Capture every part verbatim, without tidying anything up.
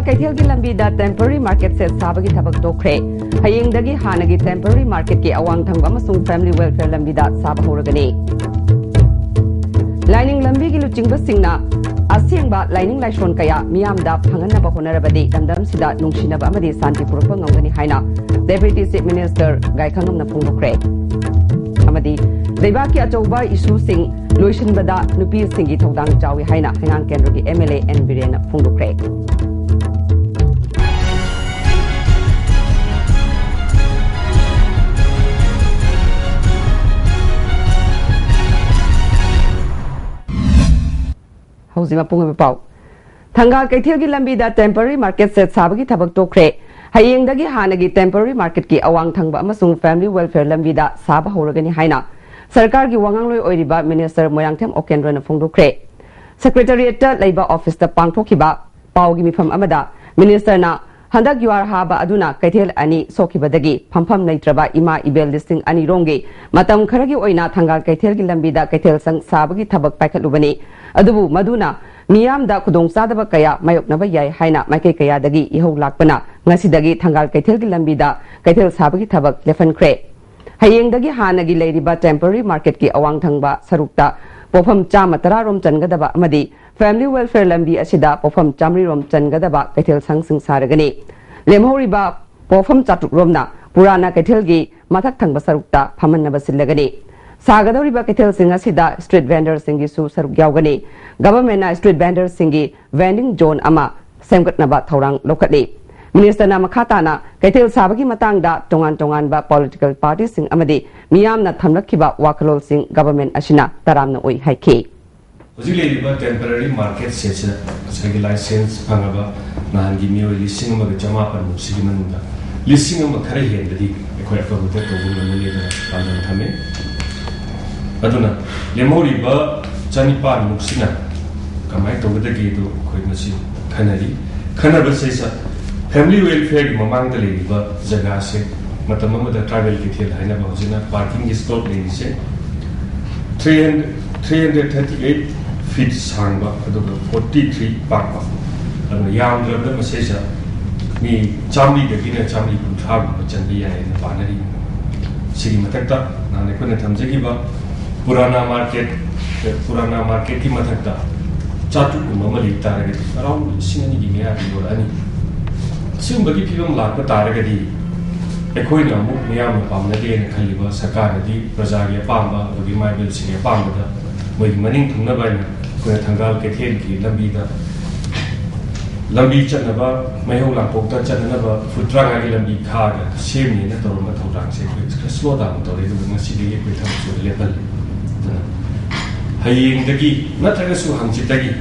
ꯀꯩꯊꯦꯜꯒꯤ ꯂꯝꯕꯤꯗ temporary market shed ꯁꯥꯕꯒꯤ ꯊꯕꯛ ꯇꯣꯛꯈ꯭ꯔꯦ꯫ ꯍꯌꯦꯡꯗꯒꯤ ꯍꯥꯟꯅꯒꯤ temporary marketꯀꯤ ꯑꯋꯥꯡ ꯊꯪꯕ ꯑꯃꯁꯨꯡ Family Welfare ꯂꯝꯕꯤꯗ ꯁꯥꯕ ꯍꯧꯔꯒꯅꯤ꯫ ꯂꯥꯏꯅꯤꯡ ꯂꯝꯕꯤꯒꯤ ꯂꯨꯆꯤꯡꯕꯁꯤꯡꯅ ꯑꯁꯦꯡꯕ ꯂꯥꯏꯅꯤꯡ ꯂꯥꯏꯁꯣꯟ ꯀꯌꯥ ꯃꯤꯌꯥꯝꯗ ꯐꯪꯍꯟꯅꯕ ꯍꯣꯠꯅꯔꯕꯗꯤ ꯂꯝꯗꯝꯁꯤꯗ ꯅꯨꯡꯁꯤꯅꯕ ꯑꯃꯗꯤ ꯁꯥꯟꯇꯤ ꯄꯨꯔꯛꯄ ꯉꯝꯒꯅꯤ ꯍꯥꯏꯅ Deputy Chief Minister ꯒꯥꯏꯈꯉꯝꯅ ꯐꯣꯡꯗꯣꯛꯈ꯭ꯔꯦ꯫ ꯑꯃꯗꯤ ꯂꯩꯕꯥꯛꯀꯤ ꯑꯆꯧꯕ issueꯁꯤꯡ ꯂꯣꯏꯁꯤꯟꯕꯗ ꯅꯨꯄꯤꯁꯤꯡꯒꯤ ꯊꯧꯗꯥꯡ ꯆꯥꯎꯏ ꯍꯥꯏꯅ ꯍꯩꯉꯥꯡ ꯀꯦꯟꯗ꯭ꯔꯒꯤ MLA ꯑꯦꯟ ꯕꯤꯔꯦꯟꯅ ꯐꯣꯡꯗꯣꯛꯈ꯭ꯔꯦ꯫ ꯍꯧꯖꯤꯛ ꯃꯄꯨꯡ ꯑꯣꯏꯕ ꯄꯥꯎ꯫ ꯊꯪꯒꯥꯜ ꯀꯩꯊꯦꯜꯒꯤ ꯂꯝꯕꯤꯗ temporary market shed ꯁꯥꯕꯒꯤ ꯊꯕꯛ ꯇꯣꯛꯈ꯭ꯔꯦ꯫ ꯍꯌꯦꯡꯗꯒꯤ ꯍꯥꯟꯅꯒꯤ temporary marketꯀꯤ ꯑꯋꯥꯡ ꯊꯪꯕ ꯑꯃꯁꯨꯡ Family Welfare ꯂꯝꯕꯤꯗ ꯁꯥꯕ ꯍꯧꯔꯒꯅꯤ ꯍꯥꯏꯅ ꯁꯔꯀꯥꯔꯒꯤ ꯋꯥꯉꯥꯡꯂꯣꯏ ꯑꯣꯏꯔꯤꯕ Minister ꯃꯣꯏꯔꯥꯡꯊꯦꯝ ꯑꯣꯀꯦꯟꯗ꯭ꯔꯅ ꯐꯣꯡꯗꯣꯛꯈ꯭ꯔꯦ꯫ Secretariatꯇ ꯂꯩꯕ officeꯇ ꯄꯥꯡꯊꯣꯛꯈꯤꯕ ꯄꯥꯎꯒꯤ ꯃꯤꯐꯝ ꯑꯃꯗ Ministerꯅ ꯍꯟꯗꯛ ꯌꯨꯍꯥꯔ ꯍꯥꯕ ꯑꯗꯨꯅ ꯀꯩꯊꯦꯜ ꯑꯅꯤ ꯁꯣꯛꯈꯤꯕꯗꯒꯤ ꯐꯝꯐꯝ ꯂꯩꯇ꯭ꯔꯕ ꯏꯃꯥ ꯏꯕꯦꯜ ꯂꯤꯁꯤꯡ ꯑꯅꯤ ꯔꯣꯝꯒꯤ ꯃꯇꯝ ꯈꯔꯒꯤ ꯑꯣꯏꯅ ꯊꯪꯒꯥꯜ ꯀꯩꯊꯦꯜꯒꯤ ꯂꯝꯕꯤꯗ ꯀꯩꯊꯦꯜ ꯁꯪ ꯁꯥꯕꯒꯤ ꯊꯕꯛ ꯄꯥꯏꯈꯠꯂꯨꯕꯅꯤ꯫ ꯑꯗꯨꯕꯨ ꯃꯗꯨꯅ ꯃꯤꯌꯥꯝꯗ ꯈꯨꯗꯣꯡꯆꯥꯗꯕ ꯀꯌꯥ ꯃꯥꯌꯣꯛꯅꯕ ꯌꯥꯏ ꯍꯥꯏꯅ ꯃꯥꯏꯀꯩ ꯀꯌꯥꯗꯒꯤ ꯏꯍꯧ ꯂꯥꯛꯄꯅ ꯉꯁꯤꯗꯒꯤ ꯊꯪꯒꯥꯜ ꯀꯩꯊꯦꯜꯒꯤ ꯂꯝꯕꯤꯗ ꯀꯩꯊꯦꯜ ꯁꯥꯕꯒꯤ ꯊꯕꯛ ꯂꯦꯞꯍꯟꯈ꯭ꯔꯦ꯫ ꯍꯌꯦꯡꯗꯒꯤ ꯍꯥꯟꯅꯒꯤ ꯂꯩꯔꯤꯕ temporary marketꯀꯤ ꯑꯋꯥꯡ ꯊꯪꯕ ꯁꯔꯨꯛꯇ ꯄꯣꯠꯐꯝ ꯆꯥꯝꯃ ꯇꯔꯥ ꯔꯣꯝ ꯆꯟꯒꯗꯕ ꯑꯃꯗꯤ Family Welfare ꯂꯝꯕꯤ ꯑꯁꯤꯗ ꯄꯣꯠꯐꯝ ꯆꯥꯃꯔꯤ ꯔꯣꯝ ꯆꯟꯒꯗꯕ ꯀꯩꯊꯦꯜ ꯁꯪꯁꯤꯡ ꯁꯥꯔꯒꯅꯤ꯫ ꯂꯦꯝꯍꯧꯔꯤꯕ ꯄꯣꯠꯐꯝ ꯆꯥꯇ꯭ꯔꯨꯛ ꯔꯣꯝꯅ ꯄꯨꯔꯥꯅ ꯀꯩꯊꯦꯜꯒꯤ ꯃꯊꯛ ꯊꯪꯕ ꯁꯔꯨꯛꯇ ꯐꯝꯍꯟꯅꯕ ꯁꯤꯜꯂꯒꯅꯤ꯫ ꯁꯥꯒꯗꯧꯔꯤꯕ ꯀꯩꯊꯦꯜꯁꯤꯡ ꯑꯁꯤꯗ street vendorꯁꯤꯡꯒꯤꯁꯨ ꯁꯔꯨꯛ ꯌꯥꯎꯒꯅꯤ꯫ Governmentꯅ street vendorꯁꯤꯡꯒꯤ vending zone ꯑꯃ ꯁꯦꯝꯒꯠꯅꯕ ꯊꯧꯔꯥꯡ ꯂꯧꯈꯠꯂꯤ꯫ Ministerꯅ ꯃꯈꯥ ꯇꯥꯅ ꯀꯩꯊꯦꯜ ꯁꯥꯕꯒꯤ ꯃꯇꯥꯡꯗ ꯇꯣꯉꯥꯟ ꯇꯣꯉꯥꯟꯕ political partyꯁꯤꯡ ꯑꯃꯗꯤ ꯃꯤꯌꯥꯝꯅ ꯊꯝꯂꯛꯈꯤꯕ ꯋꯥꯈꯜꯂꯣꯟꯁꯤꯡ government ꯑꯁꯤꯅ ꯇꯔꯥꯝꯅ ꯑꯣꯏ ꯍꯥꯏꯈꯤ꯫ ꯍꯧꯖꯤꯛ ꯂꯩꯔꯤꯕ temporary market shedꯁꯤꯗ ꯉꯁꯥꯏꯒꯤ license ꯐꯪꯉꯕ ꯅꯍꯥꯟꯒꯤ ꯃꯤꯑꯣꯏ ꯂꯤꯁꯤꯡ ꯑꯃꯒ ꯆꯃꯥꯄꯟ ꯃꯨꯛꯁꯤꯒꯤ ꯃꯅꯨꯡꯗ ꯂꯤꯁꯤꯡ ꯑꯃ ꯈꯔ ꯍꯦꯟꯕꯗꯤ ꯑꯩꯈꯣꯏ ꯑꯐꯕꯗ ꯇꯧꯕ ꯉꯝꯒꯅꯤ ꯍꯥꯏꯗꯅ ꯄꯥꯟꯗꯝ ꯊꯝꯃꯤ꯫ ꯑꯗꯨꯅ ꯂꯦꯝꯍꯧꯔꯤꯕ ꯆꯅꯤꯄꯥꯟ ꯃꯨꯛꯁꯤꯅ ꯀꯃꯥꯏꯅ ꯇꯧꯒꯗꯒꯦꯗꯨ ꯑꯩꯈꯣꯏ ꯉꯁꯤ ꯈꯟꯅꯔꯤ꯫ ꯈꯟꯅꯕꯁꯤꯗ Family Welfareꯒꯤ ꯃꯃꯥꯡꯗ ꯂꯩꯔꯤꯕ ꯖꯒꯥꯁꯦ ꯃꯇꯝ ꯑꯃꯗ tribal ꯀꯩꯊꯦꯜ ꯍꯥꯏꯅꯕ, ꯍꯧꯖꯤꯛꯅ parkingꯒꯤ slot ꯂꯩꯔꯤꯁꯦ three hundred, three hundred thirty eight feet ꯁꯥꯡꯕ ꯑꯗꯨꯒ forty three ꯄꯥꯛꯄ ꯑꯗꯨꯅ ꯌꯥꯝꯗ꯭ꯔꯕꯗ ꯃꯁꯤꯁꯦ ꯃꯤ ꯆꯥꯝꯃꯔꯤꯗꯒꯤꯅ ꯆꯥꯝꯃꯔꯤ ꯀꯨꯟꯊ꯭ꯔꯥꯒꯨꯝꯕ ꯆꯟꯕ ꯌꯥꯏ ꯍꯥꯏꯅ ꯄꯥꯅꯔꯤ꯫ ꯁꯤꯒꯤ ꯃꯊꯛꯇ ꯅꯍꯥꯟ ꯑꯩꯈꯣꯏꯅ ꯊꯝꯖꯈꯤꯕ ꯄꯨꯔꯥꯅꯥ ꯃꯥꯔꯀꯦꯠ, ꯄꯨꯔꯥꯅꯥ ꯃꯥꯔꯀꯦꯠꯀꯤ ꯃꯊꯛꯇ ꯆꯥꯇ꯭ꯔꯨꯛꯀꯨꯝꯕ ꯑꯃ ꯂꯩ ꯇꯥꯔꯒꯗꯤ ꯑꯔꯥꯎꯟ ꯂꯤꯁꯤꯡ ꯑꯅꯤꯒꯤ ꯃꯌꯥꯗꯤ ꯌꯣꯜꯂꯛꯑꯅꯤ꯫ ꯑꯁꯤꯒꯨꯝꯕꯒꯤ ꯐꯤꯕꯝ ꯂꯥꯛꯄ ꯇꯥꯔꯒꯗꯤ ꯑꯩꯈꯣꯏꯅ ꯑꯃꯨꯛ ꯃꯤꯌꯥꯝꯅ ꯄꯥꯝꯅꯗꯦꯅ ꯈꯜꯂꯤꯕ ꯁꯔꯀꯥꯔꯅꯗꯤ ꯄ꯭ꯔꯖꯥꯒꯤ ꯑꯄꯥꯝꯕ ꯑꯗꯨꯒꯤ ꯃꯥꯏꯕꯤꯜꯁꯤꯡꯒꯤ ꯑꯄꯥꯝꯕꯗ ꯃꯣꯏꯒꯤ ꯃꯅꯤꯡ ꯊꯨꯡꯅꯕ ꯍꯥꯏꯅ ꯑꯩꯈꯣꯏꯅ ꯊꯪꯒꯥꯜ ꯀꯩꯊꯦꯜꯒꯤ ꯂꯝꯕꯤꯗ ꯂꯝꯕꯤ ꯆꯠꯅꯕ, ꯃꯩꯍꯧ ꯂꯥꯡꯄꯣꯛꯇ ꯆꯠꯅꯅꯕ ꯐꯨꯠ ꯇꯔꯥꯃꯉꯥꯒꯤ ꯂꯝꯕꯤ ꯈꯥꯒ ꯁꯦꯝꯅꯦꯅ ꯇꯧꯔꯝꯕ ꯊꯧꯔꯥꯡꯁꯦ ꯑꯩꯈꯣꯏ ꯈꯔ ꯁ꯭ꯂꯣ ꯗꯥꯎꯟ ꯇꯧꯔꯦ꯫ ꯑꯗꯨꯒ ꯉꯁꯤꯗꯒꯤ ꯑꯩꯈꯣꯏ ꯊꯕꯛ ꯁꯨꯕ ꯂꯦꯞꯍꯜꯂꯦ꯫ ꯑꯗꯨꯅ ꯍꯌꯦꯡꯗꯒꯤ ꯅꯠꯇ꯭ꯔꯒꯁꯨ ꯍꯪꯆꯤꯠꯇꯒꯤ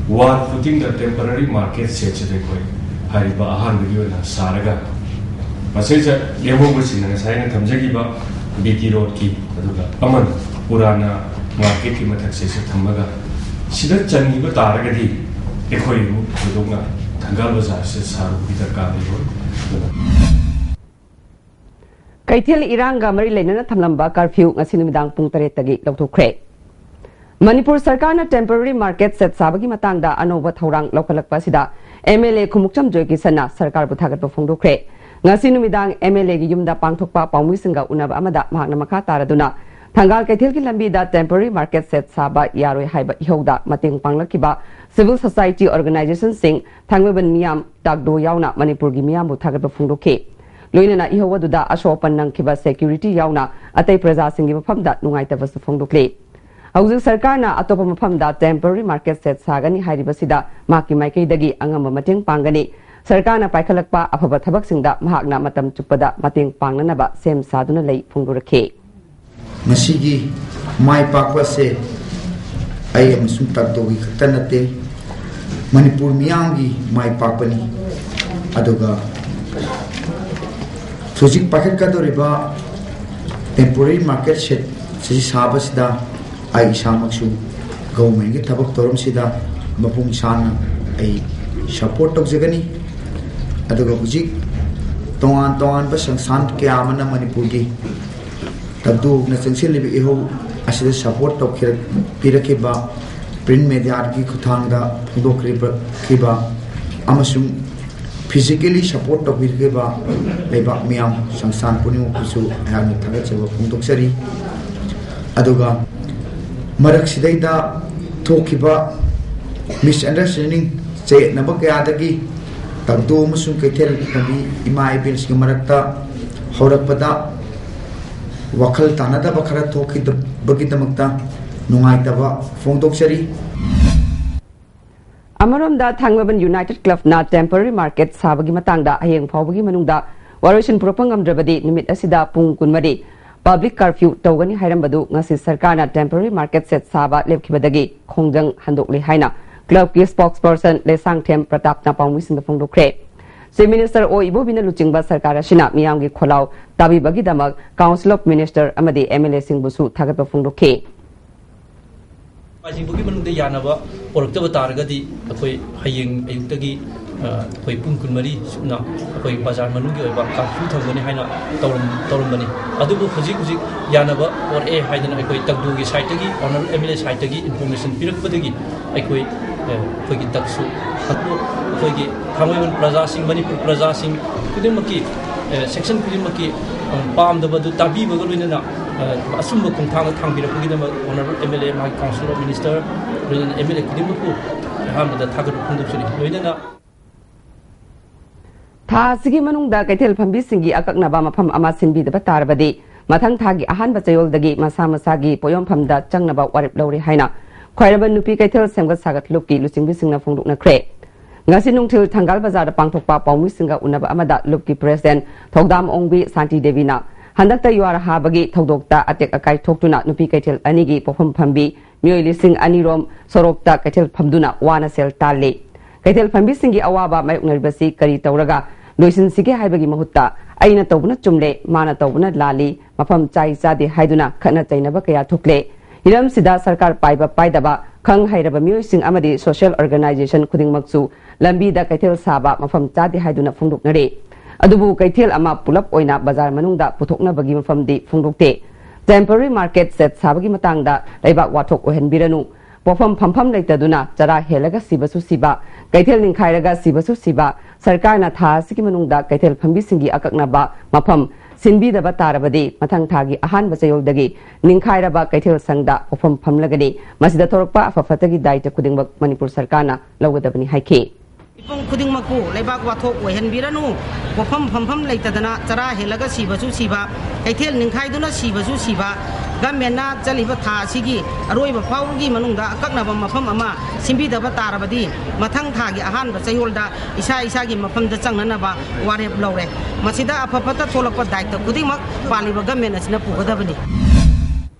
ꯋꯥꯜ ꯐꯨꯇꯤꯡꯗ ꯇꯦꯝꯄꯔꯔꯤ ꯃꯥꯔꯀꯦꯠ ꯁꯦꯠꯁꯤꯗ ꯑꯩꯈꯣꯏ ꯍꯥꯏꯔꯤꯕ ꯑꯍꯥꯟꯕꯒꯤ ꯑꯣꯏꯅ ꯁꯥꯔꯒ ꯃꯁꯤꯗ ꯂꯦꯝꯍꯧꯕꯁꯤꯡꯅ ꯉꯁꯥꯏ ꯑꯩꯅ ꯊꯝꯖꯈꯤꯕ ꯕꯤ ꯇꯤ ꯔꯣꯗꯀꯤ, ꯑꯗꯨꯒ ꯑꯃꯅ ꯄꯨꯔꯥꯅ ꯃꯥꯔꯀꯦꯠꯀꯤ ꯃꯊꯛꯁꯤꯁꯨ ꯊꯝꯃꯒ ꯁꯤꯗ ꯆꯟꯈꯤꯕ ꯇꯥꯔꯒꯗꯤ ꯑꯩꯈꯣꯏ ꯑꯃꯨꯛ ꯊꯣꯏꯗꯣꯛꯅ ꯊꯪꯒꯥꯜ ꯕꯖꯥꯔꯁꯦ ꯁꯥꯔꯨꯕꯒꯤ ꯗꯔꯀꯥꯔ ꯂꯩꯔꯣꯏ꯫ ꯑꯗꯨꯅ ꯀꯩꯊꯦꯜ ꯏꯔꯥꯡꯒ ꯃꯔꯤ ꯂꯩꯅꯅ ꯊꯝꯂꯝꯕ ꯀꯔꯐ꯭ꯌꯨ ꯉꯁꯤ ꯅꯨꯃꯤꯗꯥꯡ ꯄꯨꯡ ꯇꯔꯦꯠꯇꯒꯤ ꯂꯧꯊꯣꯛꯈ꯭ꯔꯦ꯫ ꯃꯅꯤꯄꯨꯔ ꯁꯔꯀꯥꯔꯅ ꯇꯦꯝꯄꯔꯔꯤ ꯃꯥꯔꯀꯦꯠ ꯁꯦꯠ ꯁꯥꯕꯒꯤ ꯃꯇꯥꯡꯗ ꯑꯅꯧꯕ ꯊꯧꯔꯥꯡ ꯂꯧꯈꯠꯂꯛꯄ ꯑꯁꯤꯗ ꯑꯦꯝ ꯑꯦꯜ ꯑꯦ ꯈꯨꯃꯨꯛꯆꯝ ꯖꯣꯏꯀꯤꯁꯟꯅ ꯁꯔꯀꯥꯔꯕꯨ ꯊꯥꯒꯠꯄ ꯐꯣꯡꯗꯣꯛꯈ꯭ꯔꯦ꯫ ꯉꯁꯤ ꯅꯨꯃꯤꯗꯥꯡ ꯑꯦꯝ ꯑꯦꯜ ꯑꯦꯒꯤ ꯌꯨꯝꯗ ꯄꯥꯡꯊꯣꯛꯄ ꯄꯥꯎꯃꯤꯁꯤꯡꯒ ꯎꯅꯕ ꯑꯃꯗ ꯃꯍꯥꯛꯅ ꯃꯈꯥ ꯇꯥꯔꯗꯨꯅ ꯊꯪꯒꯥꯜ ꯀꯩꯊꯦꯜꯒꯤ ꯂꯝꯕꯤꯗ ꯇꯦꯝꯄꯔꯔꯤ ꯃꯥꯔꯀꯦꯠ ꯁꯦꯠ ꯁꯥꯕ ꯌꯥꯔꯣꯏ ꯍꯥꯏꯕ ꯏꯍꯧꯗ ꯃꯇꯦꯡ ꯄꯥꯡꯂꯛꯈꯤꯕ ꯁꯤꯚꯤꯜ ꯁꯣꯁꯥꯏꯇꯤ ꯑꯣꯔꯒꯅꯥꯏꯖꯦꯁꯟꯁꯤꯡ, ꯊꯥꯡꯃꯩꯕꯟ ꯃꯤꯌꯥꯝ, ꯇꯥꯛꯗꯣ ꯌꯥꯎꯅ ꯃꯅꯤꯄꯨꯔꯒꯤ ꯃꯤꯌꯥꯝꯕꯨ ꯊꯥꯒꯠꯄ ꯐꯣꯡꯗꯣꯛꯈꯤ꯫ ꯂꯣꯏꯅꯅ ꯏꯍꯧ ꯑꯗꯨꯗ ꯑꯁꯣꯛ ꯑꯄꯟ ꯅꯪꯈꯤꯕ ꯁꯦꯀ꯭ꯌꯨꯔꯤꯇꯤ ꯌꯥꯎꯅ ꯑꯇꯩ ꯄ꯭ꯔꯖꯥꯁꯤꯡꯒꯤ ꯃꯐꯝꯗ ꯅꯨꯡꯉꯥꯏꯇꯕꯁꯨ ꯐꯣꯡꯗꯣꯛꯂꯤ꯫ ꯍꯧꯖꯤꯛ ꯁꯔꯀꯥꯔꯅ ꯑꯇꯣꯞꯄ ꯃꯐꯝꯗ ꯇꯦꯝꯄꯔꯔꯤ ꯃꯥꯔꯀꯦꯠ ꯁꯦꯠ ꯁꯥꯒꯅꯤ ꯍꯥꯏꯔꯤꯕꯁꯤꯗ ꯃꯍꯥꯛꯀꯤ ꯃꯥꯏꯀꯩꯗꯒꯤ ꯑꯉꯝꯕ ꯃꯇꯦꯡ ꯄꯥꯡꯒꯅꯤ꯫ ꯁꯔꯀꯥꯔꯅ ꯄꯥꯏꯈꯠꯂꯛꯄ ꯑꯐꯕ ꯊꯕꯛꯁꯤꯡꯗ ꯃꯍꯥꯛꯅ ꯃꯇꯝ ꯆꯨꯞꯄꯗ ꯃꯇꯦꯡ ꯄꯥꯡꯅꯅꯕ ꯁꯦꯝ ꯁꯥꯗꯨꯅ ꯂꯩ ꯐꯣꯡꯗꯣꯔꯛꯈꯤ꯫ ꯃꯁꯤꯒꯤ ꯃꯥꯏ ꯄꯥꯛꯄ ꯑꯁꯦ ꯑꯩ ꯑꯃꯁꯨꯡ ꯇꯥꯛꯗꯣꯒꯤ ꯈꯛꯇ ꯅꯠꯇꯦ, ꯃꯅꯤꯄꯨꯔ ꯃꯤꯌꯥꯝꯒꯤ ꯃꯥꯏ ꯄꯥꯛꯄꯅꯤ꯫ ꯑꯗꯨꯒ ꯍꯧꯖꯤꯛ ꯄꯥꯏꯈꯠꯀꯗꯧꯔꯤꯕ ꯇꯦꯝꯄꯣꯔꯔꯤ ꯃꯥꯔꯀꯦꯠ ꯁꯦꯠ ꯑꯁꯤ ꯁꯥꯕꯁꯤꯗ ꯑꯩ ꯏꯁꯥꯃꯛꯁꯨ ꯒꯣꯚꯔꯟꯃꯦꯟꯒꯤ ꯊꯕꯛ ꯊꯧꯔꯝꯁꯤꯗ ꯃꯄꯨꯡ ꯁꯥꯅ ꯑꯩ ꯁꯄꯣꯔꯠ ꯇꯧꯖꯒꯅꯤ꯫ ꯑꯗꯨꯒ ꯍꯧꯖꯤꯛ ꯇꯣꯉꯥꯟ ꯇꯣꯉꯥꯟꯕ ꯁꯪꯁꯊꯥꯟ ꯀꯌꯥ ꯑꯃꯅ ꯃꯅꯤꯄꯨꯔꯒꯤ ꯇꯥꯛꯗꯣꯅ ꯆꯪꯁꯤꯜꯂꯤꯕ ꯏꯍꯧ ꯑꯁꯤꯗ ꯁꯄꯣꯔꯠ ꯇꯧꯈꯤꯔꯛ-, ꯄꯤꯔꯛꯈꯤꯕ, ꯄ꯭ꯔꯤꯟ ꯃꯦꯗꯤꯌꯥꯒꯤ ꯈꯨꯠꯊꯥꯡꯗ ꯐꯣꯡꯗꯣꯛꯈꯤꯕ ꯑꯃꯁꯨꯡ physically support ꯇꯧꯕꯤꯔꯤꯕ ꯂꯩꯕꯥꯛ ꯃꯤꯌꯥꯝ ꯁꯪꯁꯊꯥꯟ ꯄꯨꯝꯅꯃꯛꯄꯨꯁꯨ ꯑꯩꯍꯥꯛꯅ ꯊꯥꯒꯠꯆꯕ ꯐꯣꯡꯗꯣꯛꯆꯔꯤ꯫ ꯑꯗꯨꯒ ꯃꯔꯛꯁꯤꯗꯩꯗ ꯊꯣꯛꯈꯤꯕ misunderstanding, ꯆꯌꯦꯠꯅꯕ ꯀꯌꯥꯗꯒꯤ ꯇꯥꯡꯗꯨ ꯑꯃꯁꯨꯡ ꯀꯩꯊꯦꯜ ꯂꯝꯕꯤ ꯏꯃꯥ ꯏꯕꯦꯜꯁꯤꯡꯒꯤ ꯃꯔꯛꯇ ꯍꯧꯔꯛꯄꯗ ꯋꯥꯈꯜ ꯇꯥꯅꯗꯕ ꯈꯔ ꯊꯣꯛꯈꯤꯕꯒꯤꯗꯃꯛꯇ ꯅꯨꯡꯉꯥꯏꯇꯕ ꯐꯣꯡꯗꯣꯛꯆꯔꯤ꯫ ꯑꯃꯔꯣꯝꯗ, ꯊꯥꯡꯃꯩꯕꯟ United Clubꯅ temporary market ꯁꯥꯕꯒꯤ ꯃꯇꯥꯡꯗ ꯍꯌꯦꯡ ꯐꯥꯎꯕꯒꯤ ꯃꯅꯨꯡꯗ ꯋꯥꯔꯣꯏꯁꯤꯟ ꯄꯨꯔꯛꯄ ꯉꯝꯗ꯭ꯔꯕꯗꯤ ꯅꯨꯃꯤꯠ ꯑꯁꯤꯗ ꯄꯨꯡ ꯀꯨꯟꯃꯔꯤ public curfew ꯇꯧꯒꯅꯤ ꯍꯥꯏꯔꯝꯕꯗꯨ ꯉꯁꯤ ꯁꯔꯀꯥꯔꯅ temporary market set ꯁꯥꯕ ꯂꯦꯞꯈꯤꯕꯗꯒꯤ ꯈꯣꯡꯖꯪ ꯍꯟꯗꯣꯛꯂꯤ ꯍꯥꯏꯅ clubꯀꯤ spokesperson ꯂꯩꯁꯥꯡꯊꯦꯝ ꯄ꯭ꯔꯇꯥꯞꯅ ꯄꯥꯎꯃꯤꯁꯤꯡꯗ ꯐꯣꯡꯗꯣꯛꯈ꯭ꯔꯦ꯫ Chief Minister ꯑꯣ ꯏꯕꯣꯕꯤꯅ ꯂꯨꯆꯤꯡꯕ ꯁꯔꯀꯥꯔ ꯑꯁꯤꯅ ꯃꯤꯌꯥꯝꯒꯤ ꯈꯣꯜꯂꯥꯎ ꯇꯥꯕꯤꯕꯒꯤꯗꯃꯛ Council of Minister ꯑꯃꯗꯤ MLAꯁꯤꯡꯕꯨꯁꯨ ꯊꯥꯒꯠꯄ ꯐꯣꯡꯗꯣꯛꯈꯤ꯫ ꯍꯧꯖꯤꯛꯐꯥꯎꯒꯤ ꯃꯅꯨꯡꯗ ꯌꯥꯅꯕ ꯄꯨꯔꯛꯇꯕ ꯇꯥꯔꯒꯗꯤ ꯑꯩꯈꯣꯏ ꯍꯌꯦꯡ ꯑꯌꯨꯛꯇꯒꯤ, ꯑ, ꯑꯩꯈꯣꯏ ꯄꯨꯡ ꯀꯨꯟꯃꯔꯤ ꯁꯨꯞꯅ ꯑꯩꯈꯣꯏ ꯕꯖꯥꯔ ꯃꯅꯨꯡꯒꯤ ꯑꯣꯏꯕ curfew ꯊꯝꯒꯅꯤ ꯍꯥꯏꯅ ꯇꯧꯔꯝ-, ꯇꯧꯔꯝꯕꯅꯤ꯫ ꯑꯗꯨꯕꯨ ꯍꯧꯖꯤꯛ ꯍꯧꯖꯤꯛ ꯌꯥꯅꯕ ꯄꯨꯔꯛꯑꯦ ꯍꯥꯏꯗꯅ ꯑꯩꯈꯣꯏ ꯇꯥꯡꯗꯨꯒꯤ sideꯇꯒꯤ, Honourable MLA sideꯇꯒꯤ information ꯄꯤꯔꯛꯄꯗꯒꯤ ꯑꯩꯈꯣꯏ, ꯑ, ꯑꯩꯈꯣꯏꯒꯤ ꯗꯛꯁꯨ ꯑꯩꯈꯣꯏꯒꯤ ꯊꯥꯡꯃꯩꯕꯟ ꯄ꯭ꯔꯖꯥꯁꯤꯡ, ꯃꯅꯤꯄꯨꯔ ꯄ꯭ꯔꯖꯥꯁꯤꯡ ꯈꯨꯗꯤꯡꯃꯛꯀꯤ, ꯑ, section ꯈꯨꯗꯤꯡꯃꯛꯀꯤ, ꯑ, ꯄꯥꯝꯗꯕ ꯑꯗꯨ ꯇꯥꯕꯤꯕꯒ ꯂꯣꯏꯅꯅ, ꯑ, ꯑꯆꯨꯝꯕ ꯈꯣꯡꯊꯥꯡꯗ ꯊꯥꯡꯕꯤꯔꯛꯄꯒꯤꯗꯃꯛ Honourable MLA, ꯃꯥꯒꯤ Council of Minister, ꯂꯣꯏꯅꯅ MLA ꯈꯨꯗꯤꯡꯃꯛꯄꯨ ꯑꯍꯥꯟꯕꯗ ꯊꯥꯒꯠꯄ ꯐꯣꯡꯗꯣꯛꯆꯔꯤ꯫ ꯂꯣꯏꯅꯅ ꯊꯥ ꯑꯁꯤꯒꯤ ꯃꯅꯨꯡꯗ ꯀꯩꯊꯦꯜ ꯐꯝꯕꯤꯁꯤꯡꯒꯤ ꯑꯀꯛꯅꯕ ꯃꯐꯝ ꯑꯃ ꯁꯤꯟꯕꯤꯗꯕ ꯇꯥꯔꯕꯗꯤ, ꯃꯊꯪ ꯊꯥꯒꯤ ꯑꯍꯥꯟꯕ ꯆꯌꯣꯜꯗꯒꯤ ꯃꯁꯥ ꯃꯁꯥꯒꯤ ꯄꯣꯠꯌꯣꯟꯐꯝꯗ ꯆꯪꯅꯕ ꯋꯥꯔꯦꯞ ꯂꯧꯔꯦ ꯍꯥꯏꯅ ꯈ꯭ꯋꯥꯏꯔꯝꯕꯟ ꯅꯨꯄꯤ ꯀꯩꯊꯦꯜ ꯁꯦꯝꯒꯠ ꯁꯥꯒꯠ ꯂꯨꯞꯀꯤ ꯂꯨꯆꯤꯡꯕꯤꯁꯤꯡꯅ ꯐꯣꯡꯗꯣꯛꯅꯈ꯭ꯔꯦ꯫ ꯉꯁꯤ ꯅꯨꯡꯊꯤꯜ ꯊꯪꯒꯥꯜ ꯕꯖꯥꯔꯗ ꯄꯥꯡꯊꯣꯛꯄ ꯄꯥꯎꯃꯤꯁꯤꯡꯒ ꯎꯅꯕ ꯑꯃꯗ ꯂꯨꯞꯀꯤ President ꯊꯧꯗꯥꯝ ꯑꯣꯡꯕꯤ ꯁꯥꯟꯇꯤ ꯗꯦꯕꯤꯅ ꯍꯟꯗꯛꯇ ꯌꯨꯍꯥꯔ ꯍꯥꯕꯒꯤ ꯊꯧꯗꯣꯛꯇ ꯑꯇꯦꯛ ꯑꯀꯥꯏ ꯊꯣꯛꯇꯨꯅ ꯅꯨꯄꯤ ꯀꯩꯊꯦꯜ ꯑꯅꯤꯒꯤ ꯄꯣꯠꯐꯝ ꯐꯝꯕꯤ ꯃꯤꯑꯣꯏ ꯂꯤꯁꯤꯡ ꯑꯅꯤ ꯔꯣꯝ ꯁꯣꯔꯣꯛꯇ ꯀꯩꯊꯦꯜ ꯐꯝꯗꯨꯅ ꯋꯥꯅ ꯁꯦꯜ ꯇꯥꯜꯂꯤ꯫ ꯀꯩꯊꯦꯜ ꯐꯝꯕꯤꯁꯤꯡꯒꯤ ꯑꯋꯥꯕ ꯃꯥꯌꯣꯛꯅꯔꯤꯕꯁꯤ ꯀꯔꯤ ꯇꯧꯔꯒ ꯂꯣꯏꯁꯤꯟꯁꯤꯒꯦ ꯍꯥꯏꯕꯒꯤ ꯃꯍꯨꯠꯇ ꯑꯩꯅ ꯇꯧꯕꯅ ꯆꯨꯝꯂꯦ, ꯃꯥꯅ ꯇꯧꯕꯅ ꯂꯥꯜꯂꯤ, ꯃꯐꯝ ꯆꯥꯏ ꯆꯥꯗꯦ ꯍꯥꯏꯗꯨꯅ ꯈꯠꯅ ꯆꯩꯅꯕ ꯀꯌꯥ ꯊꯣꯛꯂꯦ꯫ ꯍꯤꯔꯝꯁꯤꯗ ꯁꯔꯀꯥꯔ ꯄꯥꯏꯕ ꯄꯥꯏꯗꯕ, ꯈꯪ ꯍꯩꯔꯕ ꯃꯤꯑꯣꯏꯁꯤꯡ ꯑꯃꯗꯤ social organisation ꯈꯨꯗꯤꯡꯃꯛꯁꯨ ꯂꯝꯕꯤꯗ ꯀꯩꯊꯦꯜ ꯁꯥꯕ ꯃꯐꯝ ꯆꯥꯗꯦ ꯍꯥꯏꯗꯨꯅ ꯐꯣꯡꯗꯣꯛꯅꯔꯦ꯫ ꯑꯗꯨꯕꯨ ꯀꯩꯊꯦꯜ ꯑꯃ ꯄꯨꯂꯞ ꯑꯣꯏꯅ ꯕꯖꯥꯔ ꯃꯅꯨꯡꯗ ꯄꯨꯊꯣꯛꯅꯕꯒꯤ ꯃꯐꯝꯗꯤ ꯐꯣꯡꯗꯣꯛꯇꯦ꯫ Temporary market set ꯁꯥꯕꯒꯤ ꯃꯇꯥꯡꯗ ꯂꯩꯕꯥꯛ ꯋꯥꯊꯣꯛ ꯑꯣꯏꯍꯟꯕꯤꯔꯅꯨ꯫ ꯄꯣꯠꯐꯝ ꯐꯝꯐꯝ ꯂꯩꯇꯗꯨꯅ ꯆꯔꯥ ꯍꯦꯜꯂꯒ ꯁꯤꯕꯁꯨ ꯁꯤꯕ, ꯀꯩꯊꯦꯜ ꯅꯤꯡꯈꯥꯏꯔꯒ ꯁꯤꯕꯁꯨ ꯁꯤꯕ, ꯁꯔꯀꯥꯔꯅ ꯊꯥ ꯑꯁꯤꯒꯤ ꯃꯅꯨꯡꯗ ꯀꯩꯊꯦꯜ ꯐꯝꯕꯤꯁꯤꯡꯒꯤ ꯑꯀꯛꯅꯕ ꯃꯐꯝ ꯁꯤꯟꯕꯤꯗꯕ ꯇꯥꯔꯕꯗꯤ ꯃꯊꯪ ꯊꯥꯒꯤ ꯑꯍꯥꯟꯕ ꯆꯌꯣꯜꯗꯒꯤ ꯅꯤꯡꯈꯥꯏꯔꯕ ꯀꯩꯊꯦꯜ ꯁꯪꯗ ꯄꯣꯠꯐꯝ ꯐꯝꯂꯒꯅꯤ꯫ ꯃꯁꯤꯗ ꯊꯣꯔꯛꯄ ꯑꯐ ꯐꯠꯇꯒꯤ ꯗꯥꯏꯇ ꯈꯨꯗꯤꯡꯃꯛ ꯃꯅꯤꯄꯨꯔ ꯁꯔꯀꯥꯔꯅ ꯂꯧꯒꯗꯕꯅꯤ ꯍꯥꯏꯈꯤ꯫ ꯃꯤꯄꯨꯝ ꯈꯨꯗꯤꯡꯃꯛꯄꯨ ꯂꯩꯕꯥꯛ ꯋꯥꯊꯣꯛ ꯑꯣꯏꯍꯟꯕꯤꯔꯅꯨ꯫ ꯄꯣꯠꯐꯝ ꯐꯝꯐꯝ ꯂꯩꯇꯗꯅ ꯆꯔꯥ ꯍꯦꯜꯂꯒ ꯁꯤꯕꯁꯨ ꯁꯤꯕ, ꯀꯩꯊꯦꯜ ꯅꯤꯡꯈꯥꯏꯗꯨꯅ ꯁꯤꯕꯁꯨ ꯁꯤꯕ, ꯒꯃꯦꯟꯅ ꯆꯠꯂꯤꯕ ꯊꯥ ꯑꯁꯤꯒꯤ ꯑꯔꯣꯏꯕ ꯐꯥꯎꯕꯒꯤ ꯃꯅꯨꯡꯗ ꯑꯀꯛꯅꯕ ꯃꯐꯝ ꯑꯃ ꯁꯤꯟꯕꯤꯗꯕ ꯇꯥꯔꯕꯗꯤ ꯃꯊꯪ ꯊꯥꯒꯤ ꯑꯍꯥꯟꯕ ꯆꯌꯣꯜꯗ ꯏꯁꯥ ꯏꯁꯥꯒꯤ ꯃꯐꯝꯗ ꯆꯪꯅꯅꯕ ꯋꯥꯔꯦꯞ ꯂꯧꯔꯦ꯫ ꯃꯁꯤꯗ ꯑꯐ ꯐꯠꯇ ꯊꯣꯛꯂꯛꯄ ꯗꯥꯏꯇ ꯈꯨꯗꯤꯡꯃꯛ ꯄꯥꯜꯂꯤꯕ ꯒꯃꯦꯟ ꯑꯁꯤꯅ ꯄꯨꯒꯗꯕꯅꯤ꯫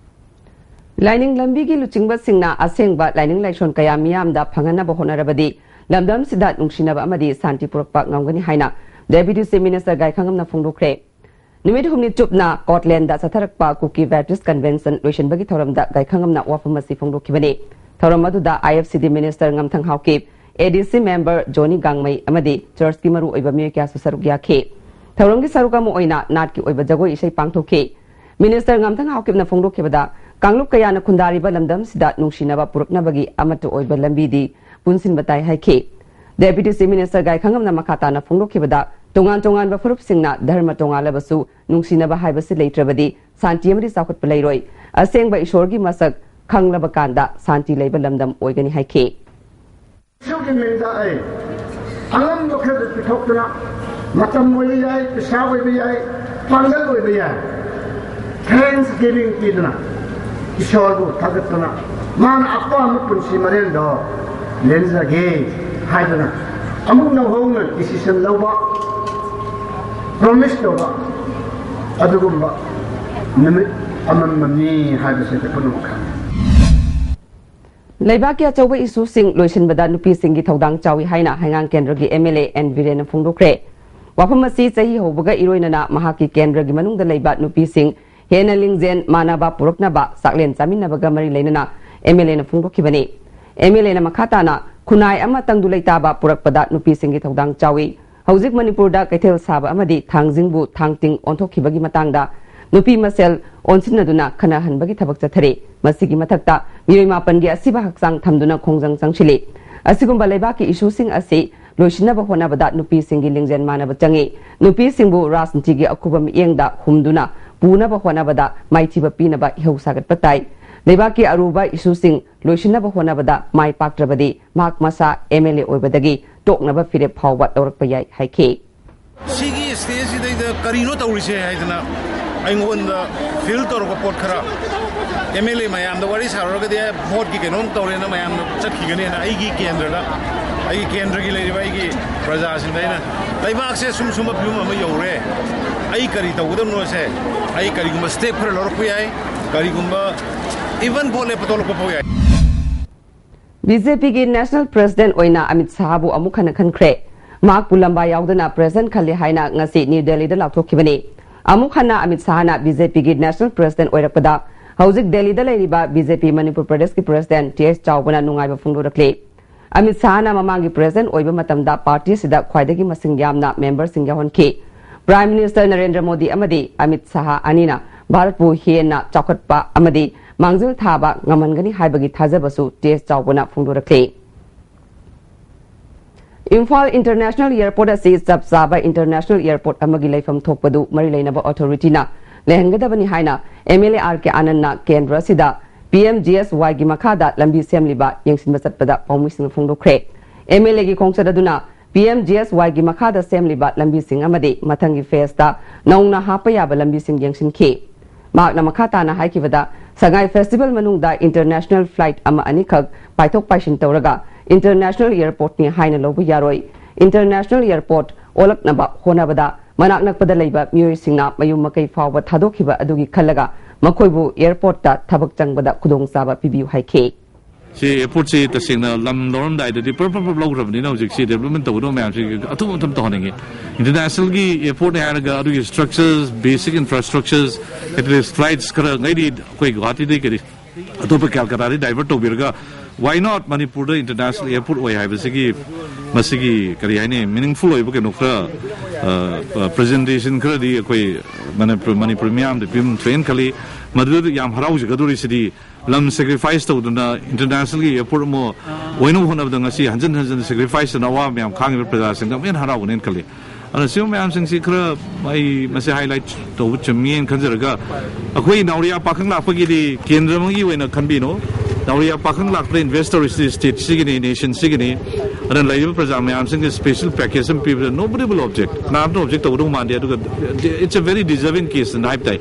ꯂꯥꯏꯅꯤꯡ ꯂꯝꯕꯤꯒꯤ ꯂꯨꯆꯤꯡꯕꯁꯤꯡꯅ ꯑꯁꯦꯡꯕ ꯂꯥꯏꯅꯤꯡ ꯂꯥꯏꯁꯣꯟ ꯀꯌꯥ ꯃꯤꯌꯥꯝꯗ ꯐꯪꯍꯟꯅꯕ ꯍꯣꯠꯅꯔꯕꯗꯤ ꯂꯝꯗꯝꯁꯤꯗ ꯅꯨꯡꯁꯤꯅꯕ ꯑꯃꯗꯤ ꯁꯥꯟꯇꯤ ꯄꯨꯔꯛꯄ ꯉꯝꯒꯅꯤ ꯍꯥꯏꯅ Deputy Chief Minister ꯒꯥꯏꯈꯪꯉꯝꯅ ꯐꯣꯡꯗꯣꯛꯈ꯭ꯔꯦ꯫ ꯅꯨꯃꯤꯠ ꯍꯨꯝꯅꯤ ꯆꯨꯞꯅ ꯀꯣꯠꯂꯦꯟꯗ ꯆꯠꯊꯔꯛꯄ ꯀꯨꯀꯤ ꯕꯦꯞꯇꯤꯁ ꯀꯟꯚꯦꯟꯁꯟ ꯂꯣꯏꯁꯤꯟꯕꯒꯤ ꯊꯧꯔꯝꯗ ꯒꯥꯏꯈꯪꯉꯝꯅ ꯋꯥꯐꯝ ꯑꯁꯤ ꯐꯣꯡꯗꯣꯛꯈꯤꯕꯅꯤ꯫ ꯊꯧꯔꯝ ꯑꯗꯨꯗ IFCD Minister ꯉꯝꯊꯪ Haokip, ADC member ꯖꯣꯅꯤ ꯒꯥꯡꯃꯩ ꯑꯃꯗꯤ ꯆꯔꯆꯀꯤ ꯃꯔꯨꯑꯣꯏꯕ ꯃꯤꯑꯣꯏ ꯀꯌꯥꯁꯨ ꯁꯔꯨꯛ ꯌꯥꯈꯤ꯫ ꯊꯧꯔꯝꯒꯤ ꯁꯔꯨꯛ ꯑꯃ ꯑꯣꯏꯅ ꯅꯥꯠꯀꯤ ꯑꯣꯏꯕ ꯖꯒꯣꯏ ꯏꯁꯩ ꯄꯥꯡꯊꯣꯛꯈꯤ꯫ Minister ꯉꯝꯊꯪ ꯍꯥꯎꯀꯤꯞꯅ ꯐꯣꯡꯗꯣꯛꯈꯤꯕꯗ, ꯀꯥꯡꯂꯨꯞ ꯀꯌꯥꯅ ꯈꯨꯟꯗꯥꯔꯤꯕ ꯂꯝꯗꯝꯁꯤꯗ ꯅꯨꯡꯁꯤꯅꯕ ꯄꯨꯔꯛꯅꯕꯒꯤ ꯑꯃꯠꯇ ꯑꯣꯏꯕ ꯂꯝꯕꯤꯗꯤ ꯄꯨꯟꯁꯤꯟꯕ ꯇꯥꯏ ꯍꯥꯏꯈꯤ꯫ Deputy Chief Minister ꯒꯥꯏꯈꯪꯉꯝꯅ ꯃꯈꯥ ꯇꯥꯅ ꯐꯣꯡꯗꯣꯛꯈꯤꯕꯗ, ꯇꯣꯉꯥꯟ ꯇꯣꯉꯥꯟꯕ ꯐꯨꯔꯨꯞꯁꯤꯡꯅ ꯙꯔꯃ ꯇꯣꯉꯥꯜꯂꯕꯁꯨ ꯅꯨꯡꯁꯤꯅꯕ ꯍꯥꯏꯕꯁꯤ ꯂꯩꯇ꯭ꯔꯕꯗꯤ ꯁꯥꯟꯇꯤ ꯑꯃꯗꯤ ꯆꯥꯎꯈꯠꯄ ꯂꯩꯔꯣꯏ꯫ ꯑꯁꯦꯡꯕ ꯏꯁꯣꯔꯒꯤ ꯃꯁꯛ ꯈꯪꯂꯕ ꯀꯥꯟꯗ ꯁꯥꯟꯇꯤ ꯂꯩꯕ ꯂꯝꯗꯝ ꯑꯣꯏꯒꯅꯤ ꯍꯥꯏꯈꯤ꯫ ꯏꯁꯣꯔꯒꯤ ꯃꯤꯡꯗ ꯑꯩ ꯑꯉꯝꯕ ꯈꯔꯗ ꯄꯤꯊꯣꯛꯇꯨꯅ, ꯃꯇꯝ ꯑꯣꯏꯕ ꯌꯥꯏ, ꯄꯩꯁꯥ ꯑꯣꯏꯕ ꯌꯥꯏ, ꯄꯥꯡꯒꯜ ꯑꯣꯏꯕ ꯌꯥꯏ, thanksgiving ꯄꯤꯗꯨꯅ, ꯏꯁꯣꯔꯕꯨ ꯊꯥꯒꯠꯇꯨꯅ, ꯃꯥꯅ ꯑꯄꯥꯝꯕ ꯄꯨꯟꯁꯤ ꯃꯔꯦꯜꯗꯣ ꯂꯦꯟꯖꯒꯦ ꯍꯥꯏꯗꯨꯅ ꯑꯃꯨꯛ ꯅꯧꯍꯧꯅ decision ꯂꯧꯕ, promise ꯇꯧꯕ, ꯑꯗꯨꯒꯨꯝꯕ ꯅꯨꯃꯤꯠ ꯑꯃꯃꯝꯅꯤ ꯍꯥꯏꯕꯁꯤ ꯑꯩꯈꯣꯏ ꯄꯨꯝꯅꯃꯛ ꯈꯪꯏ꯫ ꯂꯩꯕꯥꯛꯀꯤ ꯑꯆꯧꯕ ꯏꯁꯨꯁꯤꯡ ꯂꯣꯏꯁꯤꯟꯕꯗ ꯅꯨꯄꯤꯁꯤꯡꯒꯤ ꯊꯧꯗꯥꯡ ꯆꯥꯎꯏ ꯍꯥꯏꯅ ꯍꯩꯉꯥꯡ ꯀꯦꯟꯗ꯭ꯔꯒꯤ MLA ꯑꯦꯟ ꯕꯤꯔꯦꯟꯅ ꯐꯣꯡꯗꯣꯛꯈ꯭ꯔꯦ꯫ ꯋꯥꯐꯝ ꯑꯁꯤ ꯆꯍꯤ ꯍꯧꯕꯒ ꯏꯔꯣꯏꯅꯅ ꯃꯍꯥꯛꯀꯤ ꯀꯦꯟꯗ꯭ꯔꯒꯤ ꯃꯅꯨꯡꯗ ꯂꯩꯕ ꯅꯨꯄꯤꯁꯤꯡ ꯍꯦꯟꯅ ꯂꯤꯡꯖꯦꯜ ꯃꯥꯟꯅꯕ ꯄꯨꯔꯛꯅꯕ ꯆꯥꯛꯂꯦꯟ ꯆꯥꯃꯤꯟꯅꯕꯒ ꯃꯔꯤ ꯂꯩꯅꯅ MLAꯅ ꯐꯣꯡꯗꯣꯛꯈꯤꯕꯅꯤ꯫ MLAꯅ ꯃꯈꯥ ꯇꯥꯅ ꯈꯨꯟꯅꯥꯏ ꯑꯃ ꯇꯪꯗꯨ ꯂꯩꯇꯥꯕ ꯄꯨꯔꯛꯄꯗ ꯅꯨꯄꯤꯁꯤꯡꯒꯤ ꯊꯧꯗꯥꯡ ꯆꯥꯎꯏ꯫ ꯍꯧꯖꯤꯛ ꯃꯅꯤꯄꯨꯔꯗ ꯀꯩꯊꯦꯜ ꯁꯥꯕ ꯑꯃꯗꯤ ꯊꯥꯡꯖꯤꯡꯕꯨ ꯊꯥꯡ ꯇꯤꯡ ꯑꯣꯟꯊꯣꯛꯈꯤꯕꯒꯤ ꯃꯇꯥꯡꯗ ꯅꯨꯄꯤ ꯃꯁꯦꯜ ꯑꯣꯟꯁꯤꯟꯅꯗꯨꯅ ꯈꯠꯅꯍꯟꯕꯒꯤ ꯊꯕꯛ ꯆꯠꯊꯔꯤ꯫ ꯃꯁꯤꯒꯤ ꯃꯊꯛꯇ ꯃꯤꯑꯣꯏ ꯃꯥꯄꯟꯒꯤ ꯑꯁꯤꯕ ꯍꯛꯆꯥꯡ ꯊꯝꯗꯨꯅ ꯈꯣꯡꯖꯪ ꯆꯪꯁꯤꯜꯂꯤ꯫ ꯑꯁꯤꯒꯨꯝꯕ ꯂꯩꯕꯥꯛꯀꯤ ꯏꯁꯨꯁꯤꯡ ꯑꯁꯤ ꯂꯣꯏꯁꯤꯟꯅꯕ ꯍꯣꯠꯅꯕꯗ ꯅꯨꯄꯤꯁꯤꯡꯒꯤ ꯂꯤꯡꯖꯦꯜ ꯃꯥꯟꯅꯕ ꯆꯪꯏ꯫ ꯅꯨꯄꯤꯁꯤꯡꯕꯨ ꯔꯥꯖꯅꯤꯇꯤꯒꯤ ꯑꯀꯨꯞꯄ ꯃꯤꯠꯌꯦꯡꯗ ꯍꯨꯝꯗꯨꯅ ꯄꯨꯅꯕ ꯍꯣꯠꯅꯕꯗ ꯃꯥꯏꯊꯤꯕ ꯄꯤꯅꯕ ꯏꯍꯧ ꯁꯥꯒꯠꯄ ꯇꯥꯏ꯫ ꯂꯩꯕꯥꯛꯀꯤ ꯑꯔꯨꯕ ꯏꯁꯨꯁꯤꯡ ꯂꯣꯏꯁꯤꯟꯅꯕ ꯍꯣꯠꯅꯕꯗ ꯃꯥꯏ ꯄꯥꯛꯇ꯭ꯔꯕꯗꯤ ꯃꯍꯥꯛ ꯃꯁꯥ ꯑꯦꯝ ꯑꯦꯜ ꯑꯦ ꯑꯣꯏꯕꯗꯒꯤ ꯇꯣꯛꯅꯕ ꯐꯤꯔꯦꯞ ꯐꯥꯎꯕ ꯂꯧꯔꯛꯄ ꯌꯥꯏ ꯍꯥꯏꯈꯤ꯫ ꯁꯤꯒꯤ ꯁ꯭ꯇꯦꯖꯁꯤꯗꯩꯗ ꯀꯔꯤꯅꯣ ꯇꯧꯔꯤꯁꯦ ꯍꯥꯏꯗꯅ ꯑꯩꯉꯣꯟꯗ ꯐꯤꯜ ꯇꯧꯔꯛꯄ ꯄꯣꯠ ꯈꯔ, ꯑꯦꯝ ꯑꯦꯜ ꯑꯦ ꯃꯌꯥꯝꯗ ꯋꯥꯔꯤ ꯁꯥꯔꯨꯔꯒꯗꯤ, "ꯑꯦ, ꯚꯣꯠꯀꯤ ꯀꯩꯅꯣꯝ ꯇꯧꯔꯦꯅ ꯃꯌꯥꯝꯅ ꯆꯠꯈꯤꯒꯅꯤꯅ" ꯑꯩꯒꯤ ꯀꯦꯟꯗ꯭ꯔꯗ, ꯑꯩꯒꯤ ꯀꯦꯟꯗ꯭ꯔꯒꯤ ꯂꯩꯔꯤꯕ ꯑꯩꯒꯤ ꯄ꯭ꯔꯖꯥꯁꯤꯡꯗ ꯑꯩꯅ, "ꯂꯩꯕꯥꯛꯁꯦ ꯁꯨꯝ ꯁꯨꯝꯕ ꯐꯤꯕꯝ ꯑꯃ ꯌꯧꯔꯦ, ꯑꯩ ꯀꯔꯤ ꯇꯧꯒꯗꯕꯅꯣꯁꯦ, ꯑꯩ ꯀꯔꯤꯒꯨꯝꯕ ꯁ꯭ꯇꯦꯞ ꯈꯔ ꯂꯧꯔꯛꯄ ꯌꯥꯏ, ꯀꯔꯤꯒꯨꯝꯕ ꯏꯚꯟ ꯚꯣꯠ ꯂꯦꯞꯄ ꯊꯣꯛꯂꯛꯄ ꯐꯥꯎ ꯌꯥꯏ"꯫ ꯕꯤ ꯖꯦ ꯄꯤꯒꯤ ꯅꯦꯁꯅꯦꯜ ꯄ꯭ꯔꯦꯁꯤꯗꯦꯟꯠ ꯑꯣꯏꯅ ꯑꯃꯤꯠ ꯁꯥꯍꯕꯨ ꯑꯃꯨꯛ ꯍꯟꯅ ꯈꯟꯈ꯭ꯔꯦ꯫ ꯃꯍꯥꯛꯄꯨ ꯂꯝꯕꯥ ꯌꯥꯎꯗꯅ ꯄ꯭ꯔꯦꯁꯤꯗꯦꯟꯠ ꯈꯜꯂꯦ ꯍꯥꯏꯅ ꯉꯁꯤ ꯅ꯭ꯌꯨ ꯗꯦꯜꯂꯤꯗ ꯂꯥꯎꯊꯣꯛꯈꯤꯕꯅꯤ꯫ ꯑꯃꯨꯛ ꯍꯟꯅ ꯑꯃꯤꯠ ꯁꯥꯍꯅ ꯕꯤ ꯖꯦ ꯄꯤꯒꯤ ꯅꯦꯁꯅꯦꯜ ꯄ꯭ꯔꯦꯁꯤꯗꯦꯟꯠ ꯑꯣꯏꯔꯛꯄꯗ ꯍꯧꯖꯤꯛ ꯗꯦꯜꯂꯤꯗ ꯂꯩꯔꯤꯕ ꯕꯤ ꯖꯦ ꯄꯤ ꯃꯅꯤꯄꯨꯔ ꯄ꯭ꯔꯗꯦꯁꯀꯤ ꯄ꯭ꯔꯦꯁꯤꯗꯦꯟꯠ ꯇꯤ ꯑꯦꯁ ꯆꯥꯎꯕꯅ ꯅꯨꯡꯉꯥꯏꯕ ꯐꯣꯡꯗꯣꯔꯛꯂꯤ꯫ ꯑꯃꯤꯠ ꯁꯥꯍꯅ ꯃꯃꯥꯡꯒꯤ ꯄ꯭ꯔꯦꯁꯤꯗꯦꯟꯠ ꯑꯣꯏꯕ ꯃꯇꯝꯗ ꯄꯥꯔꯇꯤ ꯑꯁꯤꯗ ꯈ꯭ꯋꯥꯏꯗꯒꯤ ꯃꯁꯤꯡ ꯌꯥꯝꯅ ꯃꯦꯝꯕꯔꯁꯤꯡ ꯌꯥꯎꯍꯟꯈꯤ꯫ ꯄ꯭ꯔꯥꯏꯝ ꯃꯤꯅꯤꯁꯇꯔ ꯅꯔꯦꯟꯗ꯭ꯔ ꯃꯣꯗꯤ ꯑꯃꯗꯤ ꯑꯃꯤꯠ ꯁꯥꯍ ꯑꯅꯤꯅ ꯚꯥꯔꯠꯄꯨ ꯍꯦꯟꯅ ꯆꯥꯎꯈꯠꯄ ꯑꯃꯗꯤ ꯃꯥꯡꯖꯤꯜ ꯊꯥꯕ ꯉꯝꯍꯟꯒꯅꯤ ꯍꯥꯏꯕꯒꯤ ꯊꯥꯖꯕꯁꯨ ꯇꯤ ꯑꯦꯁ ꯆꯥꯎꯕꯅ ꯐꯣꯡꯗꯣꯔꯛꯈꯤ꯫ ꯏꯝꯐꯥꯜ ꯏꯟꯇꯔꯅꯦꯁꯅꯦꯜ ꯑꯦꯌꯔꯄꯣꯔꯠ ꯑꯁꯤ ꯆꯞ ꯆꯥꯕ ꯏꯟꯇꯔꯅꯦꯁꯅꯦꯜ ꯑꯦꯌꯔꯄꯣꯔꯠ ꯑꯃꯒꯤ ꯂꯩꯐꯝ ꯊꯣꯛꯄꯗꯨ ꯃꯔꯤ ꯂꯩꯅꯕ ꯑꯣꯊꯣꯔꯤꯇꯤꯅ ꯂꯩꯍꯟꯒꯗꯕꯅꯤ ꯍꯥꯏꯅ ꯑꯦꯝ ꯑꯦꯜ ꯑꯦ ꯑꯥꯔ ꯀꯦ ꯑꯥꯅꯟꯗꯅ ꯀꯦꯟꯗ꯭ꯔ ꯑꯁꯤꯗ ꯄꯤ ꯑꯦꯝ ꯖꯤ ꯑꯦꯁ ꯋꯥꯏꯒꯤ ꯃꯈꯥꯗ ꯂꯝꯕꯤ ꯁꯦꯝꯂꯤꯕ ꯌꯦꯡꯁꯤꯟꯕ ꯆꯠꯄꯗ ꯄꯥꯎꯃꯤꯁꯤꯡꯅ ꯐꯣꯡꯗꯣꯛꯈ꯭ꯔꯦ꯫ ꯑꯦꯝ ꯑꯦꯜ ꯑꯦꯒꯤ ꯈꯣꯡꯆꯠ ꯑꯗꯨꯅ ꯄꯤ ꯑꯦꯝ ꯖꯤ ꯑꯦꯁ ꯋꯥꯏꯒꯤ ꯃꯈꯥꯗ ꯁꯦꯝꯂꯤꯕ ꯂꯝꯕꯤꯁꯤꯡ ꯑꯃꯗꯤ ꯃꯊꯪꯒꯤ ꯐꯦꯖꯇ ꯅꯧꯅ ꯍꯥꯞꯄ ꯌꯥꯕ ꯂꯝꯕꯤꯁꯤꯡ ꯌꯦꯡꯁꯤꯟꯈꯤ꯫ ꯃꯍꯥꯛꯅ ꯃꯈꯥ ꯇꯥꯅ ꯍꯥꯏꯈꯤꯕꯗ, ꯁꯉꯥꯏ ꯐꯦꯁꯇꯤꯚꯦꯜ ꯃꯅꯨꯡꯗ ꯏꯟꯇꯔꯅꯦꯁꯅꯦꯜ ꯐ꯭ꯂꯥꯏꯠ ꯑꯃ ꯑꯅꯤꯈꯛ ꯄꯥꯏꯊꯣꯛ ꯄꯥꯏꯁꯤꯟ ꯇꯧꯔꯒ ꯏꯟꯇꯔꯅꯦꯁꯅꯦꯜ ꯑꯦꯌꯔꯄꯣꯔꯠꯅꯤ ꯍꯥꯏꯅ ꯂꯧꯕ ꯌꯥꯔꯣꯏ꯫ ꯏꯟꯇꯔꯅꯦꯁꯅꯦꯜ ꯑꯦꯌꯔꯄꯣꯔꯠ ꯑꯣꯜꯂꯛꯅꯕ ꯍꯣꯠꯅꯕꯗ ꯃꯅꯥꯛ ꯅꯛꯄꯗ ꯂꯩꯕ ꯃꯤꯑꯣꯏꯁꯤꯡꯅ ꯃꯌꯨꯝ ꯃꯀꯩ ꯐꯥꯎꯕ ꯊꯥꯗꯣꯛꯈꯤꯕ ꯑꯗꯨꯒꯤ ꯈꯜꯂꯒ ꯃꯈꯣꯏꯕꯨ ꯑꯦꯌꯔꯄꯣꯔꯠꯇ ꯊꯕꯛ ꯆꯪꯕꯗ ꯈꯨꯗꯣꯡꯆꯥꯕ ꯄꯤꯕꯤꯌꯨ ꯍꯥꯏꯈꯤ꯫ ꯁꯤ ꯑꯦꯌꯔꯄꯣꯔꯠꯁꯤ ꯇꯁꯦꯡꯅ ꯂꯝ ꯂꯧꯔꯝꯗꯥꯏꯗꯗꯤ ꯄꯔꯞ ꯄꯔꯞ ꯄꯔꯞ ꯂꯧꯈ꯭ꯔꯕꯅꯤꯅ ꯍꯧꯖꯤꯛꯁꯤ ꯗꯦꯕꯂꯞꯃꯦꯟ ꯇꯧꯒꯗꯕ ꯃꯌꯥꯝꯁꯤ ꯑꯊꯨꯕ ꯃꯇꯝ ꯇꯧꯍꯟꯅꯤꯡꯉꯤ꯫ ꯏꯟꯇꯔꯅꯦꯁꯅꯦꯜꯒꯤ ꯑꯦꯌꯔꯄꯣꯔꯠꯅꯤ ꯍꯥꯏꯔꯒ ꯑꯗꯨꯒꯤ ꯁ꯭ꯇ꯭ꯔꯛꯆꯔꯁ, ꯕꯦꯁꯤꯛ ꯏꯟꯐ꯭ꯔꯥꯁ꯭ꯇ꯭ꯔꯛꯆꯔꯁ, ꯑꯦꯠꯂꯤꯁ ꯐ꯭ꯂꯥꯏꯠꯁ ꯈꯔ ꯉꯩꯗꯤ ꯑꯩꯈꯣꯏ ꯒꯨꯋꯥꯍꯥꯇꯤꯗꯒꯤ ꯀꯔꯤ ꯑꯇꯣꯞꯄ ꯀꯜꯀꯇꯥꯗꯒꯤ ꯗꯥꯏꯚꯔꯠ ꯇꯧꯕꯤꯔꯒ Why not ꯃꯅꯤꯄꯨꯔꯗ ꯏꯟꯇꯔꯅꯦꯁꯅꯦꯜ ꯑꯦꯌꯔꯄꯣꯔꯠ ꯑꯣꯏ ꯍꯥꯏꯕꯁꯤꯒꯤ, ꯃꯁꯤꯒꯤ ꯀꯔꯤ ꯍꯥꯏꯅꯤ, ꯃꯤꯅꯤꯡꯐꯨꯜ ꯑꯣꯏꯕ ꯀꯩꯅꯣ ꯈꯔ, ꯄ꯭ꯔꯖꯦꯟꯇꯦꯁꯟ ꯈꯔꯗꯤ ꯑꯩꯈꯣꯏ ꯃꯅꯤꯄꯨꯔ ꯃꯅꯤꯄꯨꯔ ꯃꯤꯌꯥꯝꯗ ꯄꯤꯐꯝ ꯊꯣꯛꯑꯦꯅ ꯈꯜꯂꯤ꯫ ꯃꯗꯨꯗ ꯌꯥꯝ ꯍꯔꯥꯎꯖꯒꯗꯧꯔꯤꯁꯤꯗꯤ, ꯂꯝ ꯁꯦꯀ꯭ꯔꯤꯐꯥꯏꯁ ꯇꯧꯗꯨꯅ ꯏꯟꯇꯔꯅꯦꯁꯅꯦꯜꯒꯤ ꯑꯦꯌꯔꯄꯣꯔꯠ ꯑꯃ ꯑꯣꯏꯅꯕ ꯍꯣꯠꯅꯕꯗ ꯉꯁꯤ ꯍꯟꯖꯤꯟ ꯍꯟꯖꯤꯟ ꯁꯦꯀ꯭ꯔꯤꯐꯥꯏꯁ ꯇꯧꯅ ꯑꯋꯥꯕ ꯃꯌꯥꯝ ꯈꯥꯡꯉꯤꯕ ꯄ꯭ꯔꯖꯥꯁꯤꯡꯗ ꯑꯃꯨꯛ ꯍꯦꯟꯅ ꯍꯔꯥꯎꯒꯅꯦꯅ ꯈꯜꯂꯤ꯫ ꯑꯗꯨꯅ ꯁꯤꯒꯨꯝꯕ ꯃꯌꯥꯝꯁꯤꯡꯁꯤ ꯈꯔ ꯑꯩ ꯃꯁꯤ ꯍꯥꯏꯂꯥꯏꯠ ꯇꯧꯕ ꯆꯨꯝꯃꯤꯅ ꯈꯟꯖꯔꯒ, ꯑꯩꯈꯣꯏ ꯅꯥꯎꯔꯤꯌꯥ ꯄꯥꯈꯪ ꯂꯥꯛꯄꯒꯤꯗꯤ ꯀꯦꯟꯗ꯭ꯔ ꯑꯃꯒꯤ ꯑꯣꯏꯅ ꯈꯟꯕꯤꯅꯨ꯫ ꯅꯥꯎꯔꯤꯌꯥ ꯄꯥꯈꯪ ꯂꯥꯛꯄꯗ ꯏꯟꯚꯦꯁ ꯇꯧꯔꯤꯁꯤ ꯁ꯭ꯇꯦꯠꯁꯤꯒꯤꯅꯤ, ꯅꯦꯁꯟꯁꯤꯒꯤꯅꯤ꯫ ꯑꯗꯨꯅ ꯂꯩꯔꯤꯕ ꯄ꯭ꯔꯖꯥ ꯃꯌꯥꯝꯁꯤꯡꯒꯤ ꯁ꯭ꯄꯦꯁꯦꯜ ꯄꯦꯀꯦꯖ ꯑꯃ ꯄꯤꯕꯗ nobody will object, ꯀꯅꯥꯝꯇ ꯑꯣꯕꯖꯦꯛ ꯇꯧꯒꯗꯧ ꯃꯥꯟꯗꯦ꯫ ꯑꯗꯨꯒ it's a very deserving case ꯍꯥꯏꯕ ꯇꯥꯏ꯫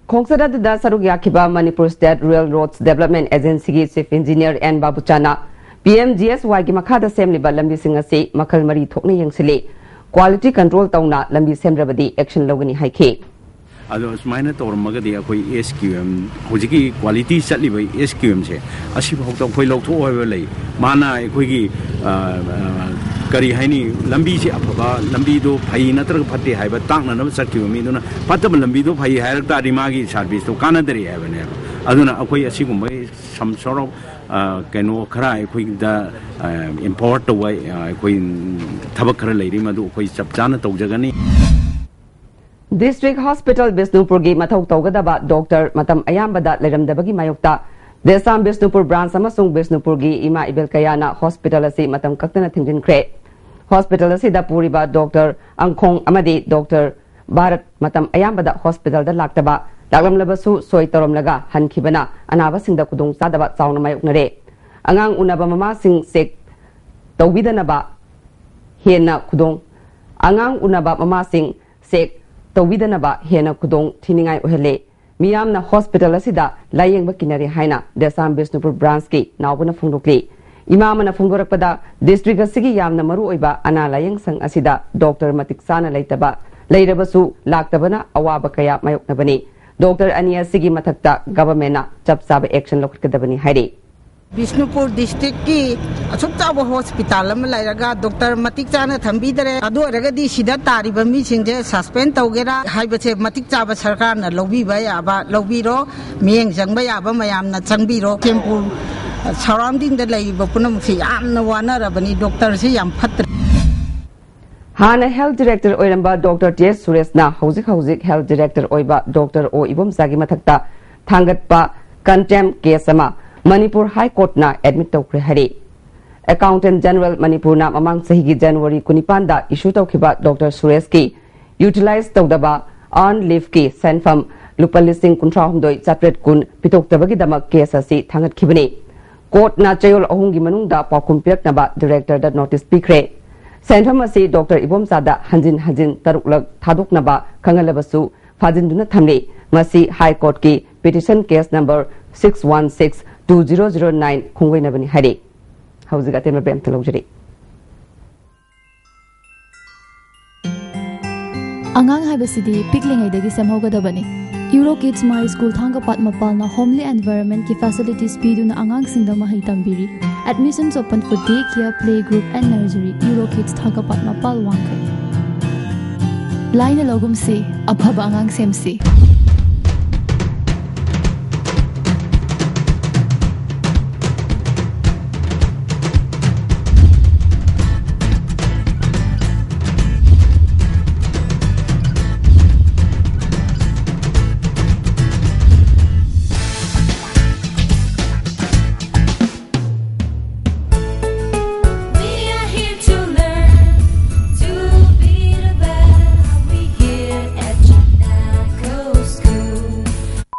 ꯈꯣꯡꯆꯠ ꯑꯗꯨꯗ ꯁꯔꯨꯛ ꯌꯥꯈꯤꯕ Manipur state rural roads development ꯑꯦꯖꯦꯟꯁꯤꯒꯤ ꯆꯤꯐ ꯏꯟꯖꯤꯅꯤꯌꯔ ꯑꯦꯟ ꯕꯥꯕꯨꯆꯥꯅ ꯄꯤ ꯑꯦꯝ ꯖꯤ ꯑꯦꯁ ꯋꯥꯏꯒꯤ ꯃꯈꯥꯗ ꯁꯦꯝꯂꯤꯕ ꯂꯝꯕꯤꯁꯤꯡ ꯑꯁꯤ ꯃꯈꯜ ꯃꯔꯤ ꯊꯣꯛꯅ ꯌꯦꯡꯁꯤꯜꯂꯤ꯫ ꯀ꯭ꯋꯥꯂꯤꯇꯤ ꯀꯟꯇ꯭ꯔꯣꯜ ꯇꯧꯅ ꯂꯝꯕꯤ ꯁꯦꯝꯗ꯭ꯔꯕꯗꯤ ꯑꯦꯛꯁꯟ ꯂꯧꯒꯅꯤ ꯍꯥꯏꯈꯤ꯫ ꯑꯗꯣ ꯑꯁꯨꯃꯥꯏꯅ ꯇꯧꯔꯝꯃꯒꯗꯤ ꯑꯩꯈꯣꯏ ꯑꯦꯁ ꯀ꯭ꯌꯨ ꯑꯦꯝ, ꯍꯧꯖꯤꯛꯀꯤ ꯀ꯭ꯋꯥꯂꯤꯇꯤ ꯆꯠꯂꯤꯕ ꯑꯦꯁ ꯀ꯭ꯌꯨ ꯑꯦꯝꯁꯦ ꯑꯁꯤꯐꯥꯎꯗ ꯑꯩꯈꯣꯏ ꯂꯧꯊꯣꯛꯑꯣ ꯍꯥꯏꯕ ꯂꯩ꯫ ꯃꯥꯅ ꯑꯩꯈꯣꯏꯒꯤ, ꯑ, ꯑ, ꯀꯔꯤ ꯍꯥꯏꯅꯤ, ꯂꯝꯕꯤꯁꯦ ꯑꯐꯕ, ꯂꯝꯕꯤꯗꯣ ꯐꯩ ꯅꯠꯇ꯭ꯔꯒ ꯐꯠꯇꯦ ꯍꯥꯏꯕ ꯇꯥꯛꯅꯅꯕ ꯆꯠꯈꯤꯕ ꯃꯤꯗꯨꯅ ꯐꯠꯇꯕ ꯂꯝꯕꯤꯗꯣ ꯐꯩ ꯍꯥꯏꯔꯛ ꯇꯥꯔꯗꯤ ꯃꯥꯒꯤ ꯁꯥꯔꯚꯤꯁꯇꯣ ꯀꯥꯟꯅꯗꯔꯦ ꯍꯥꯏꯕꯅꯦꯕ꯫ ꯑꯗꯨꯅ ꯑꯩꯈꯣꯏ ꯑꯁꯤꯒꯨꯝꯕ some sort of, ꯑ, ꯀꯩꯅꯣ ꯈꯔ ꯑꯩꯈꯣꯏꯗ, ꯑ, empower ꯇꯧꯕ, ꯑ, ꯑꯩꯈꯣꯏ ꯊꯕꯛ ꯈꯔ ꯂꯩꯔꯤ, ꯃꯗꯨ ꯑꯩꯈꯣꯏ ꯆꯞ ꯆꯥꯅ ꯇꯧꯖꯒꯅꯤ꯫ ꯗꯤꯁꯇ꯭ꯔꯤꯛ ꯍꯣꯁꯄꯤꯇꯥꯜ ꯕꯤꯁꯅꯨꯄꯨꯔꯒꯤ ꯃꯊꯧ ꯇꯧꯒꯗꯕ ꯗꯣꯛꯇꯔ ꯃꯇꯝ ꯑꯌꯥꯝꯕꯗ ꯂꯩꯔꯝꯗꯕꯒꯤ ꯃꯥꯌꯣꯛꯇ ꯗꯦꯁꯥꯝ ꯕꯤꯁꯅꯨꯄꯨꯔ ꯕ꯭ꯔꯥꯟꯆ ꯑꯃꯁꯨꯡ ꯕꯤꯁꯅꯨꯄꯨꯔꯒꯤ ꯏꯃꯥ ꯏꯕꯦꯜ ꯀꯌꯥꯅ ꯍꯣꯁꯄꯤꯇꯥꯜ ꯑꯁꯤ ꯃꯇꯝ ꯀꯛꯇꯅ ꯊꯤꯡꯖꯤꯟꯈ꯭ꯔꯦ꯫ ꯍꯣꯁꯄꯤꯇꯥꯜ ꯑꯁꯤꯗ ꯄꯨꯔꯤꯕ ꯗꯣꯛꯇꯔ ꯑꯪꯈꯣꯡ ꯑꯃꯗꯤ ꯗꯣꯛꯇꯔ ꯚꯥꯔꯠ ꯃꯇꯝ ꯑꯌꯥꯝꯕꯗ ꯍꯣꯁꯄꯤꯇꯥꯜꯗ ꯂꯥꯛꯇꯕ, ꯂꯥꯛꯂꯝꯂꯕꯁꯨ ꯁꯣꯏ ꯇꯧꯔꯝꯂꯒ ꯍꯟꯈꯤꯕꯅ ꯑꯅꯥꯕꯁꯤꯡꯗ ꯈꯨꯗꯣꯡꯆꯥꯗꯕ ꯆꯥꯎꯅ ꯃꯥꯌꯣꯛꯅꯔꯦ꯫ ꯑꯉꯥꯡ ꯎꯅꯕ ꯃꯃꯥꯁꯤꯡ ꯆꯦꯛ ꯇꯧꯕꯤꯗꯅꯕ ꯍꯦꯟꯅ ꯈꯨꯗꯣꯡ, ꯑꯉꯥꯡ ꯎꯅꯕ ꯃꯃꯥꯁꯤꯡ ꯆꯦꯛ ꯇꯧꯕꯤꯗꯅꯕ ꯍꯦꯟꯅ ꯈꯨꯗꯣꯡ ꯊꯤꯅꯤꯡꯉꯥꯏ ꯑꯣꯏꯍꯜꯂꯦ꯫ ꯃꯤꯌꯥꯝꯅ ꯍꯣꯁꯄꯤꯇꯥꯜ ꯑꯁꯤꯗ ꯂꯥꯌꯦꯡꯕ ꯀꯤꯅꯔꯦ ꯍꯥꯏꯅ ꯗꯦꯁꯥꯝ ꯕꯤꯁꯅꯨꯄꯨꯔ ꯕ꯭ꯔꯥꯟꯆꯀꯤ ꯅꯥꯎꯕꯅ ꯐꯣꯡꯗꯣꯛꯂꯤ꯫ ꯏꯃꯥ ꯑꯃꯅ ꯐꯣꯡꯗꯣꯔꯛꯄꯗ, ꯗꯤꯁꯇ꯭ꯔꯤꯛ ꯑꯁꯤꯒꯤ ꯌꯥꯝꯅ ꯃꯔꯨ ꯑꯣꯏꯕ ꯑꯅꯥ ꯂꯥꯌꯦꯡ ꯁꯪ ꯑꯁꯤꯗ ꯗꯣꯛꯇꯔ ꯃꯇꯤꯛ ꯆꯥꯅ ꯂꯩꯇꯕ, ꯂꯩꯔꯕꯁꯨ ꯂꯥꯛꯇꯕꯅ ꯑꯋꯥꯕ ꯀꯌꯥ ꯃꯥꯌꯣꯛꯅꯕꯅꯤ꯫ ꯗꯣꯛꯇꯔ ꯑꯅꯤ ꯑꯁꯤꯒꯤ ꯃꯊꯛꯇ ꯒꯚꯔꯟꯃꯦꯟꯠꯅ ꯆꯞ ꯆꯥꯕ ꯑꯦꯛꯁꯟ ꯂꯧꯈꯠꯀꯗꯕꯅꯤ ꯍꯥꯏꯔꯤ꯫ ꯕꯤꯁꯅꯨꯄꯨꯔ ꯗꯤꯁꯇ꯭ꯔꯤꯛꯀꯤ ꯑꯁꯨꯛ ꯆꯥꯎꯕ ꯍꯣꯁꯄꯤꯇꯥꯜ ꯑꯃ ꯂꯩꯔꯒ ꯗꯣꯛꯇꯔ ꯃꯇꯤꯛ ꯆꯥꯅ ꯊꯝꯕꯤꯗꯔꯦ꯫ ꯑꯗꯨ ꯑꯣꯏꯔꯒꯗꯤ ꯁꯤꯗ ꯇꯥꯔꯤꯕ ꯃꯤꯁꯤꯡꯁꯦ ꯁꯁꯄꯦꯟ ꯇꯧꯒꯦꯔꯥ ꯍꯥꯏꯕꯁꯦ ꯃꯇꯤꯛ ꯆꯥꯕ ꯁꯔꯀꯥꯔꯅ ꯂꯧꯕꯤꯕ ꯌꯥꯕ ꯂꯧꯕꯤꯔꯣ, ꯃꯤꯠꯌꯦꯡ ꯆꯪꯕ ꯌꯥꯕ ꯃꯌꯥꯝꯅ ꯆꯪꯕꯤꯔꯣ꯫ ꯕꯤꯁꯅꯨꯄꯨꯔ ꯁꯔꯥꯎꯟꯗꯤꯡꯗ ꯂꯩꯔꯤꯕ ꯄꯨꯝꯅꯃꯛꯁꯦ ꯌꯥꯝꯅ ꯋꯥꯅꯔꯕꯅꯤ꯫ ꯗꯣꯛꯇꯔꯁꯤ ꯌꯥꯝ ꯐꯠꯇ꯭ꯔꯦ꯫ ꯍꯥꯟꯅ ꯍꯦꯜꯊ ꯗꯤꯔꯦꯛꯇꯔ ꯑꯣꯏꯔꯝꯕ ꯗꯣꯛꯇꯔ ꯇꯤ ꯑꯦꯁ ꯁꯨꯔꯦꯁꯅ ꯍꯧꯖꯤꯛ ꯍꯧꯖꯤꯛ ꯍꯦꯜꯊ ꯗꯤꯔꯦꯛꯇꯔ ꯑꯣꯏꯕ ꯗꯣꯛꯇꯔ ꯑꯣ ꯏꯕꯣꯝꯆꯥꯒꯤ ꯃꯊꯛꯇ ꯊꯥꯡꯒꯠꯄ ꯀꯟꯇꯦꯝ ꯀꯦꯁ ꯑꯃ ꯃꯅꯤꯄꯨꯔ ꯍꯥꯏ ꯀꯣꯔꯠꯅ ꯑꯦꯗꯃꯤꯠ ꯇꯧꯈ꯭ꯔꯦ ꯍꯥꯏꯔꯤ꯫ ꯑꯦꯀꯥꯎꯟꯇꯦꯟ ꯖꯦꯅꯔꯦꯜ ꯃꯅꯤꯄꯨꯔꯅ ꯃꯃꯥꯡ ꯆꯍꯤꯒꯤ ꯖꯅꯋꯥꯔꯤ ꯀꯨꯟꯅꯤꯄꯥꯟꯗ ꯏꯁꯨ ꯇꯧꯈꯤꯕ ꯗꯣꯛꯇꯔ ꯁꯨꯔꯦꯁꯀꯤ ꯌꯨꯇꯤꯂꯥꯏꯖ ꯇꯧꯗꯕ ꯑꯔꯟ ꯂꯤꯐꯀꯤ ꯁꯦꯟꯐꯝ ꯂꯨꯄꯥ ꯂꯤꯁꯤꯡ ꯀꯨꯟꯊ꯭ꯔꯥ ꯍꯨꯝꯗꯣꯏ ꯆꯥꯇ꯭ꯔꯦꯠ ꯀꯨꯟ ꯄꯤꯊꯣꯛꯇꯕꯒꯤꯗꯃꯛ ꯀꯦꯁ ꯑꯁꯤ ꯊꯥꯡꯒꯠꯈꯤꯕꯅꯤ꯫ ꯀꯣꯔꯠꯅ ꯆꯌꯣꯜ ꯑꯍꯨꯝꯒꯤ ꯃꯅꯨꯡꯗ ꯄꯥꯎꯈꯨꯝ ꯄꯤꯔꯛꯅꯕ ꯗꯤꯔꯦꯛꯇꯔꯗ ꯅꯣꯇꯤꯁ ꯄꯤꯈ꯭ꯔꯦ꯫ ꯁꯦꯟꯐꯝ ꯑꯁꯤ ꯗꯣꯛꯇꯔ ꯏꯕꯣꯝꯆꯥꯗ ꯍꯟꯖꯤꯟ ꯍꯟꯖꯤꯟ ꯇꯔꯨꯛꯂꯛ ꯊꯥꯗꯣꯛꯅꯕ ꯈꯪꯍꯜꯂꯕꯁꯨ ꯐꯥꯖꯤꯟꯗꯨꯅ ꯊꯝꯂꯤ꯫ ꯃꯁꯤ ꯍꯥꯏ ꯀꯣꯔꯠꯀꯤ petition case number six one six two zero zero nine ꯈꯣꯡꯒꯣꯏꯅꯕꯅꯤ ꯍꯥꯏꯔꯤ꯫ ꯍꯧꯖꯤꯛ ꯑꯇꯦꯟꯕ ꯕ꯭ꯔꯦꯛ ꯑꯝꯇ ꯂꯧꯖꯔꯤ꯫ ꯑꯉꯥꯡ ꯍꯥꯏꯕꯁꯤꯗꯤ ꯄꯤꯛꯂꯤꯉꯩꯗꯒꯤ ꯁꯦꯝꯍꯧꯒꯗꯕꯅꯤ꯫ ꯌꯨꯔꯣ ꯀꯤꯗꯁ ꯃꯥꯏ ꯁ꯭ꯀꯨꯜ ꯊꯥꯡꯒꯄꯥꯠ ꯃꯄꯥꯜꯅ ꯍꯣꯝꯂꯤ ꯑꯦꯟꯚꯥꯏꯔꯟꯃꯦꯟꯠꯀꯤ ꯐꯦꯁꯤꯂꯤꯇꯤꯁ ꯄꯤꯗꯨꯅ ꯑꯉꯥꯡꯁꯤꯡꯗ ꯃꯍꯩ ꯇꯝꯕꯤꯔꯤ꯫ Admissions open for day care, play group and nursery. Euro kids ꯊꯥꯡꯒꯄꯥꯠ ꯃꯄꯥꯜ, ꯋꯥꯡꯈꯩ꯫ ꯂꯥꯏꯅ ꯂꯧꯒꯨꯝꯁꯤ, ꯑꯐꯕ ꯑꯉꯥꯡ ꯁꯦꯝꯁꯤ꯫ We are here to learn, to be the best. We here at Chinako School.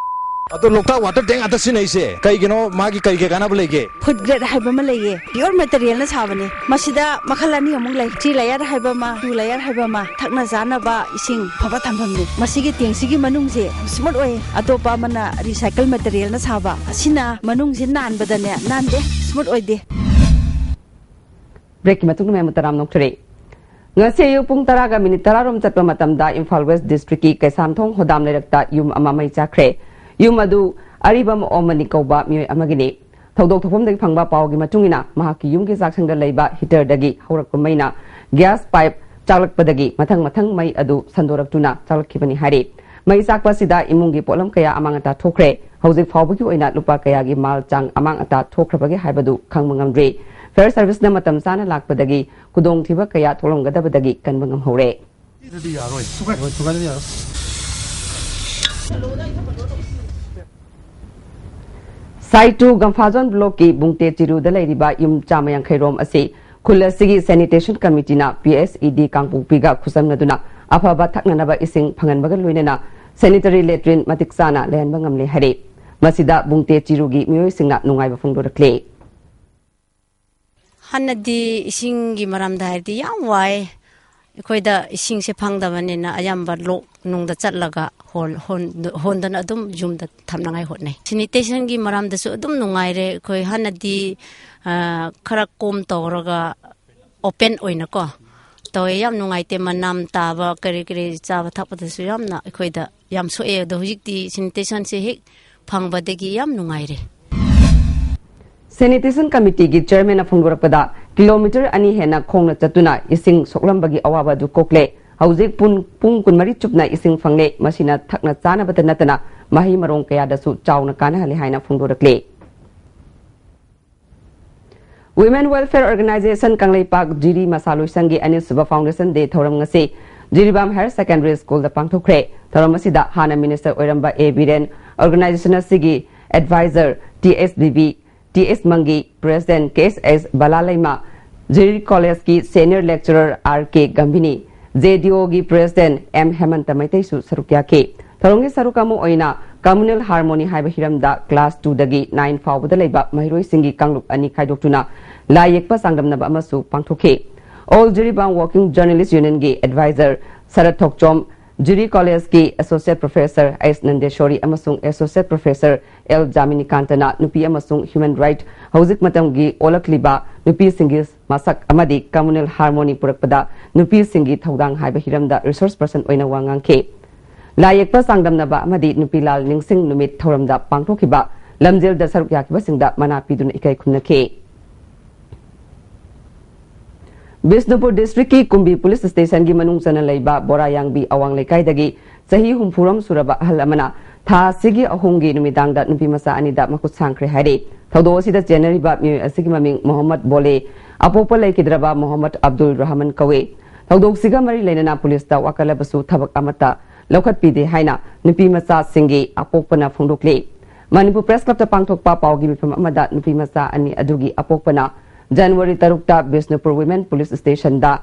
ꯑꯗꯣ ꯂꯣꯛꯇꯥꯛ ꯋꯥꯇꯔ ꯇꯦꯡ ꯉꯥꯛꯇ ꯁꯤꯖꯤꯟꯅꯩꯁꯦ ꯀꯩꯒꯤꯅꯣ? ꯃꯥꯒꯤ ꯀꯩ ꯀꯩ ꯀꯥꯟꯅꯕ ꯂꯩꯒꯦ? ꯐꯨꯗ ꯒ꯭ꯔꯦꯗ ꯍꯥꯏꯕ ꯑꯃ ꯂꯩꯌꯦ, ꯄꯤꯌꯣꯔ ꯃꯦꯇꯔꯤꯌꯦꯜꯅ ꯁꯥꯕꯅꯦ꯫ ꯃꯁꯤꯗ ꯃꯈꯜ ꯑꯅꯤ ꯑꯃꯨꯛ ꯂꯩ, ꯊ꯭ꯔꯤ ꯂꯦꯌꯔ ꯍꯥꯏꯕ ꯑꯃ, ꯇꯨ ꯂꯦꯌꯔ ꯍꯥꯏꯕ ꯑꯃ꯫ ꯊꯛꯅ ꯆꯥꯅꯕ ꯏꯁꯤꯡ ꯐꯕ ꯊꯝꯐꯝꯅꯦ꯫ ꯃꯁꯤꯒꯤ ꯇꯦꯡꯁꯤꯒꯤ ꯃꯅꯨꯡꯁꯦ ꯁ꯭ꯃꯨꯠ ꯑꯣꯏ, ꯑꯇꯣꯞꯄ ꯑꯃꯅ ꯔꯤꯁꯥꯏꯀꯜ ꯃꯦꯇꯔꯤꯌꯦꯜꯅ ꯁꯥꯕ꯫ ꯑꯁꯤꯅ ꯃꯅꯨꯡꯁꯤ ꯅꯥꯟꯕꯗꯅꯦ, ꯅꯥꯟꯗꯦ, ꯁ꯭ꯃꯨꯠ ꯑꯣꯏꯗꯦ꯫ ꯕ꯭ꯔꯦꯛꯀꯤ ꯃꯇꯨꯡꯗ ꯃꯌꯥꯝ ꯇꯔꯥꯝꯅ ꯑꯣꯛꯆꯔꯤ꯫ ꯉꯁꯤ ꯑꯌꯨꯛ ꯄꯨꯡ ꯇꯔꯥꯒ ꯃꯤꯅꯤꯠ ꯇꯔꯥꯔꯣꯝ ꯆꯠꯄ ꯃꯇꯝꯗ ꯏꯝꯐꯥꯜ ꯋꯦꯁ ꯗꯤꯁꯇ꯭ꯔꯤꯛꯀꯤ ꯀꯩꯁꯥꯝꯊꯣꯡ ꯍꯣꯗꯥꯝ ꯂꯩꯔꯛꯇ ꯌꯨꯝ ꯑꯃ ꯃꯩ ꯆꯥꯛꯈ꯭ꯔꯦ꯫ ꯌꯨꯝ ꯑꯗꯨ ꯑꯔꯤꯕꯝ ꯑꯣꯃꯅꯤ ꯀꯧꯕ ꯃꯤꯑꯣꯏ ꯑꯃꯒꯤꯅꯤ꯫ ꯊꯧꯗꯣꯛ ꯊꯣꯛꯐꯝꯗꯒꯤ ꯐꯪꯕ ꯄꯥꯎꯒꯤ ꯃꯇꯨꯡ ꯏꯟꯅ, ꯃꯍꯥꯛꯀꯤ ꯌꯨꯝꯒꯤ ꯆꯥꯛꯁꯪꯗ ꯂꯩꯕ ꯍꯤꯇꯔꯗꯒꯤ ꯍꯧꯔꯛꯄ ꯃꯩꯅ ꯒ꯭ꯌꯥꯁ ꯄꯥꯏꯞ ꯆꯥꯛꯂꯛꯄꯗꯒꯤ ꯃꯊꯪ ꯃꯊꯪ ꯃꯩ ꯑꯗꯨ ꯁꯟꯗꯣꯔꯛꯇꯨꯅ ꯆꯥꯛꯂꯛꯈꯤꯕꯅꯤ ꯍꯥꯏꯔꯤ꯫ ꯃꯩ ꯆꯥꯛꯄ ꯑꯁꯤꯗ ꯏꯃꯨꯡꯒꯤ ꯄꯣꯠꯂꯝ ꯀꯌꯥ ꯑꯃꯥꯡ ꯑꯇꯥ ꯊꯣꯛꯈ꯭ꯔꯦ꯫ ꯍꯧꯖꯤꯛ ꯐꯥꯎꯕꯒꯤ ꯑꯣꯏꯅ ꯂꯨꯄꯥ ꯀꯌꯥꯒꯤ ꯃꯥꯜ ꯆꯥꯡ ꯑꯃꯥꯡ ꯑꯇꯥ ꯊꯣꯛꯈ꯭ꯔꯕꯒꯦ ꯍꯥꯏꯕꯗꯨ ꯈꯪꯕ ꯉꯝꯗ꯭ꯔꯤ꯫ Fire service ꯅ ꯃꯇꯝ ꯆꯥꯅ ꯂꯥꯛꯄꯗꯒꯤ ꯈꯨꯗꯣꯡꯊꯤꯕ ꯀꯌꯥ ꯊꯣꯛꯂꯝꯒꯗꯕꯗꯒꯤ ꯀꯟꯕ ꯉꯝꯍꯧꯔꯦ꯫ ꯑꯗꯨꯗꯤ ꯌꯥꯔꯣꯏ꯫ ꯊꯨꯒꯥꯏ-, ꯍꯣꯏ, ꯊꯨꯒꯥꯏꯗꯗꯤ ꯌꯥꯔꯣꯏ꯫ ꯁꯥꯏꯇꯨ ꯒꯝꯐꯥꯖꯣꯟ block ꯀꯤ ꯕꯨꯡꯇꯦ ꯆꯤꯔꯨꯗ ꯂꯩꯔꯤꯕ ꯌꯨꯝ ꯆꯥꯝꯃ ꯌꯥꯡꯈꯩ ꯔꯣꯝ ꯑꯁꯤ ꯈꯨꯜ ꯑꯁꯤꯒꯤ sanitation committee ꯅ P S E D ꯀꯥꯡꯄꯣꯛꯄꯤꯒ ꯈꯨꯠꯁꯝꯅꯗꯨꯅ ꯑꯐꯕ ꯊꯛꯅꯅꯕ ꯏꯁꯤꯡ ꯐꯪꯍꯟꯕꯒ ꯂꯣꯏꯅꯅ sanitary latrine ꯃꯇꯤꯛ ꯆꯥꯅ ꯂꯩꯍꯟꯕ ꯉꯝꯂꯦ ꯍꯥꯏꯔꯤ꯫ ꯃꯁꯤꯗ ꯕꯨꯡꯇꯦ ꯆꯤꯔꯨꯒꯤ ꯃꯤꯑꯣꯏꯁꯤꯡꯅ ꯅꯨꯡꯉꯥꯏꯕ ꯐꯣꯡꯗꯣꯔꯛꯂꯤ꯫ ꯍꯥꯟꯅꯗꯤ ꯏꯁꯤꯡꯒꯤ ꯃꯔꯝꯗ ꯍꯥꯏꯔꯗꯤ ꯌꯥꯝ ꯋꯥꯏ꯫ ꯑꯩꯈꯣꯏꯗ ꯏꯁꯤꯡꯁꯦ ꯐꯪꯗꯕꯅꯤꯅ ꯑꯌꯥꯝꯕ ꯂꯣꯛ ꯅꯨꯡꯗ ꯆꯠꯂꯒ ꯍꯣꯟ-, ꯍꯣꯟ-, ꯍꯣꯟꯗꯅ ꯑꯗꯨꯝ ꯌꯨꯝꯗ ꯊꯝꯅꯉꯥꯏ ꯍꯣꯠꯅꯩ꯫ Sanitation ꯒꯤ ꯃꯔꯝꯗꯁꯨ ꯑꯗꯨꯝ ꯅꯨꯡꯉꯥꯏꯔꯦ꯫ ꯑꯩꯈꯣꯏ ꯍꯥꯟꯅꯗꯤ, ꯑ, ꯈꯔ ꯀꯣꯝ ꯇꯧꯔꯒ open ꯑꯣꯏꯅꯀꯣ ꯇꯧꯋꯦ꯫ ꯌꯥꯝ ꯅꯨꯡꯉꯥꯏꯇꯦ꯫ ꯃꯅꯝ ꯇꯥꯕ, ꯀꯔꯤ ꯀꯔꯤ ꯆꯥꯕ ꯊꯛꯄꯗꯁꯨ ꯌꯥꯝꯅ ꯑꯩꯈꯣꯏꯗ ꯌꯥꯝ ꯁꯣꯛꯑꯦ꯫ ꯑꯗꯣ ꯍꯧꯖꯤꯛꯇꯤ sanitation ꯁꯦ ꯍꯦꯛ ꯐꯪꯕꯗꯒꯤ ꯌꯥꯝ ꯅꯨꯡꯉꯥꯏꯔꯦ꯫ Sanitation committee ꯒꯤ chairman ꯅ ꯐꯣꯡꯗꯣꯔꯛꯄꯗ, kilometre ꯑꯅꯤ ꯍꯦꯟꯅ ꯈꯣꯡꯅ ꯆꯠꯇꯨꯅ ꯏꯁꯤꯡ ꯁꯣꯛꯂꯝꯕꯒꯤ ꯑꯋꯥꯕ ꯑꯗꯨ ꯀꯣꯛꯂꯦ꯫ ꯍꯧꯖꯤꯛ ꯄꯨꯡ, ꯄꯨꯡ ꯀꯨꯟꯃꯔꯤ ꯆꯨꯞꯅ ꯏꯁꯤꯡ ꯐꯪꯂꯦ꯫ ꯃꯁꯤꯅ ꯊꯛꯅ ꯆꯥꯅꯕꯇ ꯅꯠꯇꯅ ꯃꯍꯩ ꯃꯔꯣꯡ ꯀꯌꯥꯗꯁꯨ ꯆꯥꯎꯅ ꯀꯥꯟꯅꯍꯜꯂꯦ ꯍꯥꯏꯅ ꯐꯣꯡꯗꯣꯔꯛꯂꯤ꯫ Women Welfare Organisation ꯀꯪꯂꯩꯄꯥꯛ ꯖꯤꯔꯤ ꯃꯁꯥ ꯂꯣꯏꯁꯪꯒꯤ ꯑꯅꯤꯁꯨꯕ Foundation Day ꯊꯧꯔꯝ ꯉꯁꯤ ꯖꯤꯔꯤꯕꯥꯝ Higher Secondary School ꯗ ꯄꯥꯡꯊꯣꯛꯈ꯭ꯔꯦ꯫ ꯊꯧꯔꯝ ꯑꯁꯤꯗ ꯍꯥꯟꯅ minister ꯑꯣꯏꯔꯝꯕ ꯑꯦ ꯕꯤꯔꯦꯟ, organisation ꯑꯁꯤꯒꯤ advisor ꯇꯤ ꯑꯦꯁ ꯕꯤꯕꯤ, ꯇꯤ ꯑꯦꯁ ꯃꯪꯒꯤ, president ꯀꯦ ꯑꯦꯁ ꯑꯦꯁ ꯕꯂꯥꯂꯩꯃ, ꯖꯤꯔꯤ College ꯀꯤ senior lecturer ꯑꯥꯔ ꯀꯦ ꯒꯝꯚꯤꯅꯤ, ꯖꯦ ꯗꯤ ꯑꯣ ꯒꯤ president ꯑꯦꯝ ꯍꯦꯃꯟꯇ ꯃꯩꯇꯩꯁꯨ ꯁꯔꯨꯛ ꯌꯥꯈꯤ꯫ ꯊꯧꯔꯝꯒꯤ ꯁꯔꯨꯛ ꯑꯃ ꯑꯣꯏꯅ communal harmony ꯍꯥꯏꯕ ꯍꯤꯔꯝꯗ class two ꯗꯒꯤ nine ꯐꯥꯎꯕꯗ ꯂꯩꯕ ꯃꯍꯩꯔꯣꯏꯁꯤꯡꯒꯤ ꯀꯥꯡꯂꯨꯞ ꯑꯅꯤ ꯈꯥꯏꯗꯣꯛꯇꯨꯅ ꯂꯥꯏ ꯌꯦꯛꯄ ꯆꯥꯡꯗꯝꯅꯕ ꯑꯃꯁꯨ ꯄꯥꯡꯊꯣꯛꯈꯤ꯫ All Jiribam Working Journalist Union ꯒꯤ advisor ꯁꯔꯠ ꯊꯣꯛꯆꯣꯝ, ꯖꯤꯔꯤ College ꯀꯤ associate professor ꯑꯩꯁ ꯅꯟꯗꯦꯁꯣꯔꯤ ꯑꯃꯁꯨꯡ associate professor ꯑꯦꯜ ꯖꯥꯃꯤꯅꯤꯀꯥꯟꯇꯅ ꯅꯨꯄꯤ ꯑꯃꯁꯨꯡ human right, ꯍꯧꯖꯤꯛ ꯃꯇꯝꯒꯤ ꯑꯣꯜꯂꯛꯂꯤꯕ ꯅꯨꯄꯤꯁꯤꯡꯒꯤ ꯃꯁꯛ ꯑꯃꯗꯤ communal harmony ꯄꯨꯔꯛꯄꯗ ꯅꯨꯄꯤꯁꯤꯡꯒꯤ ꯊꯧꯗꯥꯡ ꯍꯥꯏꯕ ꯍꯤꯔꯝꯗ resource person ꯑꯣꯏꯅ ꯋꯥ ꯉꯥꯡꯈꯤ꯫ ꯂꯥꯏ ꯌꯦꯛꯄ ꯆꯥꯡꯗꯝꯅꯕ ꯑꯃꯗꯤ ꯅꯨꯄꯤ ꯂꯥꯜ ꯅꯤꯡꯁꯤꯡ ꯅꯨꯃꯤꯠ ꯊꯧꯔꯝꯗ ꯄꯥꯡꯊꯣꯛꯈꯤꯕ ꯂꯝꯖꯦꯜꯗ ꯁꯔꯨꯛ ꯌꯥꯈꯤꯕꯁꯤꯡꯗ ꯃꯅꯥ ꯄꯤꯗꯨꯅ ꯏꯀꯥꯏ ꯈꯨꯝꯅꯈꯤ꯫ ꯕꯤꯁꯅꯨꯄꯨꯔ district ꯀꯤ ꯀꯨꯝꯕꯤ police station ꯒꯤ ꯃꯅꯨꯡ ꯆꯟꯅ ꯂꯩꯕ ꯕꯣꯔꯥꯌꯥꯡꯕꯤ ꯑꯋꯥꯡ ꯂꯩꯀꯥꯏꯗꯒꯤ ꯆꯍꯤ ꯍꯨꯝꯐꯨꯔꯣꯝ ꯁꯨꯔꯕ ꯑꯍꯜ ꯑꯃꯅ ꯊꯥ ꯑꯁꯤꯒꯤ ꯑꯍꯨꯝꯒꯤ ꯅꯨꯃꯤꯗꯥꯡꯗ ꯅꯨꯄꯤ ꯃꯆꯥ ꯑꯅꯤꯗ ꯃꯈꯨꯠ ꯁꯥꯡꯈ꯭ꯔꯦ ꯍꯥꯏꯔꯤ꯫ ꯊꯧꯗꯣꯛ ꯑꯁꯤꯗ ꯆꯦꯟꯅꯔꯤꯕ ꯃꯤꯑꯣꯏ ꯑꯁꯤꯒꯤ ꯃꯃꯤꯡ ꯃꯣꯍꯝꯃꯗ ꯕꯣꯂꯦ, ꯑꯄꯣꯛꯄ ꯂꯩꯈꯤꯗ꯭ꯔꯕ ꯃꯣꯍꯝꯃꯗ ꯑꯕꯗꯨꯜ ꯔꯍꯃꯟ ꯀꯧꯏ꯫ ꯊꯧꯗꯣꯛꯁꯤꯒ ꯃꯔꯤ ꯂꯩꯅꯅ ꯄꯨꯂꯤꯁꯇ ꯋꯥꯀꯠꯂꯕꯁꯨ ꯊꯕꯛ ꯑꯃꯠꯇ ꯂꯧꯈꯠꯄꯤꯗꯦ ꯍꯥꯏꯅ ꯅꯨꯄꯤ ꯃꯆꯥꯁꯤꯡꯒꯤ ꯑꯄꯣꯛꯄꯅ ꯐꯣꯡꯗꯣꯛꯂꯤ꯫ ꯃꯅꯤꯄꯨꯔ ꯄ꯭ꯔꯦꯁ ꯀ꯭ꯂꯕꯇ ꯄꯥꯡꯊꯣꯛꯄ ꯄꯥꯎꯒꯤ ꯃꯤꯐꯝ ꯑꯃꯗ ꯅꯨꯄꯤ ꯃꯆꯥ ꯑꯅꯤ ꯑꯗꯨꯒꯤ ꯑꯄꯣꯛꯄꯅ ꯖꯅꯋꯥꯔꯤ ꯇꯔꯨꯛꯇ ꯕꯤꯁꯅꯨꯄꯨꯔ ꯋꯤꯃꯦꯟ ꯄꯨꯂꯤꯁ ꯁ꯭ꯇꯦꯁꯟꯗ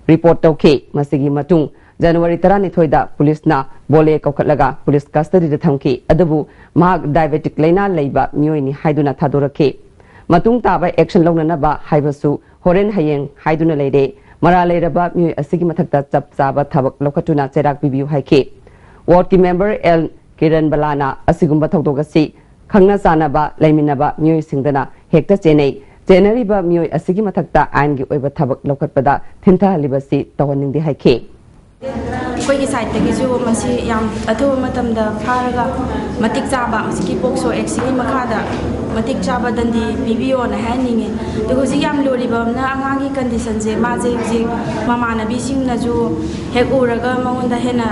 ꯔꯤꯄꯣꯔꯠ ꯇꯧꯈꯤ꯫ ꯃꯁꯤꯒꯤ ꯃꯇꯨꯡ ꯖꯅꯋꯥꯔꯤ ꯇꯔꯥꯅꯤꯊꯣꯏꯗ ꯄꯨꯂꯤꯁꯅ ꯕꯣꯂꯦ ꯀꯧꯈꯠꯂꯒ ꯄꯨꯂꯤꯁ ꯀꯁꯇꯗꯤꯗ ꯊꯝꯈꯤ꯫ ꯑꯗꯨꯕꯨ ꯃꯍꯥꯛ ꯗꯥꯏꯕꯦꯇꯤꯛ ꯂꯥꯏꯅꯥ ꯂꯩꯕ ꯃꯤꯑꯣꯏꯅꯤ ꯍꯥꯏꯗꯨꯅ ꯊꯥꯗꯣꯔꯛꯈꯤ꯫ ꯃꯇꯨꯡ ꯇꯥꯕ ꯑꯦꯛꯁꯟ ꯂꯧꯅꯅꯕ ꯍꯥꯏꯕꯁꯨ ꯍꯣꯔꯦꯟ ꯍꯌꯦꯡ ꯍꯥꯏꯗꯨꯅ ꯂꯩꯔꯦ꯫ ꯃꯔꯥꯜ ꯂꯩꯔꯕ ꯃꯤꯑꯣꯏ ꯑꯁꯤꯒꯤ ꯃꯊꯛꯇ ꯆꯞ ꯆꯥꯕ ꯊꯕꯛ ꯂꯧꯈꯠꯇꯨꯅ ꯆꯩꯔꯥꯛ ꯄꯤꯕꯤꯌꯨ ꯍꯥꯏꯈꯤ꯫ ꯋꯥꯔꯗꯀꯤ ꯃꯦꯝꯕꯔ ꯑꯦꯜ ꯀꯤꯔꯟ ꯕꯂꯥꯅ ꯑꯁꯤꯒꯨꯝꯕ ꯊꯧꯗꯣꯛ ꯑꯁꯤ ꯈꯪꯅ ꯆꯥꯟꯅꯕ ꯂꯩꯃꯤꯟꯅꯕ ꯃꯤꯑꯣꯏꯁꯤꯡꯗꯅ ꯍꯦꯛꯇ ꯆꯦꯟꯅꯩ꯫ ꯆꯦꯟꯅꯔꯤꯕ ꯃꯤꯑꯣꯏ ꯑꯁꯤꯒꯤ ꯃꯊꯛꯇ ꯑꯥꯏꯟꯒꯤ ꯑꯣꯏꯕ ꯊꯕꯛ ꯂꯧꯈꯠꯄꯗ ꯊꯤꯟꯊꯍꯜꯂꯤꯕꯁꯤ ꯇꯧꯍꯟꯅꯤꯡꯗꯦ ꯍꯥꯏꯈꯤ꯫ ꯑꯩꯈꯣꯏꯒꯤ ꯁꯥꯏꯠꯇꯒꯤꯁꯨ ꯃꯁꯤ ꯌꯥꯝ ꯑꯊꯨꯕ ꯃꯇꯝꯗ ꯐꯥꯔꯒ ꯃꯇꯤꯛ ꯆꯥꯕ ꯍꯧꯖꯤꯛꯀꯤ ꯄꯣꯛꯁꯣ ꯑꯦꯛꯁꯤꯒꯤ ꯃꯈꯥꯗ ꯃꯇꯤꯛ ꯆꯥꯕ ꯗꯟꯗꯤ ꯄꯤꯕꯤꯌꯣꯅ ꯍꯥꯏꯍꯟꯅꯤꯡꯉꯤ꯫ ꯑꯗꯨ ꯍꯧꯖꯤꯛ ꯌꯥꯝ ꯂꯨꯔꯤꯕ ꯑꯃꯅ ꯑꯉꯥꯡꯒꯤ ꯀꯟꯗꯤꯁꯟꯁꯦ, ꯃꯥꯁꯦ ꯍꯧꯖꯤꯛ ꯃꯃꯥꯟꯅꯕꯤꯁꯤꯡꯅꯁꯨ ꯍꯦꯛ ꯎꯔꯒ ꯃꯉꯣꯟꯗ ꯍꯦꯟꯅ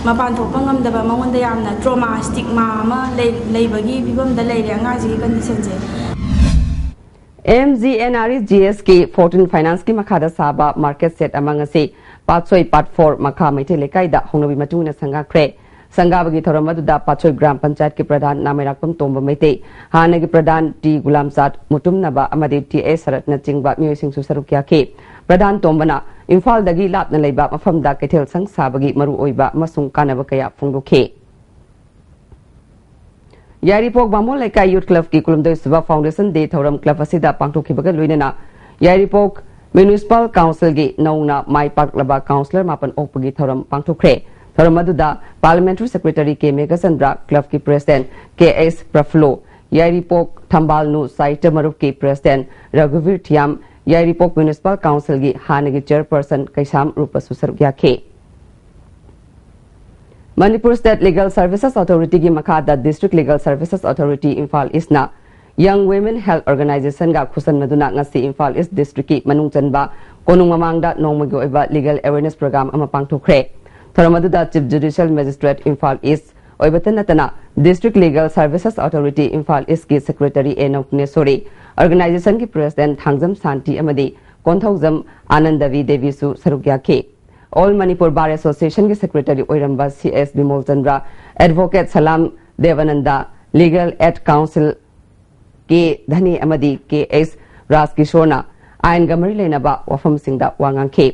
ꯃꯄꯥꯟ ꯊꯣꯛꯄ ꯉꯝꯗꯕ, ꯃꯉꯣꯟꯗ ꯌꯥꯝꯅ ꯇ꯭ꯔꯣꯃꯥ, ꯁ꯭ꯇꯤꯛꯃꯥ ꯑꯃ ꯂꯩ-, ꯂꯩꯕꯒꯤ ꯐꯤꯕꯝꯗ ꯂꯩꯔꯦ ꯑꯉꯥꯡꯁꯤꯒꯤ ꯀꯟꯗꯤꯁꯟꯁꯦ꯫ M G N R E G ꯑꯦꯁꯀꯤ ꯐꯣꯔꯇꯤꯟ ꯐꯥꯏꯅꯥꯟꯁꯀꯤ ꯃꯈꯥꯗ ꯁꯥꯕ ꯃꯥꯔꯀꯦꯠ ꯁꯦꯠ ꯑꯃ ꯉꯁꯤ ꯄꯥꯠꯁꯣꯏ ꯄꯥꯠ ꯐꯣꯔ ꯃꯈꯥ ꯃꯩꯇꯩ ꯂꯩꯀꯥꯏꯗ ꯍꯧꯅꯕꯤ ꯃꯇꯨꯡ ꯏꯟꯅ ꯁꯪꯒꯥꯈ꯭ꯔꯦ꯫ ꯁꯪꯒꯥꯕꯒꯤ ꯊꯧꯔꯝ ꯑꯗꯨꯗ ꯄꯥꯠꯁꯣꯏ ꯒ꯭ꯔꯥꯝ ꯄꯟꯆꯥꯌꯠꯀꯤ ꯄ꯭ꯔꯙꯥꯟ ꯅꯥꯃꯩꯔꯥꯛꯄꯝ ꯇꯣꯝꯕ ꯃꯩꯇꯩ, ꯍꯥꯟꯅꯒꯤ ꯄ꯭ꯔꯙꯥꯟ ꯇꯤ ꯒꯨꯂꯥꯝꯆꯥꯠ ꯃꯨꯇꯨꯝꯅꯕ ꯑꯃꯗꯤ ꯇꯤ ꯑꯦꯁ ꯁꯔꯠꯅꯆꯤꯡꯕ ꯃꯤꯑꯣꯏꯁꯤꯡꯁꯨ ꯁꯔꯨꯛ ꯌꯥꯈꯤ꯫ ꯄ꯭ꯔꯙꯥꯟ ꯇꯣꯝꯕꯅ ꯏꯝꯐꯥꯜꯗꯒꯤ ꯂꯥꯞꯅ ꯂꯩꯕ ꯃꯐꯝꯗ ꯀꯩꯊꯦꯜ ꯁꯪ ꯁꯥꯕꯒꯤ ꯃꯔꯨꯑꯣꯏꯕ ꯑꯃꯁꯨꯡ ꯀꯥꯟꯅꯕ ꯀꯌꯥ ꯐꯣꯡꯗꯣꯛꯈꯤ꯫ ꯌꯥꯏꯔꯤꯄꯣꯛ ꯕꯥꯃꯣꯟ ꯂꯩꯀꯥꯏ ꯌꯨꯠ ꯀ꯭ꯂꯕꯀꯤ ꯀꯨꯟꯍꯨꯝꯗꯣꯏ ꯁꯨꯕ ꯐꯥꯎꯟꯗꯦꯁꯟ ꯗꯦ ꯊꯧꯔꯝ ꯀ꯭ꯂꯕ ꯑꯁꯤꯗ ꯄꯥꯡꯊꯣꯛꯈꯤꯕꯒ ꯂꯣꯏꯅꯅ ꯌꯥꯏꯔꯤꯄꯣꯛ ꯃ꯭ꯌꯨꯅꯤꯁꯤꯄꯥꯜ ꯀꯥꯎꯟꯁꯤꯜꯒꯤ ꯅꯧꯅ ꯃꯥꯏ ꯄꯥꯛꯂꯕ ꯀꯥꯎꯟꯁꯤꯂꯔ ꯃꯥꯄꯟ ꯑꯣꯛꯄꯒꯤ ꯊꯧꯔꯝ ꯄꯥꯡꯊꯣꯛꯈ꯭ꯔꯦ꯫ ꯊꯧꯔꯝ ꯑꯗꯨꯗ ꯄꯥꯔꯂꯤꯌꯥꯃꯦꯟꯇꯔꯤ ꯁꯦꯀ꯭ꯔꯦꯇꯔꯤ ꯀꯦ ꯃꯦꯘꯆꯟꯗ꯭ꯔ, ꯀ꯭ꯂꯕꯀꯤ ꯄ꯭ꯔꯦꯁꯤꯗꯦꯟꯠ ꯀꯦ ꯑꯦꯁ ꯄ꯭ꯔꯐꯨꯜꯂꯣ, ꯌꯥꯏꯔꯤꯄꯣꯛ ꯊꯝꯕꯥꯜ ꯅꯨ ꯁꯥꯍꯤꯇ꯭ꯌ ꯃꯔꯨꯞꯀꯤ ꯄ꯭ꯔꯦꯁꯤꯗꯦꯟꯠ ꯔꯘꯨꯕꯤꯔ ꯊꯤꯌꯥꯝ, ꯌꯥꯏꯔꯤꯄꯣꯛ ꯃ꯭ꯌꯨꯅꯤꯁꯤꯄꯥꯜ ꯀꯥꯎꯟꯁꯤꯜꯒꯤ ꯍꯥꯟꯅꯒꯤ ꯆꯦꯌꯔꯄꯔꯁꯟ ꯀꯩꯁꯥꯝ ꯔꯨꯄꯁꯨ ꯁꯔꯨꯛ ꯌꯥꯈꯤ꯫ ꯃꯅꯤꯄꯨꯔ ꯁ꯭ꯇꯦꯠ ꯂꯤꯒꯦꯜ ꯁꯔꯚꯤꯁꯦꯁ ꯑꯣꯊꯣꯔꯤꯇꯤꯒꯤ ꯃꯈꯥꯗ district legal services authority Imphal ꯏꯁꯅ ꯌꯪ ꯋꯤꯃꯦꯟ ꯍꯦꯜꯊ ꯑꯣꯔꯒꯅꯥꯏꯖꯦꯁꯟꯒ ꯈꯨꯠꯁꯝꯅꯗꯨꯅ ꯉꯁꯤ ꯏꯝꯐꯥꯜ ꯏꯁ ꯗꯤꯁꯇ꯭ꯔꯤꯛꯀꯤ ꯃꯅꯨꯡ ꯆꯟꯕ ꯀꯣꯅꯨꯡ ꯃꯃꯥꯡꯗ ꯅꯣꯡꯃꯒꯤ ꯑꯣꯏꯕ ꯂꯤꯒꯦꯜ ꯑꯦꯋꯦꯔꯅꯦꯁ ꯄ꯭ꯔꯣꯒ꯭ꯔꯥꯝ ꯑꯃ ꯄꯥꯡꯊꯣꯛꯈ꯭ꯔꯦ꯫ ꯊꯧꯔꯝ ꯑꯗꯨꯗ Chief Judicial Magistrate Imphal East ꯑꯣꯏꯕꯇ ꯅꯠꯇꯅ District Legal Services Authority Imphal East ꯀꯤ Secretary A ꯅꯧꯇꯅꯦꯁꯣꯔꯤ, organization ꯒꯤ President ꯊꯥꯡꯖꯝ ꯁꯥꯟꯇꯤ ꯑꯃꯗꯤ ꯀꯣꯟꯊꯧꯖꯝ ꯑꯥꯅꯟꯗꯕꯤ ꯗꯦꯕꯤꯁꯨ ꯁꯔꯨꯛ ꯌꯥꯈꯤ꯫ All Manipur Bar Association ꯒꯤ Secretary ꯑꯣꯏꯔꯝꯕ C S Bimol Chandra, Advocate ꯁꯂꯥꯝ ꯗꯦꯕꯥꯅꯟꯗ, Legal Aid Counsel ꯀꯦ ꯙꯅꯤ ꯑꯃꯗꯤ ꯀꯦ ꯑꯩꯆ ꯔꯥꯖꯀꯤꯁꯣꯔꯅ ꯑꯥꯏꯟꯒ ꯃꯔꯤ ꯂꯩꯅꯕ ꯋꯥꯐꯝꯁꯤꯡꯗ ꯋꯥ ꯉꯥꯡꯈꯤ꯫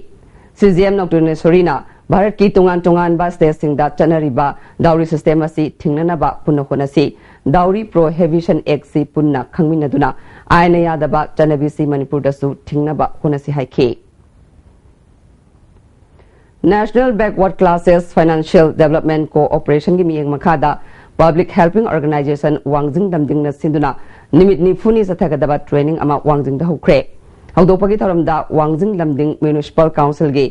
ꯁꯤ ꯖꯤ ꯑꯦꯝ ꯅꯧꯇꯅꯦꯁꯣꯔꯤꯅ ꯚꯥꯔꯠꯀꯤ ꯇꯣꯉꯥꯟ ꯇꯣꯉꯥꯟꯕ ꯁ꯭ꯇꯦꯠꯁꯤꯡꯗ ꯆꯠꯅꯔꯤꯕ dowry system ꯑꯁꯤ ꯊꯤꯡꯅꯅꯕ ꯄꯨꯟꯅ ꯍꯣꯠꯅꯁꯤ꯫ Dowry Prohibition Act ꯁꯤ ꯄꯨꯟꯅ ꯈꯪꯃꯤꯟꯅꯗꯨꯅ ꯑꯥꯏꯟꯅ ꯌꯥꯗꯕ ꯆꯠꯅꯕꯤꯁꯤ ꯃꯅꯤꯄꯨꯔꯗꯁꯨ ꯊꯤꯡꯅꯕ ꯍꯣꯠꯅꯁꯤ ꯍꯥꯏꯈꯤ꯫ National Backward Classes Financial Development Cooperation ꯒꯤ ꯃꯤꯠꯌꯦꯡ ꯃꯈꯥꯗ Public Helping Organization ꯋꯥꯡꯖꯤꯡ ꯂꯝꯗꯤꯡꯅ ꯁꯤꯟꯗꯨꯅ ꯅꯨꯃꯤꯠ ꯅꯤꯐꯨꯅꯤ ꯆꯠꯊꯒꯗꯕ training ꯑꯃ ꯋꯥꯡꯖꯤꯡꯗ ꯍꯧꯈ꯭ꯔꯦ꯫ ꯍꯧꯗꯣꯛꯄꯒꯤ ꯊꯧꯔꯝꯗ ꯋꯥꯡꯖꯤꯡ ꯂꯝꯗꯤꯡ Municipal Council ꯒꯤ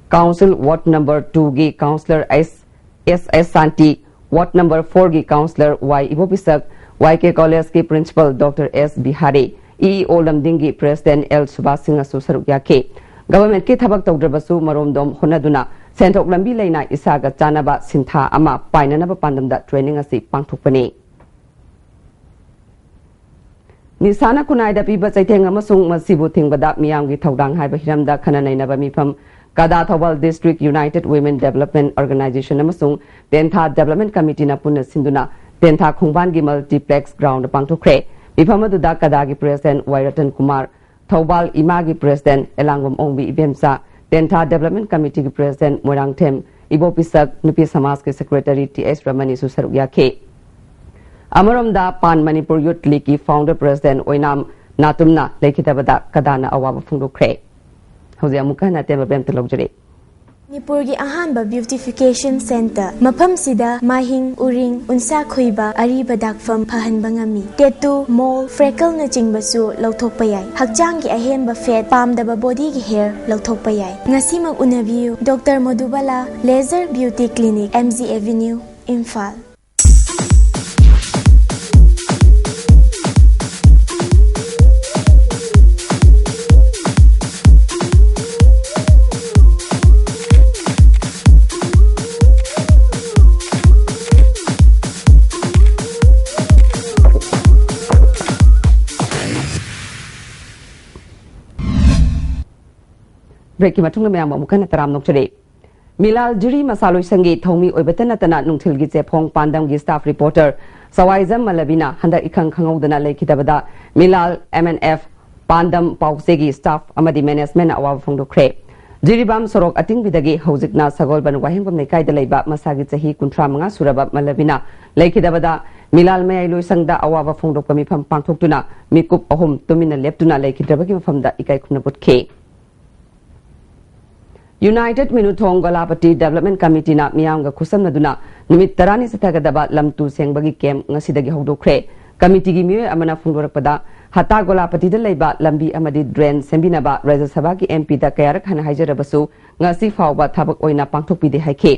Council Ward Number two ꯒꯤ Councillor S S S ꯁꯥꯟꯇꯤ, Ward Number four ꯒꯤ Councillor Y ꯏꯕꯣꯄꯤꯁꯛ, Y K College ꯀꯤ Principal Doctor S Bihari, E E O ꯂꯝꯗꯤꯡꯒꯤ President L Subhas ꯁꯤꯡꯅꯁꯨ ꯁꯔꯨꯛ ꯌꯥꯈꯤ꯫ Government ꯀꯤ ꯊꯕꯛ ꯇꯧꯗ꯭ꯔꯕꯁꯨ ꯃꯔꯣꯝꯗꯣꯝ ꯍꯣꯠꯅꯗꯨꯅ ꯁꯦꯟꯊꯣꯛ ꯂꯝꯕꯤ ꯂꯩꯅ ꯏꯁꯥꯒ ꯆꯥꯟꯅꯕ ꯁꯤꯟꯊꯥ ꯑꯃ ꯄꯥꯏꯅꯅꯕ ꯄꯥꯟꯗꯝꯗ training ꯑꯁꯤ ꯄꯥꯡꯊꯣꯛꯄꯅꯤ꯫ ꯅꯤꯁꯥꯅ ꯈꯨꯟꯅꯥꯏꯗ ꯄꯤꯕ ꯆꯩꯊꯦꯡ ꯑꯃꯁꯨꯡ ꯃꯁꯤꯕꯨ ꯊꯤꯡꯕꯗ ꯃꯤꯌꯥꯝꯒꯤ ꯊꯧꯗꯥꯡ ꯍꯥꯏꯕ ꯍꯤꯔꯝꯗ ꯈꯟꯅ ꯅꯩꯅꯕ ꯃꯤꯐꯝ ꯀꯗꯥ Thoubal District United Women Development Organization ꯑꯃꯁꯨꯡ ꯇꯦꯟꯊꯥ Development Committee ꯅ ꯄꯨꯟꯅ ꯁꯤꯟꯗꯨꯅ ꯇꯦꯟꯊꯥ ꯈꯣꯡꯕꯥꯟꯒꯤ Multiplex Ground ꯗ ꯄꯥꯡꯊꯣꯛꯈ꯭ꯔꯦ꯫ ꯃꯤꯐꯝ ꯑꯗꯨꯗ ꯀꯗꯥꯒꯤ President Y ꯔꯇꯟ ꯀꯨꯃꯥꯔ, ꯊꯧꯕꯥꯜ ꯏꯃꯥꯒꯤ President ꯑꯦꯂꯥꯡꯕꯝ ꯑꯣꯡꯕꯤ ꯏꯕꯦꯝꯆꯥ, ꯇꯦꯟꯊꯥ Development Committee ꯒꯤ President ꯃꯣꯏꯔꯥꯡꯊꯦꯝ ꯏꯕꯣꯄꯤꯁꯛ, ꯅꯨꯄꯤ ꯁꯃꯥꯖꯀꯤ Secretary ꯇꯤ ꯑꯩꯆ ꯔꯃꯅꯤꯁꯨ ꯁꯔꯨꯛ ꯌꯥꯈꯤ꯫ ꯑꯃꯔꯣꯝꯗ Pan Manipur Youth League ꯀꯤ Founder President ꯑꯣꯏꯅꯥꯝ ꯅꯥꯇꯨꯝꯅ ꯂꯩꯈꯤꯗꯕꯗ ꯀꯗꯥꯅ ꯑꯋꯥꯕ ꯐꯣꯡꯗꯣꯛꯈ꯭ꯔꯦ꯫ ꯍꯧꯖꯤꯛ ꯑꯃꯨꯛꯀ ꯍꯟꯅ ꯑꯇꯦꯟꯕ ꯕꯦꯝꯇ ꯂꯧꯖꯔꯤ꯫ ꯃꯅꯤꯄꯨꯔꯒꯤ ꯑꯍꯥꯟꯕ Beautification Centre꯫ ꯃꯐꯝꯁꯤꯗ ꯃꯥꯍꯤꯡ, ꯎꯔꯤꯡ, ꯎꯟꯁꯥ ꯈꯨꯏꯕ, ꯑꯔꯤꯕ ꯗꯥꯛꯐꯝ ꯐꯍꯟꯕ ꯉꯝꯃꯤ꯫ Tattoo, mole, freckle ꯅꯆꯤꯡꯕꯁꯨ ꯂꯧꯊꯣꯛꯄ ꯌꯥꯏ꯫ ꯍꯛꯆꯥꯡꯒꯤ ꯑꯍꯦꯟꯕ fat, ꯄꯥꯝꯗꯕ body ꯒꯤ hair ꯂꯧꯊꯣꯛꯄ ꯌꯥꯏ꯫ ꯉꯁꯤꯃꯛ ꯎꯅꯕꯤꯌꯨ꯫ Doctor ꯃꯣꯗꯨꯕꯥꯂꯥ, Laser Beauty Clinic, M G Avenue, Imphal. ꯕ꯭ꯔꯦꯛꯀꯤ ꯃꯇꯨꯡꯗ ꯃꯌꯥꯝꯕꯨ ꯑꯃꯨꯛ ꯍꯟꯅ ꯇꯔꯥꯝꯅ ꯑꯣꯛꯆꯔꯤ꯫ ꯃꯤꯂꯥꯜ ꯖꯤꯔꯤ ꯃꯁꯥꯂꯣꯏꯁꯪꯒꯤ ꯊꯧꯃꯤ ꯑꯣꯏꯕꯇ ꯅꯠꯇꯅ ꯅꯨꯡꯊꯤꯜꯒꯤ ꯆꯦꯐꯣꯡ ꯄꯥꯟꯗꯝꯒꯤ ꯁ꯭ꯇꯥꯐ ꯔꯤꯄꯣꯔꯇꯔ ꯁꯋꯥꯏꯖꯝ ꯃꯂꯕꯤꯅ ꯍꯟꯗꯛ ꯏꯈꯪ ꯈꯪꯍꯧꯗꯅ ꯂꯩꯈꯤꯗꯕꯗ ꯃꯤꯂꯥꯜ ꯑꯦꯝ ꯑꯦꯟ ꯑꯦꯐ ꯄꯥꯟꯗꯝ ꯄꯥꯎꯆꯦꯒꯤ ꯁ꯭ꯇꯥꯐ ꯑꯃꯗꯤ ꯃꯦꯅꯦꯖꯃꯦꯟꯅ ꯑꯋꯥꯕ ꯐꯣꯡꯗꯣꯛꯈ꯭ꯔꯦ꯫ ꯖꯤꯔꯤꯕꯥꯝ ꯁꯣꯔꯣꯛ ꯑꯇꯤꯡꯕꯤꯗꯒꯤ ꯍꯧꯖꯤꯛꯅ ꯁꯒꯣꯜꯕꯟ ꯋꯥꯍꯦꯡꯕꯝ ꯂꯩꯀꯥꯏꯗ ꯂꯩꯕ ꯃꯁꯥꯒꯤ ꯆꯍꯤ ꯀꯨꯟꯊ꯭ꯔꯥ ꯃꯉꯥ ꯁꯨꯔꯕ ꯃꯂꯕꯤꯅ ꯂꯩꯈꯤꯗꯕꯗ ꯃꯤꯂꯥꯜ ꯃꯌꯥꯏ ꯂꯣꯏꯁꯪꯗ ꯑꯋꯥꯕ ꯐꯣꯡꯗꯣꯛꯄ ꯃꯤꯐꯝ ꯄꯥꯡꯊꯣꯛꯇꯨꯅ ꯃꯤꯀꯨꯞ ꯑꯍꯨꯝ ꯇꯨꯃꯤꯟꯅ ꯂꯦꯞꯇꯨꯅ ꯂꯩꯈꯤꯗ꯭ꯔꯕꯒꯤ ꯃꯐꯝꯗ ꯏꯀꯥꯏ ꯈꯨꯝꯅꯕ ꯎꯠꯈꯤ꯫ ꯌꯨꯅꯥꯏꯇꯦꯗ ꯃꯤꯅꯨꯊꯣꯡ ꯒꯣꯂꯥꯄꯇꯤ ꯗꯦꯕꯂꯞꯃꯦꯟ ꯀꯃꯤꯇꯤꯅ ꯃꯤꯌꯥꯝꯒ ꯈꯨꯠꯁꯝꯅꯗꯨꯅ ꯅꯨꯃꯤꯠ ꯇꯔꯥꯅꯤ ꯆꯠꯊꯒꯗꯕ ꯂꯝ ꯇꯨ ꯁꯦꯡꯕꯒꯤ ꯀꯦꯝꯞ ꯉꯁꯤꯗꯒꯤ ꯍꯧꯗꯣꯛꯈ꯭ꯔꯦ꯫ ꯀꯃꯤꯇꯤꯒꯤ ꯃꯤꯑꯣꯏ ꯑꯃꯅ ꯐꯣꯡꯗꯣꯔꯛꯄꯗ, ꯍꯇꯥ ꯒꯣꯂꯥꯄꯇꯤꯗ ꯂꯩꯕ ꯂꯝꯕꯤ ꯑꯃꯗꯤ ꯗ꯭ꯔꯦꯟ ꯁꯦꯝꯕꯤꯅꯕ ꯔꯥꯖ꯭ꯌ ꯁꯚꯥꯒꯤ ꯑꯦꯝ ꯄꯤꯗ ꯀꯌꯥꯔꯛ ꯍꯟꯅ ꯍꯥꯏꯖꯔꯕꯁꯨ ꯉꯁꯤ ꯐꯥꯎꯕ ꯊꯕꯛ ꯑꯣꯏꯅ ꯄꯥꯡꯊꯣꯛꯄꯤꯗꯦ ꯍꯥꯏꯈꯤ꯫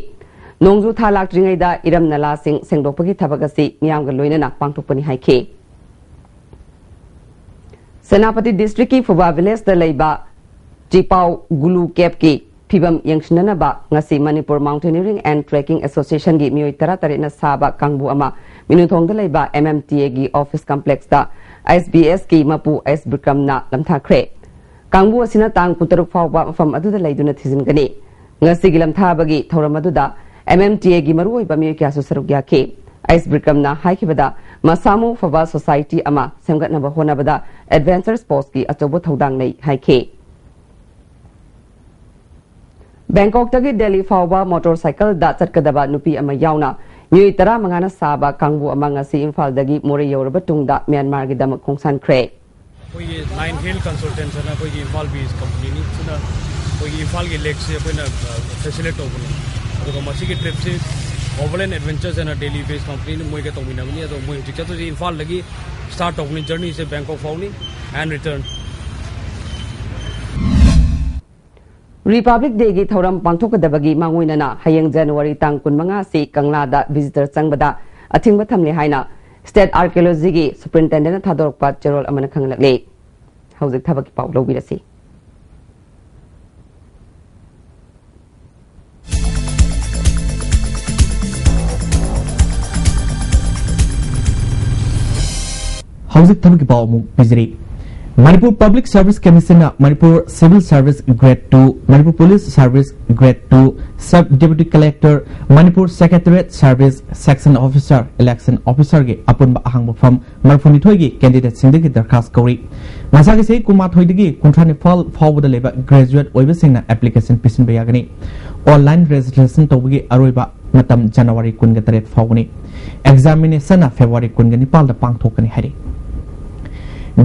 ꯅꯣꯡꯖꯨ ꯊꯥ ꯂꯥꯛꯇ꯭ꯔꯤꯉꯩꯗ ꯏꯔꯝ ꯅꯂꯥꯁꯤꯡ ꯁꯦꯡꯗꯣꯛꯄꯒꯤ ꯊꯕꯛ ꯑꯁꯤ ꯃꯤꯌꯥꯝꯒ ꯂꯣꯏꯅꯅ ꯄꯥꯡꯊꯣꯛꯄꯅꯤ ꯍꯥꯏꯈꯤ꯫ ꯁꯦꯅꯥꯄꯇꯤ ꯗꯤꯁꯇ꯭ꯔꯤꯛꯀꯤ ꯐꯨꯕꯥ ꯚꯤꯂꯦꯖꯇ ꯂꯩꯕ ꯆꯤꯄꯥꯎ ꯒꯨꯂꯨ ꯀꯦꯞꯀꯤ ꯐꯤꯕꯝ ꯌꯦꯡꯁꯤꯟꯅꯅꯕ ꯉꯁꯤ ꯃꯅꯤꯄꯨꯔ ꯃꯥꯎꯟꯇꯦꯅꯤꯌꯔꯤꯡ ꯑꯦꯟ ꯇ꯭ꯔꯦꯀꯤꯡ ꯑꯦꯁꯣꯁꯤꯌꯦꯁꯟꯒꯤ ꯃꯤꯑꯣꯏ ꯇꯔꯥꯇꯔꯦꯠꯅ ꯁꯥꯕ ꯀꯥꯡꯕꯨ ꯑꯃ ꯃꯤꯅꯨꯊꯣꯡꯗ ꯂꯩꯕ ꯑꯦꯝ ꯑꯦꯝ ꯇꯤ ꯑꯦꯒꯤ ꯑꯣꯐꯤꯁ ꯀꯝꯄ꯭ꯂꯦꯛꯁꯇ ꯑꯦꯁ ꯕꯤ ꯑꯦꯁꯀꯤ ꯃꯄꯨ ꯑꯦꯁ ꯕꯤꯀ꯭ꯔꯝꯅ ꯂꯝꯊꯥꯈ꯭ꯔꯦ꯫ ꯀꯥꯡꯕꯨ ꯑꯁꯤꯅ ꯇꯥꯡ ꯀꯨꯟꯇꯔꯨꯛ ꯐꯥꯎꯕ ꯃꯐꯝ ꯑꯗꯨꯗ ꯂꯩꯗꯨꯅ ꯊꯤꯖꯤꯟꯒꯅꯤ꯫ ꯉꯁꯤꯒꯤ ꯂꯝꯊꯥꯕꯒꯤ ꯊꯧꯔꯝ ꯑꯗꯨꯗ ꯑꯦꯝ ꯑꯦꯝ ꯇꯤ ꯑꯦꯒꯤ ꯃꯔꯨꯑꯣꯏꯕ ꯃꯤꯑꯣꯏ ꯀꯌꯥꯁꯨ ꯁꯔꯨꯛ ꯌꯥꯈꯤ꯫ ꯑꯩꯁ ꯕꯤꯀ꯭ꯔꯝꯅ ꯍꯥꯏꯈꯤꯕꯗ, ꯃꯁꯥꯃꯨ ꯐꯕ ꯁꯣꯁꯥꯏꯇꯤ ꯑꯃ ꯁꯦꯝꯒꯠꯅꯕ ꯍꯣꯠꯅꯕꯗ ꯑꯦꯗꯚꯦꯟꯆꯔ ꯁ꯭ꯄꯣꯔꯠꯁꯀꯤ ꯑꯆꯧꯕ ꯊꯧꯗꯥꯡ ꯂꯩ ꯍꯥꯏꯈꯤ꯫ ꯕꯦꯡꯀꯣꯛꯇꯒꯤ ꯗꯦꯜꯂꯤ ꯐꯥꯎꯕ ꯃꯣꯇꯣꯔ ꯁꯥꯏꯀꯜꯗ ꯆꯠꯀꯗꯕ ꯅꯨꯄꯤ ꯑꯃ ꯌꯥꯎꯅ ꯃꯤꯑꯣꯏ ꯇꯔꯥꯃꯉꯥꯅ ꯁꯥꯕ ꯀꯥꯡꯕꯨ ꯑꯃ ꯉꯁꯤ ꯏꯝꯐꯥꯜꯗꯒꯤ ꯃꯣꯔꯦ ꯌꯧꯔꯕ ꯇꯨꯡꯗ ꯃ꯭ꯌꯥꯟꯃꯥꯔꯒꯤꯗꯃꯛ ꯈꯣꯡꯁꯥꯟꯈ꯭ꯔꯦ꯫ ꯑꯩꯈꯣꯏꯒꯤ ꯅꯥꯏꯟ ꯍꯤꯜ ꯀꯟꯁꯜꯇꯦꯟꯁ ꯑꯅ ꯑꯩꯈꯣꯏꯒꯤ ꯏꯝꯐꯥꯜ ꯕꯦꯁ ꯀꯝꯄꯅꯤꯅꯤ꯫ ꯁꯤꯅ ꯑꯩꯈꯣꯏꯒꯤ ꯏꯝꯐꯥꯜꯒꯤ ꯂꯦꯛꯁꯦ ꯑꯩꯈꯣꯏꯅ ꯐꯦꯁꯤꯂꯦꯠ ꯇꯧꯕꯅꯤ꯫ ꯑꯗꯨꯒ ꯃꯁꯤꯒꯤ ꯇ꯭ꯔꯤꯞꯁꯤ ꯑꯣꯚꯔꯂꯦꯟ ꯑꯦꯗꯚꯦꯟꯆꯔꯁ ꯑꯅ ꯗꯦꯜꯂꯤ ꯕꯦꯁ ꯀꯝꯄꯅꯤꯅ ꯃꯣꯏꯒ ꯇꯧꯃꯤꯟꯅꯕꯅꯤ꯫ ꯑꯗꯣ ꯃꯣꯏ ꯍꯧꯖꯤꯛ ꯆꯠꯇꯣꯏꯁꯦ ꯏꯝꯐꯥꯜꯗꯒꯤ ꯁ꯭ꯇꯥꯔꯠ ꯇꯧꯕꯅꯤ꯫ ꯖꯔꯅꯤꯁꯦ ꯕꯦꯡꯀꯣꯛ ꯐꯥꯎꯅꯤ꯫ And return. ꯔꯤꯄꯕ꯭ꯂꯤꯛ ꯗꯦꯒꯤ ꯊꯧꯔꯝ ꯄꯥꯡꯊꯣꯛꯀꯗꯕꯒꯤ ꯃꯥꯡꯑꯣꯏꯅꯅ ꯍꯌꯦꯡ ꯖꯅꯋꯥꯔꯤ ꯇꯥꯡ ꯀꯨꯟꯃꯉꯥ ꯑꯁꯤ ꯀꯪꯂꯥꯗ ꯚꯤꯖꯤꯇꯔ ꯆꯪꯕꯗ ꯑꯊꯤꯡꯕ ꯊꯝꯂꯦ ꯍꯥꯏꯅ ꯁ꯭ꯇꯦꯠ ꯑꯥꯔꯀꯤꯑꯣꯂꯣꯖꯤꯒꯤ ꯁꯨꯄ꯭ꯔꯤꯟꯇꯦꯟꯗꯦꯟꯠꯅ ꯊꯥꯗꯣꯔꯛꯄ ꯆꯦꯔꯣꯜ ꯑꯃꯅ ꯈꯪꯍꯜꯂꯛꯂꯤ꯫ ꯍꯧꯖꯤꯛ ꯊꯕꯛꯀꯤ ꯄꯥꯎ ꯂꯧꯕꯤꯔꯁꯤ꯫ ꯍꯧꯖꯤꯛ ꯊꯕꯛꯀꯤ ꯄꯥꯎ ꯑꯃꯨꯛ ꯄꯤꯖꯔꯤ꯫ Manipur Public Service Commission ꯅ Manipur Civil Service Grade two, Manipur Police Service Grade two, Sub Deputy Collector, Manipur Secretariat Service, Section Officer, Election Officer ꯒꯤ ꯑꯄꯨꯟꯕ ꯑꯍꯥꯡꯕ ꯐꯝ ꯃꯔꯤꯐꯨꯅꯤꯊꯣꯏꯒꯤ candidate ꯁꯤꯡꯗꯒꯤ ꯗꯔꯈꯥꯁ ꯀꯧꯔꯤ꯫ ꯃꯁꯥꯒꯤ ꯆꯍꯤ ꯀꯨꯟꯃꯥꯊꯣꯏꯗꯒꯤ ꯀꯨꯟꯊ꯭ꯔꯥ ꯅꯤꯄꯥꯜ ꯐꯥꯎꯕꯗ ꯂꯩꯕ graduate ꯑꯣꯏꯕꯁꯤꯡꯅ application ꯄꯤꯁꯤꯟꯕ ꯌꯥꯒꯅꯤ꯫ Online registration ꯇꯧꯕꯒꯤ ꯑꯔꯣꯏꯕ ꯃꯇꯝ January ꯀꯨꯟꯒ ꯇꯔꯦꯠ ꯐꯥꯎꯕꯅꯤ꯫ Examination ꯅ February ꯀꯨꯟꯒ ꯅꯤꯄꯥꯜꯗ ꯄꯥꯡꯊꯣꯛꯀꯅꯤ ꯍꯥꯏꯔꯤ꯫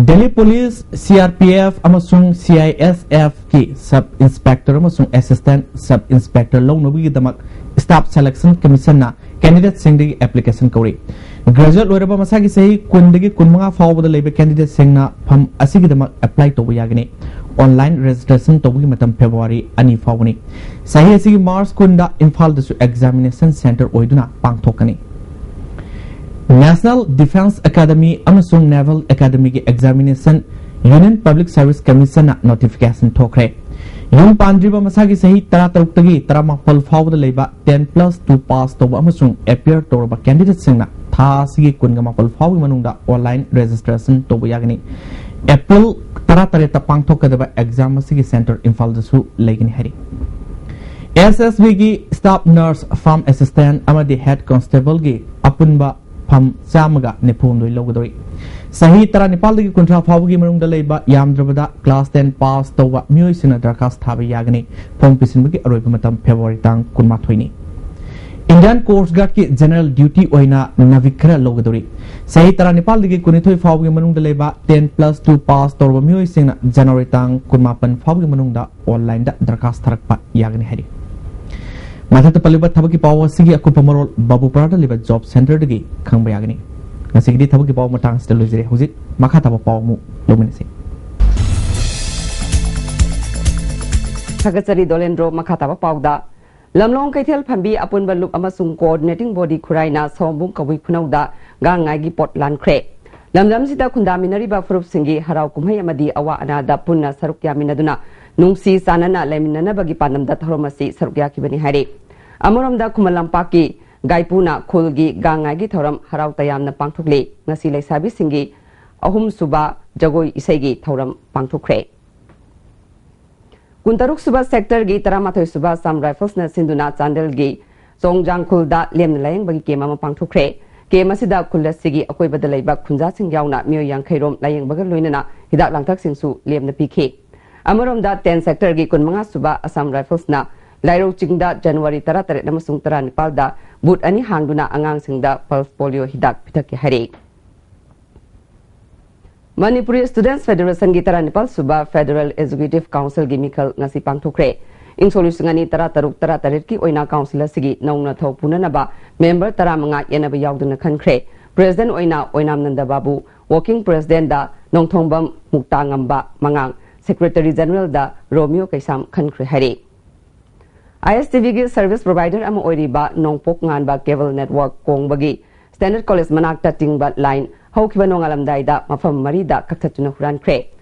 Delhi Police, C R P F ꯑꯃꯁꯨꯡ C I S F ꯀꯤ Sub Inspector ꯑꯃꯁꯨꯡ Assistant Sub Inspector ꯂꯧꯅꯕꯒꯤꯗꯃꯛ Staff Selection Commission ꯅ candidate ꯁꯤꯡꯗꯒꯤ application ꯀꯧꯔꯤ꯫ Graduate ꯂꯣꯏꯔꯕ ꯃꯁꯥꯒꯤ ꯆꯍꯤ ꯀꯨꯟꯗꯒꯤ ꯀꯨꯟꯃꯉꯥ ꯐꯥꯎꯕꯗ ꯂꯩꯕ candidate ꯁꯤꯡꯅ ꯐꯝ ꯑꯁꯤꯒꯤꯗꯃꯛ apply ꯇꯧꯕ ꯌꯥꯒꯅꯤ꯫ Online registration ꯇꯧꯕꯒꯤ ꯃꯇꯝ February ꯑꯅꯤ ꯐꯥꯎꯕꯅꯤ꯫ ꯆꯍꯤ ꯑꯁꯤꯒꯤ March ꯀꯨꯟꯗ ꯏꯝꯐꯥꯜꯗꯁꯨ examination center ꯑꯣꯏꯗꯨꯅ ꯄꯥꯡꯊꯣꯛꯀꯅꯤ꯫ National Defence Academy ꯑꯃꯁꯨꯡ Naval Academy ꯒꯤ examination Union Public Service Commission ꯅ notification ꯊꯣꯛꯈ꯭ꯔꯦ꯫ ꯌꯨꯝ ꯄꯥꯟꯗ꯭ꯔꯤꯕ ꯃꯁꯥꯒꯤ ꯆꯍꯤ ꯇꯔꯥꯇꯔꯨꯛꯇꯒꯤ ꯇꯔꯥꯃꯥꯄꯜ ꯐꯥꯎꯕꯗ ꯂꯩꯕ ten plus two pass ꯇꯧꯕ ꯑꯃꯁꯨꯡ appear ꯇꯧꯔꯕ candidate ꯁꯤꯡꯅ ꯊꯥ ꯑꯁꯤꯒꯤ ꯀꯨꯟꯒ ꯃꯥꯄꯜ ꯐꯥꯎꯒꯤ ꯃꯅꯨꯡꯗ online registration ꯇꯧꯕ ꯌꯥꯒꯅꯤ꯫ April ꯇꯔꯥꯇꯔꯦꯠꯇ ꯄꯥꯡꯊꯣꯛꯀꯗꯕ exam ꯑꯁꯤꯒꯤ center ꯏꯝꯐꯥꯜꯗꯁꯨ ꯂꯩꯒꯅꯤ ꯍꯥꯏꯔꯤ꯫ S S B ꯒꯤ staff nurse, farm assistant ꯑꯃꯗꯤ head constableꯒꯤ ꯑꯄꯨꯟꯕ ꯐꯝ ꯆꯥꯝꯃꯒ ꯅꯤꯐꯨ ꯍꯨꯝꯗꯣꯏ ꯂꯧꯒꯗꯧꯔꯤ꯫ ꯆꯍꯤ ꯇꯔꯥꯅꯤꯄꯥꯜꯗꯒꯤ ꯀꯨꯟꯊ꯭ꯔꯥ ꯐꯥꯎꯕꯒꯤ ꯃꯅꯨꯡꯗ ꯂꯩꯕ ꯌꯥꯝꯗ꯭ꯔꯕꯗ class ten pass ꯇꯧꯕ ꯃꯤꯑꯣꯏꯁꯤꯡꯅ ꯗꯔꯈꯥꯁ ꯊꯥꯕ ꯌꯥꯒꯅꯤ꯫ ꯐꯣꯝ ꯄꯤꯁꯤꯟꯕꯒꯤ ꯑꯔꯣꯏꯕ ꯃꯇꯝ February ꯇꯥꯡ ꯀꯨꯟꯃꯥꯊꯣꯏꯅꯤ꯫ Indian Coast Guardꯀꯤ general duty ꯑꯣꯏꯅ ꯅꯥꯚꯤꯛ ꯈꯔ ꯂꯧꯒꯗꯧꯔꯤ꯫ ꯆꯍꯤ ꯇꯔꯥꯅꯤꯄꯥꯜꯗꯒꯤ ꯀꯨꯟꯅꯤꯊꯣꯏ ꯐꯥꯎꯕꯒꯤ ꯃꯅꯨꯡꯗ ꯂꯩꯕ ten plus two pass ꯇꯧꯔꯕ ꯃꯤꯑꯣꯏꯁꯤꯡꯅ January ꯇꯥꯡ ꯀꯨꯟꯃꯥꯄꯟ ꯐꯥꯎꯕꯒꯤ ꯃꯅꯨꯡꯗ onlineꯗ ꯗꯔꯈꯥꯁ ꯊꯥꯔꯛꯄ ꯌꯥꯒꯅꯤ ꯍꯥꯏꯔꯤ꯫ ꯃꯊꯛꯇ ꯄꯜꯂꯤꯕ ꯊꯕꯛꯀꯤ ꯄꯥꯎ ꯑꯁꯤꯒꯤ ꯑꯀꯨꯞꯄ ꯃꯔꯣꯜ ꯕꯥꯕꯨꯄꯥꯔꯥꯗ ꯂꯩꯕ job centreꯗꯒꯤ ꯈꯪꯕ ꯌꯥꯒꯅꯤ꯫ ꯉꯁꯤꯒꯤꯗꯤ ꯊꯕꯛꯀꯤ ꯄꯥꯎ ꯃꯇꯥꯡ ꯑꯁꯤꯗ ꯂꯣꯏꯖꯔꯦ꯫ ꯍꯧꯖꯤꯛ ꯃꯈꯥ ꯇꯥꯕ ꯄꯥꯎ ꯑꯃꯨꯛ ꯂꯧꯃꯤꯟꯅꯁꯤ꯫ ꯊꯥꯒꯠꯆꯔꯤ ꯗꯣꯂꯦꯟꯗ꯭ꯔꯣ꯫ ꯃꯈꯥ ꯇꯥꯕ ꯄꯥꯎꯗ, ꯂꯝꯂꯣꯡ ꯀꯩꯊꯦꯜ ꯐꯝꯕꯤ ꯑꯄꯨꯟꯕ ꯂꯨꯞ ꯑꯃꯁꯨꯡ coordinating body ꯈꯨꯔꯥꯏꯅ ꯁꯑꯣꯝꯕꯨꯡ ꯀꯕꯨꯏ ꯈꯨꯅꯧꯗ ꯒꯥꯡ ꯉꯥꯏꯒꯤ ꯄꯣꯠ ꯂꯥꯟꯈ꯭ꯔꯦ꯫ ꯂꯝꯗꯝꯁꯤꯗ ꯈꯨꯟꯗꯥꯃꯤꯟꯅꯔꯤꯕ ꯐꯨꯔꯨꯞꯁꯤꯡꯒꯤ ꯍꯔꯥꯎ ꯀꯨꯝꯍꯩ ꯑꯃꯗꯤ ꯑꯋꯥ ꯑꯅꯥꯗ ꯄꯨꯟꯅ ꯁꯔꯨꯛ ꯌꯥꯃꯤꯟꯅꯗꯨꯅ ꯅꯨꯡꯁꯤ ꯆꯥꯟꯅꯅ ꯂꯩꯃꯤꯟꯅꯅꯕꯒꯤ ꯄꯥꯟꯗꯝꯗ ꯊꯧꯔꯝ ꯑꯁꯤ ꯁꯔꯨꯛ ꯌꯥꯈꯤꯕꯅꯤ ꯍꯥꯏꯔꯤ꯫ ꯑꯃꯔꯣꯝꯗ ꯈꯨꯃꯟ ꯂꯝꯄꯥꯛꯀꯤ ꯒꯥꯏꯄꯨꯅ ꯈꯨꯜꯒꯤ ꯒꯥꯡ ꯉꯥꯏꯒꯤ ꯊꯧꯔꯝ ꯍꯔꯥꯎ ꯇꯌꯥꯝꯅ ꯄꯥꯡꯊꯣꯛꯂꯤ꯫ ꯉꯁꯤ ꯂꯩꯁꯥꯕꯤꯁꯤꯡꯒꯤ ꯑꯍꯨꯝꯁꯨꯕ ꯖꯒꯣꯏ ꯏꯁꯩꯒꯤ ꯊꯧꯔꯝ ꯄꯥꯡꯊꯣꯛꯈ꯭ꯔꯦ꯫ ꯀꯨꯟꯇꯔꯨꯛ ꯁꯨꯕ ꯁꯦꯛꯇꯔꯒꯤ ꯇꯔꯥꯃꯥꯊꯣꯏ ꯁꯨꯕ ꯑꯁꯥꯝ ꯔꯥꯏꯐꯜꯁꯅ ꯁꯤꯟꯗꯨꯅ ꯆꯥꯟꯗꯦꯜꯒꯤ ꯆꯣꯡꯖꯥꯡꯈꯨꯜꯗ ꯂꯦꯝꯅ ꯂꯥꯌꯦꯡꯕꯒꯤ ꯀꯦꯝ ꯑꯃ ꯄꯥꯡꯊꯣꯛꯈ꯭ꯔꯦ꯫ ꯀꯦꯝ ꯑꯁꯤꯗ ꯈꯨꯜ ꯑꯁꯤꯒꯤ ꯑꯀꯣꯏꯕꯗ ꯂꯩꯕ ꯈꯨꯟꯖꯥꯁꯤꯡ ꯌꯥꯎꯅ ꯃꯤꯑꯣꯏ ꯌꯥꯡꯈꯩ ꯔꯣꯝ ꯂꯥꯌꯦꯡꯕꯒ ꯂꯣꯏꯅꯅ ꯍꯤꯗꯥꯛ ꯂꯥꯡꯊꯛꯁꯤꯡꯁꯨ ꯂꯦꯝꯅ ꯄꯤꯈꯤ꯫ ꯑꯃꯔꯣꯝꯗ, ꯇꯦꯟ ꯁꯦꯛꯇꯔꯒꯤ ꯀꯨꯟꯃꯉꯥ ꯁꯨꯕ ꯑꯁꯥꯝ ꯔꯥꯏꯐꯜꯁꯅ ꯂꯥꯏꯔꯧ ꯆꯤꯡꯗ ꯖꯅꯋꯥꯔꯤ ꯇꯔꯥꯇꯔꯦꯠ ꯑꯃꯁꯨꯡ ꯇꯔꯥꯅꯤꯄꯥꯜꯗ ꯕꯨꯠ ꯑꯅꯤ ꯍꯥꯡꯗꯨꯅ ꯑꯉꯥꯡꯁꯤꯡꯗ ꯄꯜꯁ ꯄꯣꯂꯤꯑꯣ ꯍꯤꯗꯥꯛ ꯄꯤꯊꯛꯀꯦ ꯍꯥꯏꯔꯤ꯫ ꯃꯅꯤꯄꯨꯔꯤ ꯁ꯭ꯇꯨꯗꯦꯟꯠꯁ ꯐꯦꯗꯔꯦꯁꯟꯒꯤ ꯇꯔꯥꯅꯤꯄꯥꯜ ꯁꯨꯕ ꯐꯦꯗꯔꯦꯜ ꯑꯦꯛꯖꯤꯀ꯭ꯌꯨꯇꯤꯚ ꯀꯥꯎꯟꯁꯤꯜꯒꯤ ꯃꯤꯈꯜ ꯉꯁꯤ ꯄꯥꯡꯊꯣꯛꯈ꯭ꯔꯦ꯫ ꯏꯪ ꯁꯣꯛ ꯂꯤꯁꯤꯡ ꯑꯅꯤ ꯇꯔꯥ ꯇꯔꯨꯛ ꯇꯔꯥ ꯇꯔꯦꯠꯀꯤ ꯑꯣꯏꯅ ꯀꯥꯎꯟꯁꯤꯜ ꯑꯁꯤꯒꯤ ꯅꯧꯅ ꯊꯧ ꯄꯨꯅꯅꯕ ꯃꯦꯝꯕꯔ ꯇꯔꯥꯃꯉꯥ ꯌꯦꯟꯅꯕ ꯌꯥꯎꯗꯨꯅ ꯈꯟꯈ꯭ꯔꯦ꯫ ꯄ꯭ꯔꯦꯁꯤꯗꯦꯟꯠ ꯑꯣꯏꯅ ꯑꯣꯏꯅꯥꯝ ꯅꯟꯗ ꯕꯥꯕꯨ, ꯋꯥꯔꯀꯤꯡ ꯄ꯭ꯔꯦꯁꯤꯗꯦꯟꯠꯗ ꯅꯣꯡꯊꯣꯡꯕꯝ ꯃꯨꯛꯇꯥ ꯉꯝꯕ ꯃꯉꯥꯡ, ꯁꯦꯀ꯭ꯔꯦꯇꯔꯤ ꯖꯦꯅꯔꯦꯜꯗ ꯔꯣꯃꯤꯌꯣ ꯀꯩꯁꯥꯝ ꯈꯟꯈ꯭ꯔꯦ ꯍꯥꯏꯔꯤ꯫ ꯑꯥꯏ ꯑꯦꯁ ꯇꯤ ꯚꯤꯒꯤ ꯁꯔꯚꯤꯁ ꯄ꯭ꯔꯣꯚꯥꯏꯗꯔ ꯑꯃ ꯑꯣꯏꯔꯤꯕ ꯅꯣꯡꯄꯣꯛ ꯉꯥꯟꯕ ꯀꯦꯕꯜ ꯅꯦꯠꯋꯥꯔꯛ ꯀꯣꯡꯕꯒꯤ ꯁ꯭ꯇꯦꯟꯗꯔꯗ ꯀꯣꯂꯦꯖ ꯃꯅꯥꯛꯇ ꯇꯤꯡꯕ ꯂꯥꯏꯟ ꯍꯧꯈꯤꯕ ꯅꯣꯡꯉꯥꯜꯂꯝꯗꯥꯏꯗ ꯃꯐꯝ ꯃꯔꯤꯗ ꯀꯛꯊꯠꯇꯨꯅ ꯍꯨꯔꯥꯟꯈ꯭ꯔꯦ꯫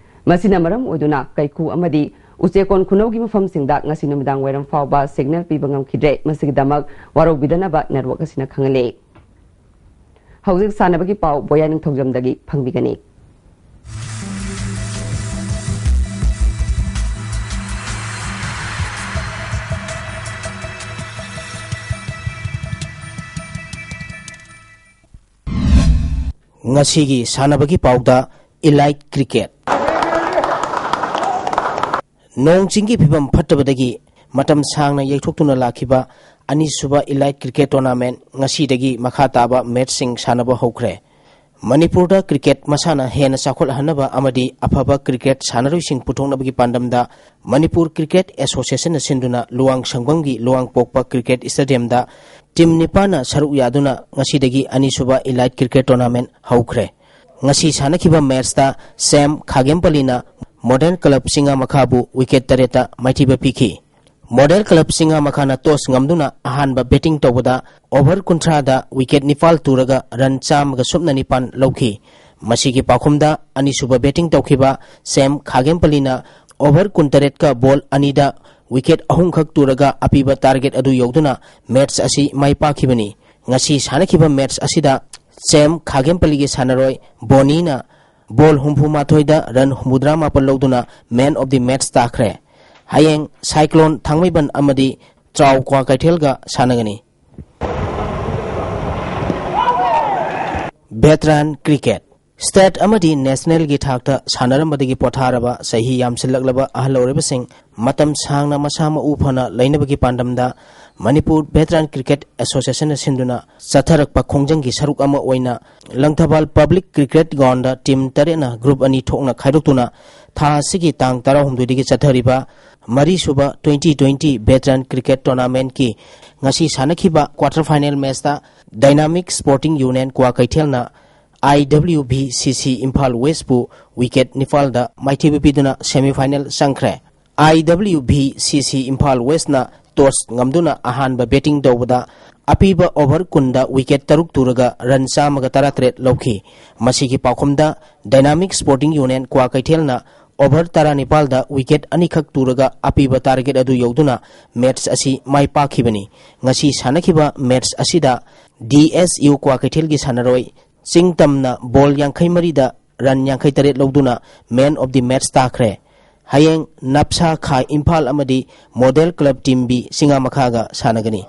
ꯃꯁꯤꯅ ꯃꯔꯝ ꯑꯣꯏꯗꯨꯅ ꯀꯩꯀꯨ ꯑꯃꯗꯤ ꯎꯆꯦꯀꯣꯟ ꯈꯨꯅꯧꯒꯤ ꯃꯐꯝꯁꯤꯡꯗ ꯉꯁꯤ ꯅꯨꯃꯤꯗꯥꯡ ꯋꯥꯏꯔꯝ ꯐꯥꯎꯕ ꯁꯤꯒꯅꯦꯜ ꯄꯤꯕ ꯉꯝꯈꯤꯗ꯭ꯔꯦ꯫ ꯃꯁꯤꯒꯤꯗꯃꯛ ꯋꯥꯔꯧꯕꯤꯗꯅꯕ ꯅꯦꯠꯋꯥꯔꯛ ꯑꯁꯤꯅ ꯈꯪꯍꯜꯂꯤ꯫ ꯍꯧꯖꯤꯛ ꯁꯥꯟꯅꯕꯒꯤ ꯄꯥꯎ ꯕꯣꯌꯥ ꯅꯤꯡꯊꯧꯖꯝꯗꯒꯤ ꯐꯪꯕꯤꯒꯅꯤ꯫ ꯉꯁꯤꯒꯤ ꯁꯥꯟꯅꯕꯒꯤ ꯄꯥꯎꯗ ꯏꯂꯥꯏꯠ ꯀ꯭ꯔꯤꯀꯦꯠ꯫ ꯅꯣꯡ ꯆꯤꯡꯒꯤ ꯐꯤꯕꯝ ꯐꯠꯇꯕꯗꯒꯤ ꯃꯇꯝ ꯁꯥꯡꯅ ꯌꯩꯊꯣꯛꯇꯨꯅ ꯂꯥꯛꯈꯤꯕ ꯑꯅꯤꯁꯨꯕ ꯏꯂꯥꯏꯠ ꯀ꯭ꯔꯤꯀꯦꯠ ꯇꯣꯔꯅꯥꯃꯦꯟꯠ ꯉꯁꯤꯗꯒꯤ ꯃꯈꯥ ꯇꯥꯕ ꯃꯦꯆꯁꯤꯡ ꯁꯥꯟꯅꯕ ꯍꯧꯈ꯭ꯔꯦ꯫ ꯃꯅꯤꯄꯨꯔꯗ ꯀ꯭ꯔꯤꯀꯦꯠ ꯃꯁꯥꯟꯅ ꯍꯦꯟꯅ ꯆꯥꯎꯈꯠꯍꯟꯅꯕ ꯑꯃꯗꯤ ꯑꯐꯕ ꯀ꯭ꯔꯤꯀꯦꯠ ꯁꯥꯟꯅꯔꯣꯏꯁꯤꯡ ꯄꯨꯊꯣꯛꯅꯕꯒꯤ ꯄꯥꯟꯗꯝꯗ ꯃꯅꯤꯄꯨꯔ ꯀ꯭ꯔꯤꯀꯦꯠ ꯑꯦꯁꯣꯁꯤꯌꯦꯁꯟꯅ ꯁꯤꯟꯗꯨꯅ ꯂꯨꯋꯥꯡ ꯁꯪꯕꯝꯒꯤ ꯂꯨꯋꯥꯡꯄꯣꯛꯄ ꯀ꯭ꯔꯤꯀꯦꯠ ꯁ꯭ꯇꯦꯗꯤꯌꯝꯗ ꯇꯤꯝ ꯅꯤꯄꯥꯟꯅ ꯁꯔꯨꯛ ꯌꯥꯗꯨꯅ ꯉꯁꯤꯗꯒꯤ ꯑꯅꯤꯁꯨꯕ ꯏꯂꯥꯏꯠ ꯀ꯭ꯔꯤꯀꯦꯠ ꯇꯣꯔꯅꯥꯃꯦꯟꯠ ꯍꯧꯈ꯭ꯔꯦ꯫ ꯉꯁꯤ ꯁꯥꯟꯅꯈꯤꯕ ꯃꯦꯆꯇ ꯁꯦꯝ ꯈꯥꯒꯦꯝꯄꯜꯂꯤꯅ ꯃꯣꯗꯦꯜ ꯀ꯭ꯂꯕ ꯆꯤꯡꯉꯥꯃꯈꯥꯕꯨ ꯋꯤꯀꯦꯠ ꯇꯔꯦꯠꯇ ꯃꯥꯏꯊꯤꯕ ꯄꯤꯈꯤ꯫ ꯃꯣꯗꯦꯜ ꯀ꯭ꯂꯕ ꯆꯤꯡꯉꯥꯃꯈꯥꯅ ꯇꯣꯁ ꯉꯝꯗꯨꯅ ꯑꯍꯥꯟꯕ ꯕꯦꯇꯤꯡ ꯇꯧꯕꯗ ꯑꯣꯚꯔ ꯀꯨꯟꯊ꯭ꯔꯥꯗ ꯋꯤꯀꯦꯠ ꯅꯤꯄꯥꯜ ꯇꯨꯔꯒ ꯔꯟ ꯆꯥꯝꯃꯒ ꯁꯨꯞꯅ ꯅꯤꯄꯥꯜ ꯂꯧꯈꯤ꯫ ꯃꯁꯤꯒꯤ ꯄꯥꯎꯈꯨꯝꯗ ꯑꯅꯤꯁꯨꯕ ꯕꯦꯇꯤꯡ ꯇꯧꯈꯤꯕ ꯁꯦꯝ ꯈꯥꯒꯦꯝꯄꯜꯂꯤꯅ ꯑꯣꯚꯔ ꯀꯨꯟꯇꯔꯦꯠꯀ ꯕꯣꯜ ꯑꯅꯤꯗ ꯋꯤꯀꯦꯠ ꯑꯍꯨꯝꯈꯛ ꯇꯨꯔꯒ ꯑꯄꯤꯕ ꯇꯥꯔꯒꯦꯠ ꯑꯗꯨ ꯌꯧꯗꯨꯅ ꯃꯦꯆ ꯑꯁꯤ ꯃꯥꯏ ꯄꯥꯛꯈꯤꯕꯅꯤ꯫ ꯉꯁꯤ ꯁꯥꯟꯅꯈꯤꯕ ꯃꯦꯆ ꯑꯁꯤꯗ ꯁꯦꯝ ꯈꯥꯒꯦꯝꯄꯜꯂꯤꯒꯤ ꯁꯥꯟꯅꯔꯣꯏ ꯕꯣꯅꯤꯅ ꯕꯣꯜ ꯍꯨꯝꯐꯨ ꯃꯥꯊꯣꯏꯗ ꯔꯟ ꯍꯨꯝꯐꯨꯇꯔꯥ ꯃꯥꯄꯜ ꯂꯧꯗꯨꯅ man of the match ꯇꯥꯈ꯭ꯔꯦ꯫ ꯍꯌꯦꯡ ꯁꯥꯏꯀ꯭ꯂꯣꯟ ꯊꯥꯡꯃꯩꯕꯟ ꯑꯃꯗꯤ ꯇ꯭ꯔꯥꯎ ꯀ꯭ꯋꯥꯀꯩꯊꯦꯜꯒ ꯁꯥꯟꯅꯒꯅꯤ꯫ Veteran cricket. ꯁ꯭ꯇꯦꯠ ꯑꯃꯗꯤ ꯅꯦꯁꯅꯦꯜꯒꯤ ꯊꯥꯛꯇ ꯁꯥꯟꯅꯔꯝꯕꯗꯒꯤ ꯄꯣꯊꯥꯔꯕ, ꯆꯍꯤ ꯌꯥꯝꯁꯤꯜꯂꯛꯂꯕ ꯑꯍꯜ ꯑꯣꯏꯔꯕꯁꯤꯡ ꯃꯇꯝ ꯁꯥꯡꯅ ꯃꯁꯥ ꯃꯎ ꯐꯅ ꯂꯩꯅꯕꯒꯤ ꯄꯥꯟꯗꯝꯗ ꯃꯅꯤꯄꯨꯔ ꯚꯦꯇꯔꯥꯟ ꯀ꯭ꯔꯤꯀꯦꯠ ꯑꯦꯁꯣꯁꯤꯌꯦꯁꯟꯅ ꯁꯤꯟꯗꯨꯅ ꯆꯠꯊꯔꯛꯄ ꯈꯣꯡꯖꯪꯒꯤ ꯁꯔꯨꯛ ꯑꯃ ꯑꯣꯏꯅ Langthabal public cricket ground team ꯇꯔꯦꯠꯅ ꯒ꯭ꯔꯨꯞ ꯑꯅꯤ ꯊꯣꯛꯅ ꯈꯥꯏꯗꯣꯛꯇꯨꯅ ꯊꯥ ꯑꯁꯤꯒꯤ ꯇꯥꯡ ꯇꯔꯥꯍꯨꯝꯗꯣꯏꯗꯒꯤ ꯆꯠꯊꯔꯤꯕ ꯃꯔꯤꯁꯨꯕ twenty twenty ꯚꯦꯇꯔꯥꯟ ꯀ꯭ꯔꯤꯀꯦꯠ ꯇꯣꯔꯅꯥꯃꯦꯟꯠꯀꯤ ꯉꯁꯤ ꯁꯥꯟꯅꯈꯤꯕ ꯀ꯭ꯋꯥꯇꯔ ꯐꯥꯏꯅꯦꯜ ꯃꯦꯆꯇ ꯗꯥꯏꯅꯥꯃꯤꯛ ꯁ꯭ꯄꯣꯔꯇꯤꯡ ꯌꯨꯅꯤꯌꯟ ꯀ꯭ꯋꯥꯀꯩꯊꯦꯜꯅ IWVCC ꯏꯝꯐꯥꯜ ꯋꯦꯁꯄꯨ ꯋꯤꯀꯦꯠ ꯅꯤꯄꯥꯜꯗ ꯃꯥꯏꯊꯤꯕ ꯄꯤꯗꯨꯅ ꯁꯦꯃꯤꯐꯥꯏꯅꯦꯜ ꯆꯪꯈ꯭ꯔꯦ꯫ IWVCC ꯏꯝꯐꯥꯜ ꯋꯦꯁꯅ ꯇꯣꯁ ꯉꯝꯗꯨꯅ ꯑꯍꯥꯟꯕ ꯕꯦꯇꯤꯡ ꯇꯧꯕꯗ ꯑꯄꯤꯕ ꯑꯣꯚꯔ ꯀꯨꯟꯗ ꯋꯤꯀꯦꯠ ꯇꯔꯨꯛ ꯇꯨꯔꯒ ꯔꯟ ꯆꯥꯝꯃꯒ ꯇꯔꯥꯇꯔꯦꯠ ꯂꯧꯈꯤ꯫ ꯃꯁꯤꯒꯤ ꯄꯥꯎꯈꯨꯝꯗ ꯗꯥꯏꯅꯥꯃꯤꯛ ꯁ꯭ꯄꯣꯔꯇꯤꯡ ꯌꯨꯅꯤꯌꯟ ꯀ꯭ꯋꯥꯀꯩꯊꯦꯜꯅ ꯑꯣꯚꯔ ꯇꯔꯥꯅꯤꯄꯥꯜꯗ ꯋꯤꯀꯦꯠ ꯑꯅꯤꯈꯛ ꯇꯨꯔꯒ ꯑꯄꯤꯕ ꯇꯥꯔꯒꯦꯠ ꯑꯗꯨ ꯌꯧꯗꯨꯅ ꯃꯦꯆ ꯑꯁꯤ ꯃꯥꯏ ꯄꯥꯛꯈꯤꯕꯅꯤ꯫ ꯉꯁꯤ ꯁꯥꯟꯅꯈꯤꯕ ꯃꯦꯆ ꯑꯁꯤꯗ DSU ꯀ꯭ꯋꯥꯀꯩꯊꯦꯜꯒꯤ ꯁꯥꯟꯅꯔꯣꯏ ꯆꯤꯡꯇꯝꯅ ꯕꯣꯜ ꯌꯥꯡꯈꯩ ꯃꯔꯤꯗ ꯔꯟ ꯌꯥꯡꯈꯩ ꯇꯔꯦꯠ ꯂꯧꯗꯨꯅ man of the match ꯇꯥꯈ꯭ꯔꯦ꯫ ꯍꯌꯦꯡ ꯅꯞꯁꯥ ꯈꯥ ꯏꯝꯐꯥꯜ ꯑꯃꯗꯤ ꯃꯣꯗꯦꯜ ꯀ꯭ꯂꯕ ꯇꯤꯝ ꯕꯤ ꯆꯤꯡꯉꯥꯃꯈꯥꯒ ꯁꯥꯟꯅꯒꯅꯤ꯫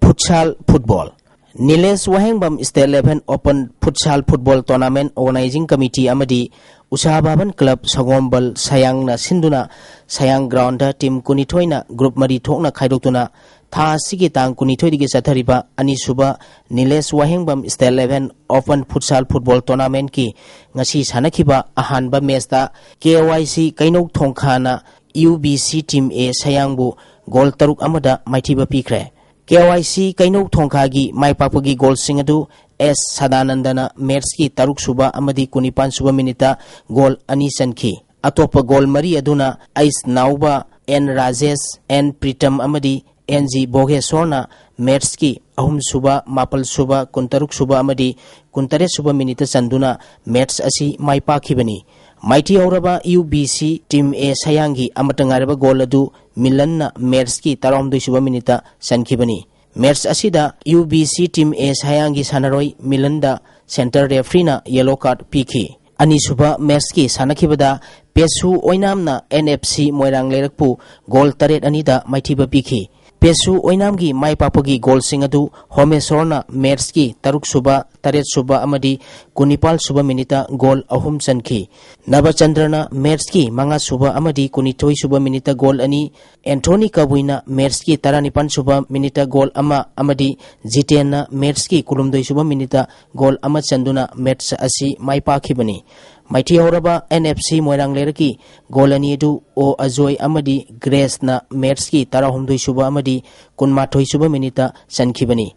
Futsal football. Nilesh Wahengbam state level open futsal football tournament organising committee ꯑꯃꯗꯤ ꯎꯁꯥ ꯚꯕꯟ ꯀ꯭ꯂꯕ ꯁꯒꯣꯝꯕꯜ ꯁꯌꯥꯡꯅ ꯁꯤꯟꯗꯨꯅ ꯁꯌꯥꯡ ꯒ꯭ꯔꯥꯎꯟꯗ ꯇꯤꯝ ꯀꯨꯟꯅꯤꯊꯣꯏꯅ ꯒ꯭ꯔꯨꯞ ꯃꯔꯤ ꯊꯣꯛꯅ ꯈꯥꯏꯗꯣꯛꯇꯨꯅ ꯊꯥ ꯑꯁꯤꯒꯤ ꯇꯥꯡ ꯀꯨꯟꯅꯤꯊꯣꯏꯗꯒꯤ ꯆꯠꯊꯔꯤꯕ ꯑꯅꯤꯁꯨꯕ Nilesh Wahengbam state level open futsal football ꯇꯣꯔꯅꯥꯃꯦꯟꯠꯀꯤ ꯉꯁꯤ ꯁꯥꯟꯅꯈꯤꯕ ꯑꯍꯥꯟꯕ ꯃꯦꯆꯇ KYC ꯀꯩꯅꯧ ꯊꯣꯡꯈꯥꯅ UBC ꯇꯤꯝ A ꯁꯌꯥꯡꯕꯨ ꯒꯣꯜ ꯇꯔꯨꯛ ꯑꯃꯗ ꯃꯥꯏꯊꯤꯕ ꯄꯤꯈ꯭ꯔꯦ꯫ KYC ꯀꯩꯅꯧ ꯊꯣꯡꯈꯥꯒꯤ ꯃꯥꯏ ꯄꯥꯛꯄꯒꯤ ꯒꯣꯜꯁꯤꯡ ꯑꯗꯨ S ꯁꯗꯥꯅꯟꯗꯅ ꯃꯦꯆꯀꯤ ꯇꯔꯨꯛꯁꯨꯕ ꯑꯃꯗꯤ ꯀꯨꯟꯅꯤꯄꯥꯟꯁꯨꯕ ꯃꯤꯅꯤꯠꯇ ꯒꯣꯜ ꯑꯅꯤ ꯆꯟꯈꯤ꯫ ꯑꯇꯣꯞꯄ ꯒꯣꯜ ꯃꯔꯤ ꯑꯗꯨꯅ ꯑꯩꯁ ꯅꯥꯎꯕ, N ꯔꯥꯖꯦꯁ, N ꯄ꯭ꯔꯤꯇꯝ ꯑꯃꯗꯤ N G ꯚꯣꯒꯦꯁꯣꯔꯅ ꯃꯦꯆꯀꯤ ꯑꯍꯨꯝꯁꯨꯕ, ꯃꯥꯄꯜꯁꯨꯕ, ꯀꯨꯟꯇꯔꯨꯛꯁꯨꯕ ꯑꯃꯗꯤ ꯀꯨꯟꯇꯔꯦꯠꯁꯨꯕ ꯃꯤꯅꯤꯠꯇ ꯆꯟꯗꯨꯅ ꯃꯦꯆ ꯑꯁꯤ ꯃꯥꯏ ꯄꯥꯛꯈꯤꯕꯅꯤ꯫ ꯃꯥꯏꯊꯤꯍꯧꯔꯕ UBC ꯇꯤꯝ A ꯁꯌꯥꯡꯒꯤ ꯑꯃꯠꯇ ꯉꯥꯏꯔꯕ ꯒꯣꯜ ꯑꯗꯨ ꯃꯤꯂꯟꯅ ꯃꯦꯆꯀꯤ ꯇꯔꯥꯍꯨꯝꯗꯣꯏꯁꯨꯕ ꯃꯤꯅꯤꯠꯇ ꯆꯟꯈꯤꯕꯅꯤ꯫ Match ꯑꯁꯤꯗ UBC team A ꯁꯥꯌꯥꯡꯒꯤ ꯁꯥꯟꯅꯔꯣꯏ ꯃꯤꯂꯟꯗ center refereeꯅ yellow card ꯄꯤꯈꯤ꯫ ꯑꯅꯤꯁꯨꯕ matchꯀꯤ ꯁꯥꯟꯅꯈꯤꯕꯗ ꯄꯦꯁꯨ ꯑꯣꯏꯅꯥꯝꯅ NFC ꯃꯣꯏꯔꯥꯡ ꯂꯩꯔꯛꯄꯨ goal ꯇꯔꯦꯠ ꯑꯅꯤꯗ ꯃꯥꯏꯊꯤꯕ ꯄꯤꯈꯤ꯫ ꯄꯦꯁꯨ ꯑꯣꯏꯅꯥꯝꯒꯤ ꯃꯥꯏ ꯄꯥꯛꯄꯒꯤ goalꯁꯤꯡ ꯑꯗꯨ ꯍꯣꯃꯦꯁꯣꯔꯅ matchꯀꯤ ꯇꯔꯨꯛꯁꯨꯕ, ꯇꯔꯦꯠꯁꯨꯕ ꯑꯃꯗꯤ ꯀꯨꯟꯅꯤꯄꯥꯜꯁꯨꯕ minuteꯇ goal ꯑꯍꯨꯝ ꯆꯟꯈꯤ꯫ ꯅꯕꯆꯟꯗ꯭ꯔꯅ matchꯀꯤ ꯃꯉꯥꯁꯨꯕ ꯑꯃꯗꯤ ꯀꯨꯟꯅꯤꯊꯣꯏꯁꯨꯕ minuteꯇ goal ꯑꯅꯤ, ꯑꯦꯟꯊꯣꯅꯤ ꯀꯕꯨꯏꯅ matchꯀꯤ ꯇꯔꯥꯅꯤꯄꯥꯜꯁꯨꯕ minuteꯇ goal ꯑꯃ ꯑꯃꯗꯤ ꯖꯤꯇꯦꯟꯅ matchꯀꯤ ꯀꯨꯟꯍꯨꯝꯗꯣꯏꯁꯨꯕ minuteꯇ goal ꯑꯃ ꯆꯟꯗꯨꯅ match ꯑꯁꯤ ꯃꯥꯏ ꯄꯥꯛꯈꯤꯕꯅꯤ꯫ ꯃꯥꯏꯊꯤꯍꯧꯔꯕ NFC ꯃꯣꯏꯔꯥꯡ ꯂꯩꯔꯛꯀꯤ goal ꯑꯅꯤ ꯑꯗꯨ ꯑꯣ ꯑꯖꯣꯏ ꯑꯃꯗꯤ ꯒ꯭ꯔꯦꯁꯅ matchꯀꯤ ꯇꯔꯥꯍꯨꯝꯗꯣꯏꯁꯨꯕ ꯑꯃꯗꯤ ꯀꯨꯟꯃꯥꯊꯣꯏꯁꯨꯕ minuteꯇ ꯆꯟꯈꯤꯕꯅꯤ꯫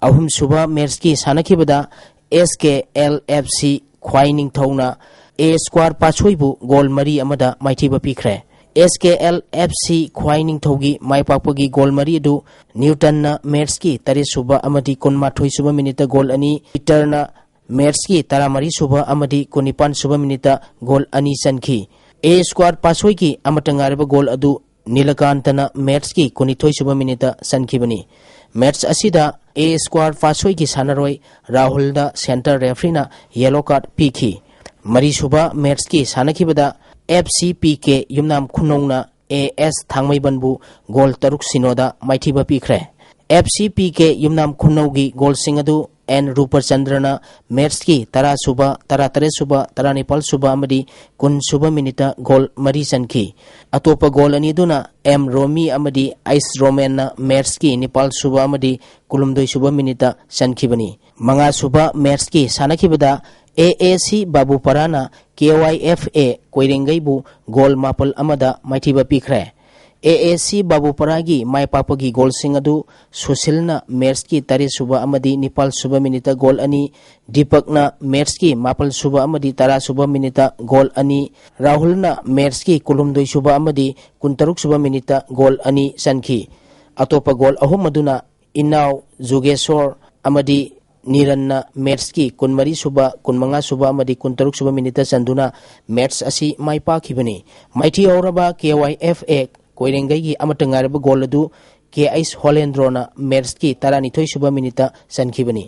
ꯑꯍꯨꯝꯁꯨꯕ matchꯀꯤ ꯁꯥꯟꯅꯈꯤꯕꯗ SKLFC ꯈ꯭ꯋꯥꯏ ꯅꯤꯡꯊꯧꯅ A Square ꯄꯥꯠꯁꯣꯏꯕꯨ goal ꯃꯔꯤ ꯑꯃꯗ ꯃꯥꯏꯊꯤꯕ ꯄꯤꯈ꯭ꯔꯦ꯫ SKLFC ꯈ꯭ꯋꯥꯏ ꯅꯤꯡꯊꯧꯒꯤ ꯃꯥꯏ ꯄꯥꯛꯄꯒꯤ goal ꯃꯔꯤ ꯑꯗꯨ ꯅ꯭ꯌꯨꯇꯟꯅ matchꯀꯤ ꯇꯔꯦꯠꯁꯨꯕ ꯑꯃꯗꯤ ꯀꯨꯟꯃꯥꯊꯣꯏꯁꯨꯕ minuteꯇ goal ꯑꯅꯤ, ꯄꯤꯇꯔꯅ matchꯀꯤ ꯇꯔꯥꯃꯔꯤꯁꯨꯕ ꯑꯃꯗꯤ ꯀꯨꯟꯅꯤꯄꯥꯜꯁꯨꯕ minuteꯇ goal ꯑꯅꯤ ꯆꯟꯈꯤ꯫ A Square ꯄꯥꯠꯁꯣꯏꯒꯤ ꯑꯃꯠꯇ ꯉꯥꯏꯔꯕ goal ꯑꯗꯨ ꯅꯤꯂꯀꯥꯟꯇꯅ matchꯀꯤ ꯀꯨꯟꯅꯤꯊꯣꯏꯁꯨꯕ minuteꯇ ꯆꯟꯈꯤꯕꯅꯤ꯫ Match ꯑꯁꯤꯗ A Square ꯄꯥꯠꯁꯣꯏꯒꯤ ꯁꯥꯟꯅꯔꯣꯏ ꯔꯥꯍꯨꯜꯗ center refereeꯅ yellow card ꯄꯤꯈꯤ꯫ ꯃꯔꯤꯁꯨꯕ matchꯀꯤ ꯁꯥꯟꯅꯈꯤꯕꯗ FCPK ꯌꯨꯝꯅꯥꯝ ꯈꯨꯅꯧꯅ AS ꯊꯥꯡꯃꯩꯕꯟꯕꯨ goal ꯇꯔꯨꯛ ꯁꯤꯅꯣꯗ ꯃꯥꯏꯊꯤꯕ ꯄꯤꯈ꯭ꯔꯦ꯫ FCPK ꯌꯨꯝꯅꯥꯝ ꯈꯨꯅꯧꯒꯤ goalꯁꯤꯡ ꯑꯗꯨ N ꯔꯨꯄꯆꯟꯗ꯭ꯔꯅ matchꯀꯤ ꯇꯔꯥꯁꯨꯕ, ꯇꯔꯥꯇꯔꯦꯠꯁꯨꯕ, ꯇꯔꯥꯅꯤꯄꯥꯜꯁꯨꯕ ꯑꯃꯗꯤ ꯀꯨꯟꯁꯨꯕ minuteꯇ goal ꯃꯔꯤ ꯆꯟꯈꯤ꯫ ꯑꯇꯣꯞꯄ goal ꯑꯅꯤ ꯑꯗꯨꯅ M ꯔꯣꯃꯤ ꯑꯃꯗꯤ ꯑꯩꯁ ꯔꯣꯃꯦꯟꯅ matchꯀꯤ ꯅꯤꯄꯥꯜꯁꯨꯕ ꯑꯃꯗꯤ ꯀꯨꯟꯍꯨꯝꯗꯣꯏꯁꯨꯕ minuteꯇ ꯆꯟꯈꯤꯕꯅꯤ꯫ ꯃꯉꯥꯁꯨꯕ matchꯀꯤ ꯁꯥꯟꯅꯈꯤꯕꯗ AAC ꯕꯥꯕꯨꯄꯔꯥꯅ KYFA ꯀꯣꯏꯔꯦꯡꯒꯩꯕꯨ goal ꯃꯥꯄꯜ ꯑꯃꯗ ꯃꯥꯏꯊꯤꯕ ꯄꯤꯈ꯭ꯔꯦ꯫ AAC ꯕꯥꯕꯨꯄꯔꯥꯒꯤ ꯃꯥꯏ ꯄꯥꯛꯄꯒꯤ goalꯁꯤꯡ ꯑꯗꯨ ꯁꯨꯁꯤꯜꯅ matchꯀꯤ ꯇꯔꯦꯠꯁꯨꯕ ꯑꯃꯗꯤ ꯅꯤꯄꯥꯜꯁꯨꯕ minuteꯇ goal ꯑꯅꯤ, ꯗꯤꯄꯛꯅ matchꯀꯤ ꯃꯥꯄꯜꯁꯨꯕ ꯑꯃꯗꯤ ꯇꯔꯥꯁꯨꯕ minuteꯇ goal ꯑꯅꯤ, ꯔꯥꯍꯨꯜꯅ matchꯀꯤ ꯀꯨꯟꯍꯨꯝꯗꯣꯏꯁꯨꯕ ꯑꯃꯗꯤ ꯀꯨꯟꯇꯔꯨꯛꯁꯨꯕ minuteꯇ goal ꯑꯅꯤ ꯆꯟꯈꯤ꯫ ꯑꯇꯣꯞꯄ goal ꯑꯍꯨꯝ ꯑꯗꯨꯅ ꯏꯅꯥꯎ ꯖꯨꯒꯦꯁꯣꯔ ꯑꯃꯗꯤ ꯅꯤꯔꯟꯅ matchꯀꯤ ꯀꯨꯟꯃꯔꯤꯁꯨꯕ, ꯀꯨꯟꯃꯉꯥꯁꯨꯕ ꯑꯃꯗꯤ ꯀꯨꯟꯇꯔꯨꯛꯁꯨꯕ minuteꯇ ꯆꯟꯗꯨꯅ match ꯑꯁꯤ ꯃꯥꯏ ꯄꯥꯛꯈꯤꯕꯅꯤ꯫ ꯃꯥꯏꯊꯤꯍꯧꯔꯕ KYFA ꯀꯣꯏꯔꯦꯡꯒꯩꯒꯤ ꯑꯃꯠꯇ ꯉꯥꯏꯔꯕ goal ꯑꯗꯨ ꯀꯦ ꯑꯩꯆ ꯍꯣꯂꯦꯟꯗ꯭ꯔꯣꯅ ꯃꯦꯠꯁꯀꯤ ꯇꯔꯥꯅꯤꯊꯣꯏ ꯁꯨꯕ ꯃꯤꯅꯤꯠꯇ ꯆꯟꯈꯤꯕꯅꯤ꯫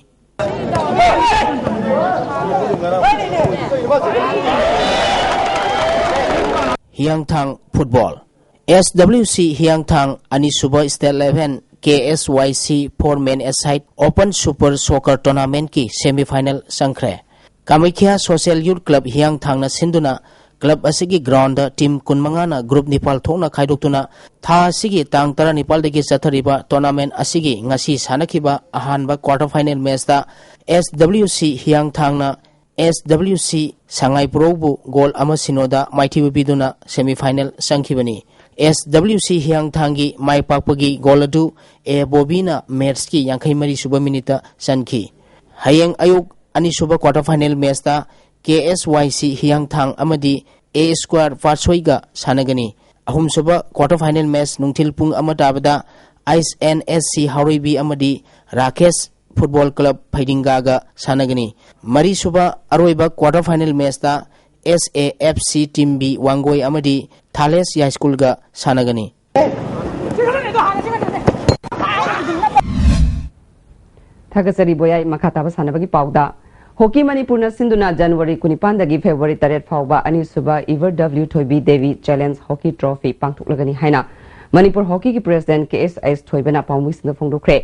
ꯍꯤꯌꯥꯡꯊꯥꯡ ꯐꯨꯠꯕꯣꯜ꯫ ꯑꯦꯁ ꯗꯕ꯭ꯂꯤꯎ ꯁꯤ ꯍꯤꯌꯥꯡꯊꯥꯡ ꯑꯅꯤꯁꯨꯕ ꯁ꯭ꯇꯦꯠ ꯏꯂꯦꯚꯦꯟ ꯀꯦ ꯑꯦꯁ ꯋꯥꯏ ꯁꯤ for men ꯑꯦꯁꯥꯏꯠ open super soccer ꯇꯣꯔꯅꯥꯃꯦꯟꯠꯀꯤ semifinal ꯆꯪꯈ꯭ꯔꯦ꯫ ꯀꯥꯃꯩꯈ꯭ꯌꯥ ꯁꯣꯁꯤꯌꯦꯜ ꯌꯨꯠ ꯀ꯭ꯂꯕ ꯍꯤꯌꯥꯡꯊꯥꯡꯅ ꯁꯤꯟꯗꯨꯅ ꯀ꯭ꯂꯕ ꯑꯁꯤꯒꯤ ꯒ꯭ꯔꯥꯎꯟꯗ ꯇꯤꯝ ꯀꯨꯟꯃꯉꯥꯅ ꯒ꯭ꯔꯨꯞ ꯅꯤꯄꯥꯜ ꯊꯣꯛꯅ ꯈꯥꯏꯗꯣꯛꯇꯨꯅ ꯊꯥ ꯑꯁꯤꯒꯤ ꯇꯥꯡ ꯇꯔꯥꯅꯤꯄꯥꯜꯗꯒꯤ ꯆꯠꯊꯔꯤꯕ ꯇꯣꯔꯅꯥꯃꯦꯟꯠ ꯑꯁꯤꯒꯤ ꯉꯁꯤ ꯁꯥꯟꯅꯈꯤꯕ ꯑꯍꯥꯟꯕ ꯀ꯭ꯋꯥꯇꯔ ꯐꯥꯏꯅꯦꯜ ꯃꯦꯆꯇ ꯑꯦꯁ ꯗꯕ꯭ꯂꯤꯎ ꯁꯤ ꯍꯤꯌꯥꯡꯊꯥꯡꯅ ꯑꯦꯁ ꯗꯕ꯭ꯂꯤꯎ ꯁꯤ ꯁꯉꯥꯏꯄ꯭ꯔꯧꯕꯨ ꯒꯣꯜ ꯑꯃ ꯁꯤꯅꯣꯗ ꯃꯥꯏꯊꯤꯕ ꯄꯤꯗꯨꯅ ꯁꯦꯃꯤꯐꯥꯏꯅꯦꯜ ꯆꯪꯈꯤꯕꯅꯤ꯫ ꯑꯦꯁ ꯗꯕ꯭ꯂꯤꯎ ꯁꯤ ꯍꯤꯌꯥꯡꯊꯥꯡꯒꯤ ꯃꯥꯏ ꯄꯥꯛꯄꯒꯤ ꯒꯣꯜ ꯑꯗꯨ ꯑꯦ ꯕꯣꯕꯤꯅ ꯃꯦꯠꯁꯀꯤ ꯌꯥꯡꯈꯩ ꯃꯔꯤ ꯁꯨꯕ ꯃꯤꯅꯤꯠꯇ ꯆꯟꯈꯤ꯫ ꯍꯌꯦꯡ ꯑꯌꯨꯛ ꯑꯅꯤꯁꯨꯕ ꯀ꯭ꯋꯥꯇꯔ ꯐꯥꯏꯅꯦꯜ ꯃꯦꯠꯁꯇ ꯀꯦ ꯑꯦꯁ ꯋꯥꯏ ꯁꯤ ꯍꯤꯌꯥꯡꯊꯥꯡ ꯑꯃꯗꯤ ꯑꯦ ꯁ꯭ꯀ꯭ꯋꯥꯔ ꯄꯥꯠꯁꯣꯏꯒ ꯁꯥꯟꯅꯒꯅꯤ꯫ ꯑꯍꯨꯝꯁꯨꯕ ꯀ꯭ꯋꯥꯇꯔ ꯐꯥꯏꯅꯦꯜ ꯃꯦꯠꯁ ꯅꯨꯡꯊꯤꯜ ꯄꯨꯡ ꯑꯃ ꯇꯥꯕꯗ ꯑꯥꯏꯁ ꯑꯦꯟ ꯑꯦꯁ ꯁꯤ ꯍꯥꯎꯔꯩꯕꯤ ꯑꯃꯗꯤ ꯔꯥꯀꯦꯁ ꯐꯨꯠꯕꯣꯜ ꯀ꯭ꯂꯕ ꯐꯩꯗꯤꯡꯒꯥꯒ ꯁꯥꯟꯅꯒꯅꯤ꯫ ꯃꯔꯤꯁꯨꯕ ꯑꯔꯣꯏꯕ ꯀ꯭ꯋꯥꯇꯔ ꯐꯥꯏꯅꯦꯜ ꯃꯦꯠꯁꯇ S A F C team B Wangoi ꯑꯃꯗꯤ ꯊꯥꯂꯦꯁ ꯌꯥꯏꯁ꯭ꯀꯨꯜꯒ ꯁꯥꯟꯅꯒꯅꯤ꯫ ꯊꯥꯒꯠꯆꯔꯤ ꯕꯣꯌꯥꯏ꯫ ꯃꯈꯥ ꯇꯥꯕ ꯁꯥꯟꯅꯕꯒꯤ ꯄꯥꯎꯗ, ꯍꯣꯀꯤ ꯃꯅꯤꯄꯨꯔꯅ ꯁꯤꯟꯗꯨꯅ ꯖꯅꯋꯥꯔꯤ ꯀꯨꯟꯅꯤꯄꯥꯟꯗꯒꯤ ꯐꯦꯕ꯭ꯔꯨꯋꯥꯔꯤ ꯇꯔꯦꯠ ꯐꯥꯎꯕ ꯑꯅꯤꯁꯨꯕ ꯏꯚꯔ ꯗꯕ꯭ꯂꯤꯎ ꯊꯣꯏꯕꯤ ꯗꯦꯕꯤ ꯆꯦꯂꯦꯟꯖ ꯍꯣꯀꯤ ꯇ꯭ꯔꯣꯐꯤ ꯄꯥꯡꯊꯣꯛꯂꯒꯅꯤ ꯍꯥꯏꯅ ꯃꯅꯤꯄꯨꯔ ꯍꯣꯀꯤꯒꯤ ꯄ꯭ꯔꯦꯁꯤꯗꯦꯟꯠ ꯀꯦ ꯑꯦꯁ ꯑꯩꯁ ꯊꯣꯏꯕꯅ ꯄꯥꯎꯃꯤꯁꯤꯡꯗ ꯐꯣꯡꯗꯣꯛꯈ꯭ꯔꯦ꯫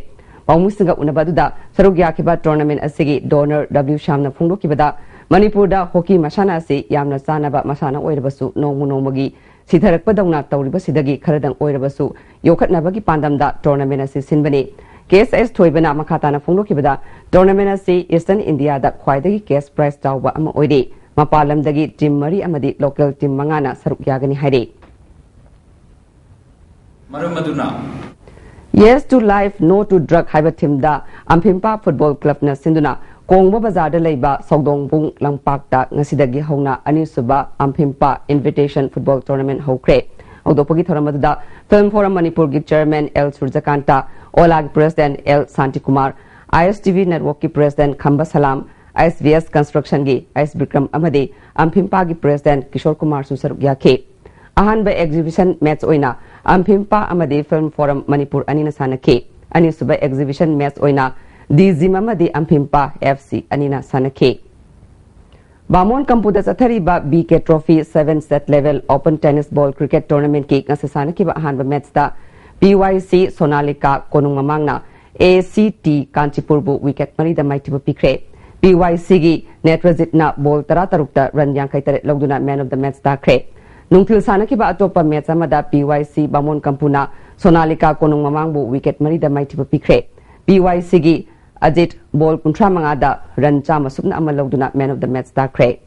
ꯄꯥꯎꯃꯤꯁꯤꯡꯒ ꯎꯅꯕ ꯑꯗꯨꯗ ꯁꯔꯨꯛ ꯌꯥꯈꯤꯕ ꯇꯣꯔꯅꯥꯃꯦꯟꯠ ꯑꯁꯤꯒꯤ ꯗꯣꯅꯔ ꯗꯕ꯭ꯂꯤꯎ ꯁ꯭ꯌꯥꯝꯅ ꯐꯣꯡꯗꯣꯛꯈꯤꯕꯗ, ꯃꯅꯤꯄꯨꯔꯗ ꯍꯣꯀꯤ ꯃꯁꯥꯟꯅ ꯑꯁꯤ ꯌꯥꯝꯅ ꯆꯥꯟꯅꯕ ꯃꯁꯥꯟꯅ ꯑꯣꯏꯔꯕꯁꯨ ꯅꯣꯡꯃ ꯅꯣꯡꯃꯒꯤ ꯁꯤꯊꯔꯛꯄꯗꯧꯅ ꯇꯧꯔꯤꯕꯁꯤꯗꯒꯤ ꯈꯔꯗꯪ ꯑꯣꯏꯔꯕꯁꯨ ꯌꯣꯛꯈꯠꯅꯕꯒꯤ ꯄꯥꯟꯗꯝꯗ ꯇꯣꯔꯅꯥꯃꯦꯟꯠ ꯑꯁꯤ ꯁꯤꯟꯕꯅꯤ꯫ ꯀꯦ ꯑꯦꯁ ꯑꯩꯁ ꯊꯣꯏꯕꯅ ꯃꯈꯥ ꯇꯥꯅ ꯐꯣꯡꯗꯣꯛꯈꯤꯕꯗ, ꯇꯣꯔꯅꯥꯃꯦꯟꯠ ꯑꯁꯤ ꯏꯁꯇꯔꯟ ꯏꯟꯗꯤꯌꯥꯗ ꯈ꯭ꯋꯥꯏꯗꯒꯤ ꯀꯦꯁ ꯄ꯭ꯔꯥꯏꯖ ꯆꯥꯎꯕ ꯑꯃ ꯑꯣꯏꯔꯤ꯫ ꯃꯄꯥꯟ ꯂꯝꯗꯒꯤ ꯇꯤꯝ ꯃꯔꯤ ꯑꯃꯗꯤ ꯂꯣꯀꯦꯜ ꯇꯤꯝ ꯃꯉꯥꯅ ꯁꯔꯨꯛ ꯌꯥꯒꯅꯤ ꯍꯥꯏꯔꯤ꯫ ꯃꯔꯝ ꯑꯗꯨꯅ Yes to Life, No to Drug ꯍꯥꯏꯕ ꯊꯤꯝꯗ ꯑꯝꯐꯤꯝꯄꯥ ꯐꯨꯠꯕꯣꯜ ꯀ꯭ꯂꯕꯅ ꯁꯤꯟꯗꯨꯅ ꯀꯣꯡꯕ ꯕꯖꯥꯔꯗ ꯂꯩꯕ ꯁꯧꯗꯣꯡꯕꯨꯡ ꯂꯝꯄꯥꯛꯇ ꯉꯁꯤꯗꯒꯤ ꯍꯧꯅ ꯑꯅꯤꯁꯨꯕ ꯑꯝꯐꯤꯝꯄꯥ ꯏꯟꯚꯤꯇꯦꯁꯟ ꯐꯨꯠꯕꯣꯜ ꯇꯣꯔꯅꯥꯃꯦꯟꯠ ꯍꯧꯈ꯭ꯔꯦ꯫ ꯍꯧꯗꯣꯛꯄꯒꯤ ꯊꯧꯔꯝ ꯑꯗꯨꯗ ꯐꯤꯜꯝ ꯐꯣꯔꯝ ꯃꯅꯤꯄꯨꯔꯒꯤ ꯆꯦꯌꯔꯃꯦꯟ ꯑꯦꯜ ꯁꯨꯔꯖꯀꯥꯟꯇ, ꯑꯣꯂꯥꯒꯤ ꯄ꯭ꯔꯦꯁꯤꯗꯦꯟꯠ ꯑꯦꯜ ꯁꯥꯟꯇꯤꯀꯨꯃꯥꯔ, ꯑꯥꯏ ꯑꯦꯁ ꯇꯤ ꯚꯤ ꯅꯦꯠꯋꯥꯔꯛꯀꯤ ꯄ꯭ꯔꯦꯁꯤꯗꯦꯟꯠ ꯈꯝꯕ ꯁꯂꯥꯝ, ꯑꯥꯏ ꯑꯦꯁ ꯚꯤ ꯑꯦꯁ ꯀꯟꯁꯇ꯭ꯔꯛꯁꯟꯒꯤ ꯑꯥꯏ ꯑꯦꯁ ꯕꯤꯀ꯭ꯔꯝ ꯑꯃꯗꯤ ꯑꯝꯐꯤꯝꯄꯥꯒꯤ ꯄ꯭ꯔꯦꯁꯤꯗꯦꯟꯠ ꯀꯤꯁꯣꯔ ꯀꯨꯃꯥꯔꯁꯨ ꯁꯔꯨꯛ ꯌꯥꯈꯤ꯫ ꯑꯍꯥꯟꯕ ꯑꯦꯛꯖꯤꯕꯤꯁꯟ ꯃꯦꯠꯆ ꯑꯣꯏꯅ ꯑꯝꯐꯤꯝꯄꯥ ꯑꯃꯗꯤ ꯐꯤꯜꯝ ꯐꯣꯔꯝ ꯃꯅꯤꯄꯨꯔ ꯑꯅꯤꯅ ꯁꯥꯟꯅꯈꯤ꯫ ꯑꯅꯤꯁꯨꯕ ꯑꯦꯛꯖꯤꯕꯤꯁꯟ ꯃꯦꯆ ꯑꯣꯏꯅ ꯗꯤꯖꯤꯝ ꯑꯃꯗꯤ ꯑꯝꯐꯤꯝꯄꯥ ꯑꯦꯐ ꯁꯤ ꯑꯅꯤꯅ ꯁꯥꯟꯅꯈꯤ꯫ ꯕꯥꯃꯣꯟ ꯀꯝꯄꯨꯗ ꯆꯠꯊꯔꯤꯕ B K trophy seven state level open tennis ball cricket ꯇꯣꯔꯅꯥꯃꯦꯟꯠꯀꯤ ꯉꯁꯤ ꯁꯥꯟꯅꯈꯤꯕ ꯑꯍꯥꯟꯕ ꯃꯦꯆꯇ ꯄꯤ ꯋꯥꯏ ꯁꯤ ꯁꯣꯅꯥꯂꯤꯀꯥ ꯀꯣꯅꯨꯡ ꯃꯃꯥꯡꯅ ꯑꯦ ꯁꯤ ꯇꯤ ꯀꯥꯟꯆꯤꯄꯨꯔꯕꯨ ꯋꯤꯀꯦꯠ ꯃꯔꯤꯗ ꯃꯥꯏꯊꯤꯕ ꯄꯤꯈ꯭ꯔꯦ꯫ ꯄꯤ ꯋꯥꯏ ꯁꯤꯒꯤ ꯅꯦꯇ꯭ꯔꯖꯤꯠꯅ ꯕꯣꯜ ꯇꯔꯥ ꯇꯔꯨꯛꯇ ꯔꯟ ꯌꯥꯡꯈꯩ ꯇꯔꯦꯠ ꯂꯧꯗꯨꯅ ꯃꯦꯟ ꯑꯣꯐ ꯗ ꯃꯦꯆ ꯇꯥꯈ꯭ꯔꯦ꯫ ꯅꯨꯡꯊꯤꯜ ꯁꯥꯟꯅꯈꯤꯕ ꯑꯇꯣꯞꯄ ꯃꯦꯆ ꯑꯃꯗ ꯄꯤ ꯋꯥꯏ ꯁꯤ ꯕꯥꯃꯣꯟ ꯀꯝꯄꯨꯅ ꯁꯣꯅꯥꯂꯤꯀꯥ ꯀꯣꯅꯨꯡ ꯃꯃꯥꯡꯕꯨ ꯋꯤꯀꯦꯠ ꯃꯔꯤꯗ ꯃꯥꯏꯊꯤꯕ ꯄꯤꯈ꯭ꯔꯦ꯫ ꯄꯤ ꯋꯥꯏ ꯁꯤꯒꯤ ꯑꯖꯤꯠ ꯕꯣꯜ ꯀꯨꯟꯊ꯭ꯔꯥ ꯃꯉꯥꯗ ꯔꯟ ꯆꯥꯝꯃ ꯁꯨꯞꯅ ꯑꯃ ꯂꯧꯗꯨꯅ ꯃꯦꯟ ꯑꯣꯐ ꯗ ꯃꯦꯆ ꯇꯥꯈ꯭ꯔꯦ꯫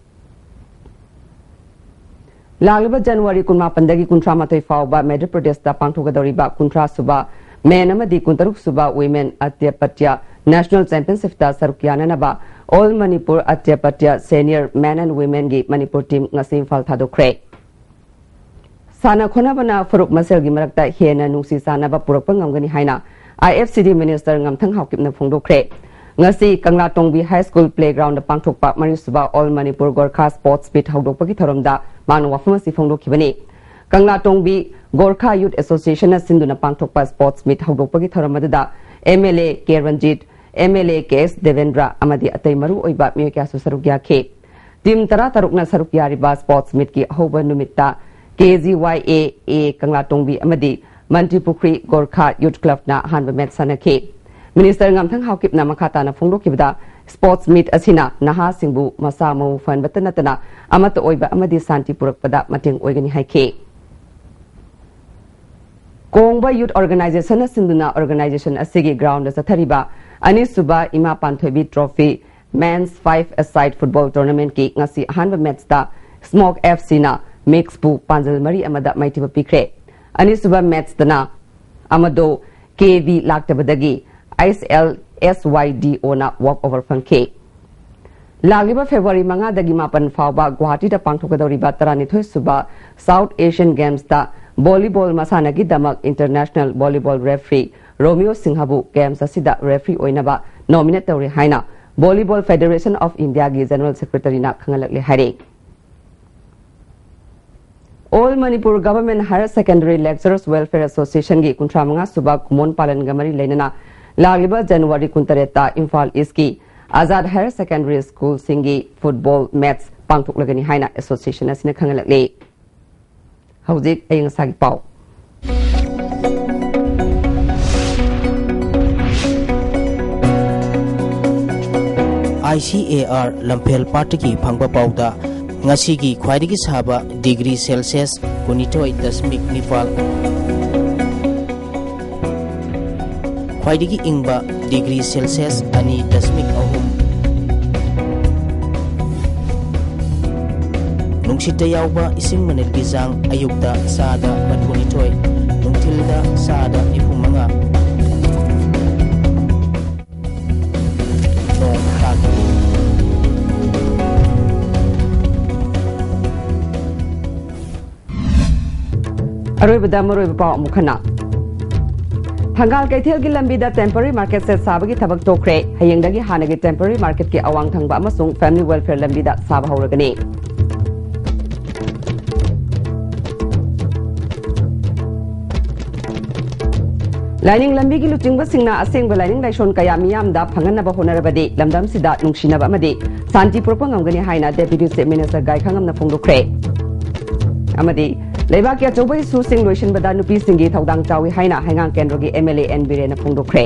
ꯂꯥꯛꯂꯤꯕ ꯖꯅꯋꯥꯔꯤ ꯀꯨꯟꯃꯥꯄꯟꯗꯒꯤ ꯀꯨꯟꯊ꯭ꯔꯥ ꯃꯥꯊꯣꯏ ꯐꯥꯎꯕ ꯃꯙ꯭ꯌ ꯄ꯭ꯔꯗꯦꯁꯇ ꯄꯥꯡꯊꯣꯛꯀꯗꯧꯔꯤꯕ ꯀꯨꯟꯊ꯭ꯔꯥ ꯁꯨꯕ ꯃꯦꯟ ꯑꯃꯗꯤ ꯀꯨꯟꯇꯔꯨꯛ ꯁꯨꯕ ꯋꯤꯃꯦꯟ ꯑꯇ꯭ꯌꯄꯇ꯭ꯌ ꯅꯦꯁꯅꯦꯜ ꯆꯦꯝꯄꯤꯌꯟꯁꯤꯞꯇ ꯁꯔꯨꯛ ꯌꯥꯅꯅꯕ ꯑꯣꯜ ꯃꯅꯤꯄꯨꯔ ꯑꯇ꯭ꯌꯄꯇ꯭ꯌ ꯁꯦꯅꯤꯌꯔ ꯃꯦꯟ ꯑꯦꯟ ꯋꯤꯃꯦꯟꯒꯤ ꯃꯅꯤꯄꯨꯔ ꯇꯤꯝ ꯉꯁꯤ ꯏꯝꯐꯥꯜ ꯊꯥꯗꯣꯛꯈ꯭ꯔꯦ꯫ ꯁꯥꯟꯅ ꯈꯣꯠꯅꯕꯅ ꯐꯨꯔꯨꯞ ꯃꯁꯦꯜꯒꯤ ꯃꯔꯛꯇ ꯍꯦꯟꯅ ꯅꯨꯡꯁꯤ ꯆꯥꯟꯅꯕ ꯄꯨꯔꯛꯄ ꯉꯝꯒꯅꯤ ꯍꯥꯏꯅ ꯑꯥꯏ ꯑꯦꯐ ꯁꯤ ꯗꯤ ꯃꯤꯅꯤꯁꯇꯔ ꯉꯝꯊꯪ ꯍꯥꯎꯀꯤꯞꯅ ꯐꯣꯡꯗꯣꯛꯈ꯭ꯔꯦ꯫ ꯉꯁꯤ ꯀꯪꯂꯥꯇꯣꯡꯕꯤ ꯍꯥꯏ ꯁ꯭ꯀꯨꯜ ꯄ꯭ꯂꯦꯒ꯭ꯔꯥꯎꯟꯗ ꯄꯥꯡꯊꯣꯛꯄ ꯃꯔꯤꯁꯨꯕ all Manipur Gorkha sports meet ꯍꯧꯗꯣꯛꯄꯒꯤ ꯊꯧꯔꯝꯗ ꯃꯥꯅ ꯋꯥꯐꯝ ꯑꯁꯤ ꯐꯣꯡꯗꯣꯛꯈꯤꯕꯅꯤ꯫ ꯀꯪꯂꯥꯇꯣꯡꯕꯤ ꯒꯣꯔꯈꯥ ꯌꯨꯠ ꯑꯦꯁꯣꯁꯤꯌꯦꯁꯟꯅ ꯁꯤꯟꯗꯨꯅ ꯄꯥꯡꯊꯣꯛꯄ ꯁ꯭ꯄꯣꯔꯠꯁ ꯃꯤꯠ ꯍꯧꯗꯣꯛꯄꯒꯤ ꯊꯧꯔꯝ ꯑꯗꯨꯗ M L A K Ranjit, M L A K S Debendra ꯑꯃꯗꯤ ꯑꯇꯩ ꯃꯔꯨ ꯑꯣꯏꯕ ꯃꯤꯑꯣꯏ ꯀꯌꯥꯁꯨ ꯁꯔꯨꯛ ꯌꯥꯈꯤ꯫ ꯇꯤꯝ ꯇꯔꯥ ꯇꯔꯨꯛꯅ ꯁꯔꯨꯛ ꯌꯥꯔꯤꯕ ꯁ꯭ꯄꯣꯔꯠꯁ ꯃꯤꯠꯀꯤ ꯑꯍꯧꯕ ꯅꯨꯃꯤꯠꯇ ꯀꯦ ꯖꯤ ꯋꯥꯏ ꯑꯦ ꯑꯦ ꯀꯪꯂꯥꯇꯣꯡꯕꯤ ꯑꯃꯗꯤ ꯃꯟꯇ꯭ꯔꯤꯄꯨꯈ꯭ꯔꯤ ꯒꯣꯔꯈꯥ ꯌꯨꯠ ꯀ꯭ꯂꯕꯅ ꯑꯍꯥꯟꯕ ꯃꯦꯆ ꯁꯥꯟꯅꯈꯤ꯫ ꯃꯤꯅꯤꯁꯇꯔ ꯉꯝꯊꯪ ꯍꯥꯎꯀꯤꯞꯅ ꯃꯈꯥ ꯇꯥꯅ ꯐꯣꯡꯗꯣꯛꯈꯤꯕꯗ, ꯁ꯭ꯄꯣꯔꯠꯁ ꯃꯤꯠ ꯑꯁꯤꯅ ꯅꯍꯥꯁꯤꯡꯕꯨ ꯃꯁꯥ ꯃꯎ ꯐꯍꯟꯕꯇ ꯅꯠꯇꯅ ꯑꯃꯠꯇ ꯑꯣꯏꯕ ꯑꯃꯗꯤ ꯁꯥꯟꯇꯤ ꯄꯨꯔꯛꯄꯗ ꯃꯇꯦꯡ ꯑꯣꯏꯒꯅꯤ ꯍꯥꯏꯈꯤ꯫ ꯀꯣꯡꯕ ꯌꯨꯠ ꯑꯣꯔꯒꯅꯥꯏꯖꯦꯁꯟꯅ ꯁꯤꯟꯗꯨꯅ ꯑꯣꯔꯒꯅꯥꯏꯖꯦꯁꯟ ꯑꯁꯤꯒꯤ ꯒ꯭ꯔꯥꯎꯟꯗ ꯆꯠꯊꯔꯤꯕ ꯑꯅꯤꯁꯨꯕ ꯏꯃꯥ ꯄꯥꯟꯊꯣꯏꯕꯤ ꯇ꯭ꯔꯣꯐꯤ ꯃꯦꯟꯁ ꯐꯥꯏꯚ ꯑꯦ ꯁꯥꯏꯠ ꯐꯨꯠꯕꯣꯜ ꯇꯣꯔꯅꯥꯃꯦꯟꯠꯀꯤ ꯉꯁꯤ ꯑꯍꯥꯟꯕ ꯃꯦꯆꯇ ꯁ꯭ꯃꯣꯛ ꯑꯦꯐ ꯁꯤꯅ ꯃꯤꯛꯁꯄꯨ ꯄꯥꯟꯖꯜ ꯃꯔꯤ ꯑꯃꯗ ꯃꯥꯏꯊꯤꯕ ꯄꯤꯈ꯭ꯔꯦ꯫ ꯑꯅꯤꯁꯨꯕ ꯃꯦꯆꯇꯅ ꯑꯃꯗꯣ ꯀꯦ ꯚꯤ ꯂꯥꯛꯇꯕꯗꯒꯤ ꯑꯩꯆ ꯑꯦꯜ ꯑꯦꯁ ꯋꯥꯏ ꯗꯤ ꯑꯣꯅ ꯋꯥꯛ ꯑꯣꯚꯔ ꯐꯪꯈꯤ꯫ ꯂꯥꯛꯂꯤꯕ ꯐꯦꯕ꯭ꯔꯨꯋꯥꯔꯤ ꯃꯉꯥꯗꯒꯤ ꯃꯥꯄꯟ ꯐꯥꯎꯕ ꯒꯨꯋꯥꯍꯥꯇꯤꯗ ꯄꯥꯡꯊꯣꯛꯀꯗꯧꯔꯤꯕ ꯇꯔꯥꯅꯤꯊꯣꯏ ꯁꯨꯕ ꯁꯥꯎꯠ ꯑꯦꯁꯤꯌꯟ ꯒꯦꯝꯁꯇ ꯚꯣꯂꯤꯕꯣꯜ ꯃꯁꯥꯟꯅꯒꯤꯗꯃꯛ ꯏꯟꯇꯔꯅꯦꯁꯅꯦꯜ ꯚꯣꯂꯤꯕꯣꯜ ꯔꯦꯐ꯭ꯔꯤ ꯔꯣꯃꯤꯌꯣ ꯁꯤꯡꯍꯕꯨ ꯒꯦꯝꯁ ꯑꯁꯤꯗ ꯔꯦꯐ꯭ꯔꯤ ꯑꯣꯏꯅꯕ ꯅꯣꯃꯤꯅꯦꯠ ꯇꯧꯔꯦ ꯍꯥꯏꯅ ꯚꯣꯂꯤꯕꯣꯜ ꯐꯦꯗꯦꯔꯦꯁꯟ ꯑꯣꯐ ꯏꯟꯗꯤꯌꯥꯒꯤ ꯖꯦꯅꯔꯦꯜ ꯁꯦꯀ꯭ꯔꯦꯇꯔꯤꯅ ꯈꯪꯍꯜꯂꯛꯂꯦ ꯍꯥꯏꯔꯤ꯫ All Manipur Government Higher Secondary Lecturers Welfare Association ꯒꯤ ꯀꯨꯟꯊ꯭ꯔꯥ ꯃꯉꯥ ꯁꯨꯕ ꯀꯨꯃꯣꯟ ꯄꯥꯂꯟꯒ ꯃꯔꯤ ꯂꯩꯅꯅ ꯂꯥꯛꯂꯤꯕ ꯖꯅꯋꯥꯔꯤ ꯀꯨꯟꯇꯔꯦꯠꯇ ꯏꯝꯐꯥꯜ ꯏꯁꯀꯤ ꯑꯖꯥꯗ ꯍꯥꯌꯔ ꯁꯦꯀꯦꯟꯗꯔꯤ ꯁ꯭ꯀꯨꯜꯁꯤꯡꯒꯤ ꯐꯨꯠꯕꯣꯜ ꯃꯦꯠꯆ ꯄꯥꯡꯊꯣꯛꯂꯒꯅꯤ ꯍꯥꯏꯅ ꯑꯦꯁꯣꯁꯤꯌꯦꯁꯟ ꯑꯁꯤꯅ ꯈꯪꯍꯜꯂꯛꯂꯤ꯫ ꯍꯧꯖꯤꯛ ꯑꯏꯪ ꯑꯁꯥꯒꯤ ꯄꯥꯎ꯫ ꯑꯥꯏ ꯁꯤ ꯑꯦ ꯑꯥꯔ ꯂꯝꯐꯦꯜ ꯄꯥꯠꯇꯒꯤ ꯐꯪꯕ ꯄꯥꯎꯗ, ꯉꯁꯤꯒꯤ ꯈ꯭ꯋꯥꯏꯗꯒꯤ ꯁꯥꯕ ꯗꯤꯒ꯭ꯔꯤ ꯁꯦꯜꯁꯤꯌꯁ ꯀꯨꯟꯅꯤꯊꯣꯏ ꯗꯁꯃꯤꯛ ꯅꯤꯄꯥꯜ, ꯈ꯭ꯋꯥꯏꯗꯒꯤ ꯏꯪꯕ ꯗꯤꯒ꯭ꯔꯤ ꯁꯦꯜꯁꯤꯌꯁ ꯑꯅꯤ ꯗꯁꯃꯤꯛ ꯑꯍꯨꯝ꯫ ꯅꯨꯡꯁꯤꯠꯇ ꯌꯥꯎꯕ ꯏꯁꯤꯡ ꯃꯅꯤꯜꯒꯤ ꯆꯥꯡ ꯑꯌꯨꯛꯇ ꯆꯥꯗ ꯃꯔꯤꯐꯨꯅꯤꯊꯣꯏ, ꯅꯨꯡꯊꯤꯜꯗ ꯆꯥꯗ ꯅꯤꯐꯨꯃꯉꯥ꯫ ꯅꯣꯡ ꯇꯥꯈꯤ꯫ ꯑꯔꯣꯏꯕꯗ ꯃꯔꯨꯑꯣꯏꯕ ꯄꯥꯎ ꯑꯃꯨꯛ ꯍꯟꯅ꯫ ꯊꯪꯒꯥꯜ ꯀꯩꯊꯦꯜꯒꯤ ꯂꯝꯕꯤꯗ temporary market shed ꯁꯥꯕꯒꯤ ꯊꯕꯛ ꯇꯣꯛꯈ꯭ꯔꯦ꯫ ꯍꯌꯦꯡꯗꯒꯤ ꯍꯥꯟꯅꯒꯤ temporary market ꯀꯤ ꯑꯋꯥꯡ ꯊꯪꯕ ꯑꯃꯁꯨꯡ family welfare ꯂꯝꯕꯤꯗ ꯁꯥꯕ ꯍꯧꯔꯒꯅꯤ꯫ ꯂꯥꯏꯅꯤꯡ ꯂꯝꯕꯤꯒꯤ ꯂꯨꯆꯤꯡꯕꯁꯤꯡꯅ ꯑꯁꯦꯡꯕ ꯂꯥꯏꯅꯤꯡ ꯂꯥꯏꯁꯣꯟ ꯀꯌꯥ ꯃꯤꯌꯥꯝꯗ ꯐꯪꯍꯟꯅꯕ ꯍꯣꯠꯅꯔꯕꯗꯤ ꯂꯝꯗꯝꯁꯤꯗ ꯅꯨꯡꯁꯤꯅꯕ ꯑꯃꯗꯤ ꯁꯥꯟꯇꯤ ꯄꯨꯔꯛꯄ ꯉꯝꯒꯅꯤ ꯍꯥꯏꯅ Deputy Chief Minister ꯒꯥꯏꯈꯥꯉꯝꯅ ꯐꯣꯡꯗꯣꯛꯈ꯭ꯔꯦ꯫ ꯑꯃꯗꯤ ꯂꯩꯕꯥꯛꯀꯤ ꯑꯆꯧꯕ ꯏꯁꯨꯁꯤꯡ ꯂꯣꯏꯁꯤꯟꯕꯗ ꯅꯨꯄꯤꯁꯤꯡꯒꯤ ꯊꯧꯗꯥꯡ ꯆꯥꯎꯏ ꯍꯥꯏꯅ ꯍꯩꯉꯥꯡ ꯀꯦꯟꯗ꯭ꯔꯒꯤ ꯑꯦꯝ ꯑꯦꯜ ꯑꯦ ꯑꯦꯟ ꯕꯤꯔꯦꯟꯅ ꯐꯣꯡꯗꯣꯛꯈ꯭ꯔꯦ꯫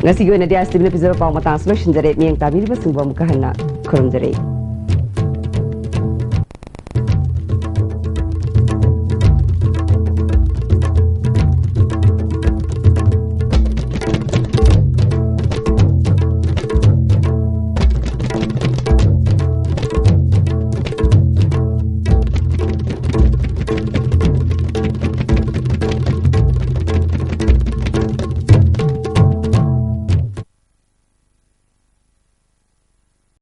ꯉꯁꯤꯒꯤ ꯑꯣꯏꯅꯗꯤ ꯑꯥꯏ ꯑꯦꯁ ꯇꯤ ꯚꯤꯅ ꯄꯤꯖꯕ ꯄꯥꯎ ꯃꯇꯥꯡꯁꯤ ꯂꯣꯏꯁꯤꯟꯖꯔꯦ꯫ ꯃꯤꯠꯌꯦꯡ ꯇꯥꯕꯤꯔꯤꯕꯁꯤꯡꯕꯨ ꯑꯃꯨꯛꯀ ꯍꯟꯅ ꯈꯨꯔꯨꯝꯖꯔꯤ꯫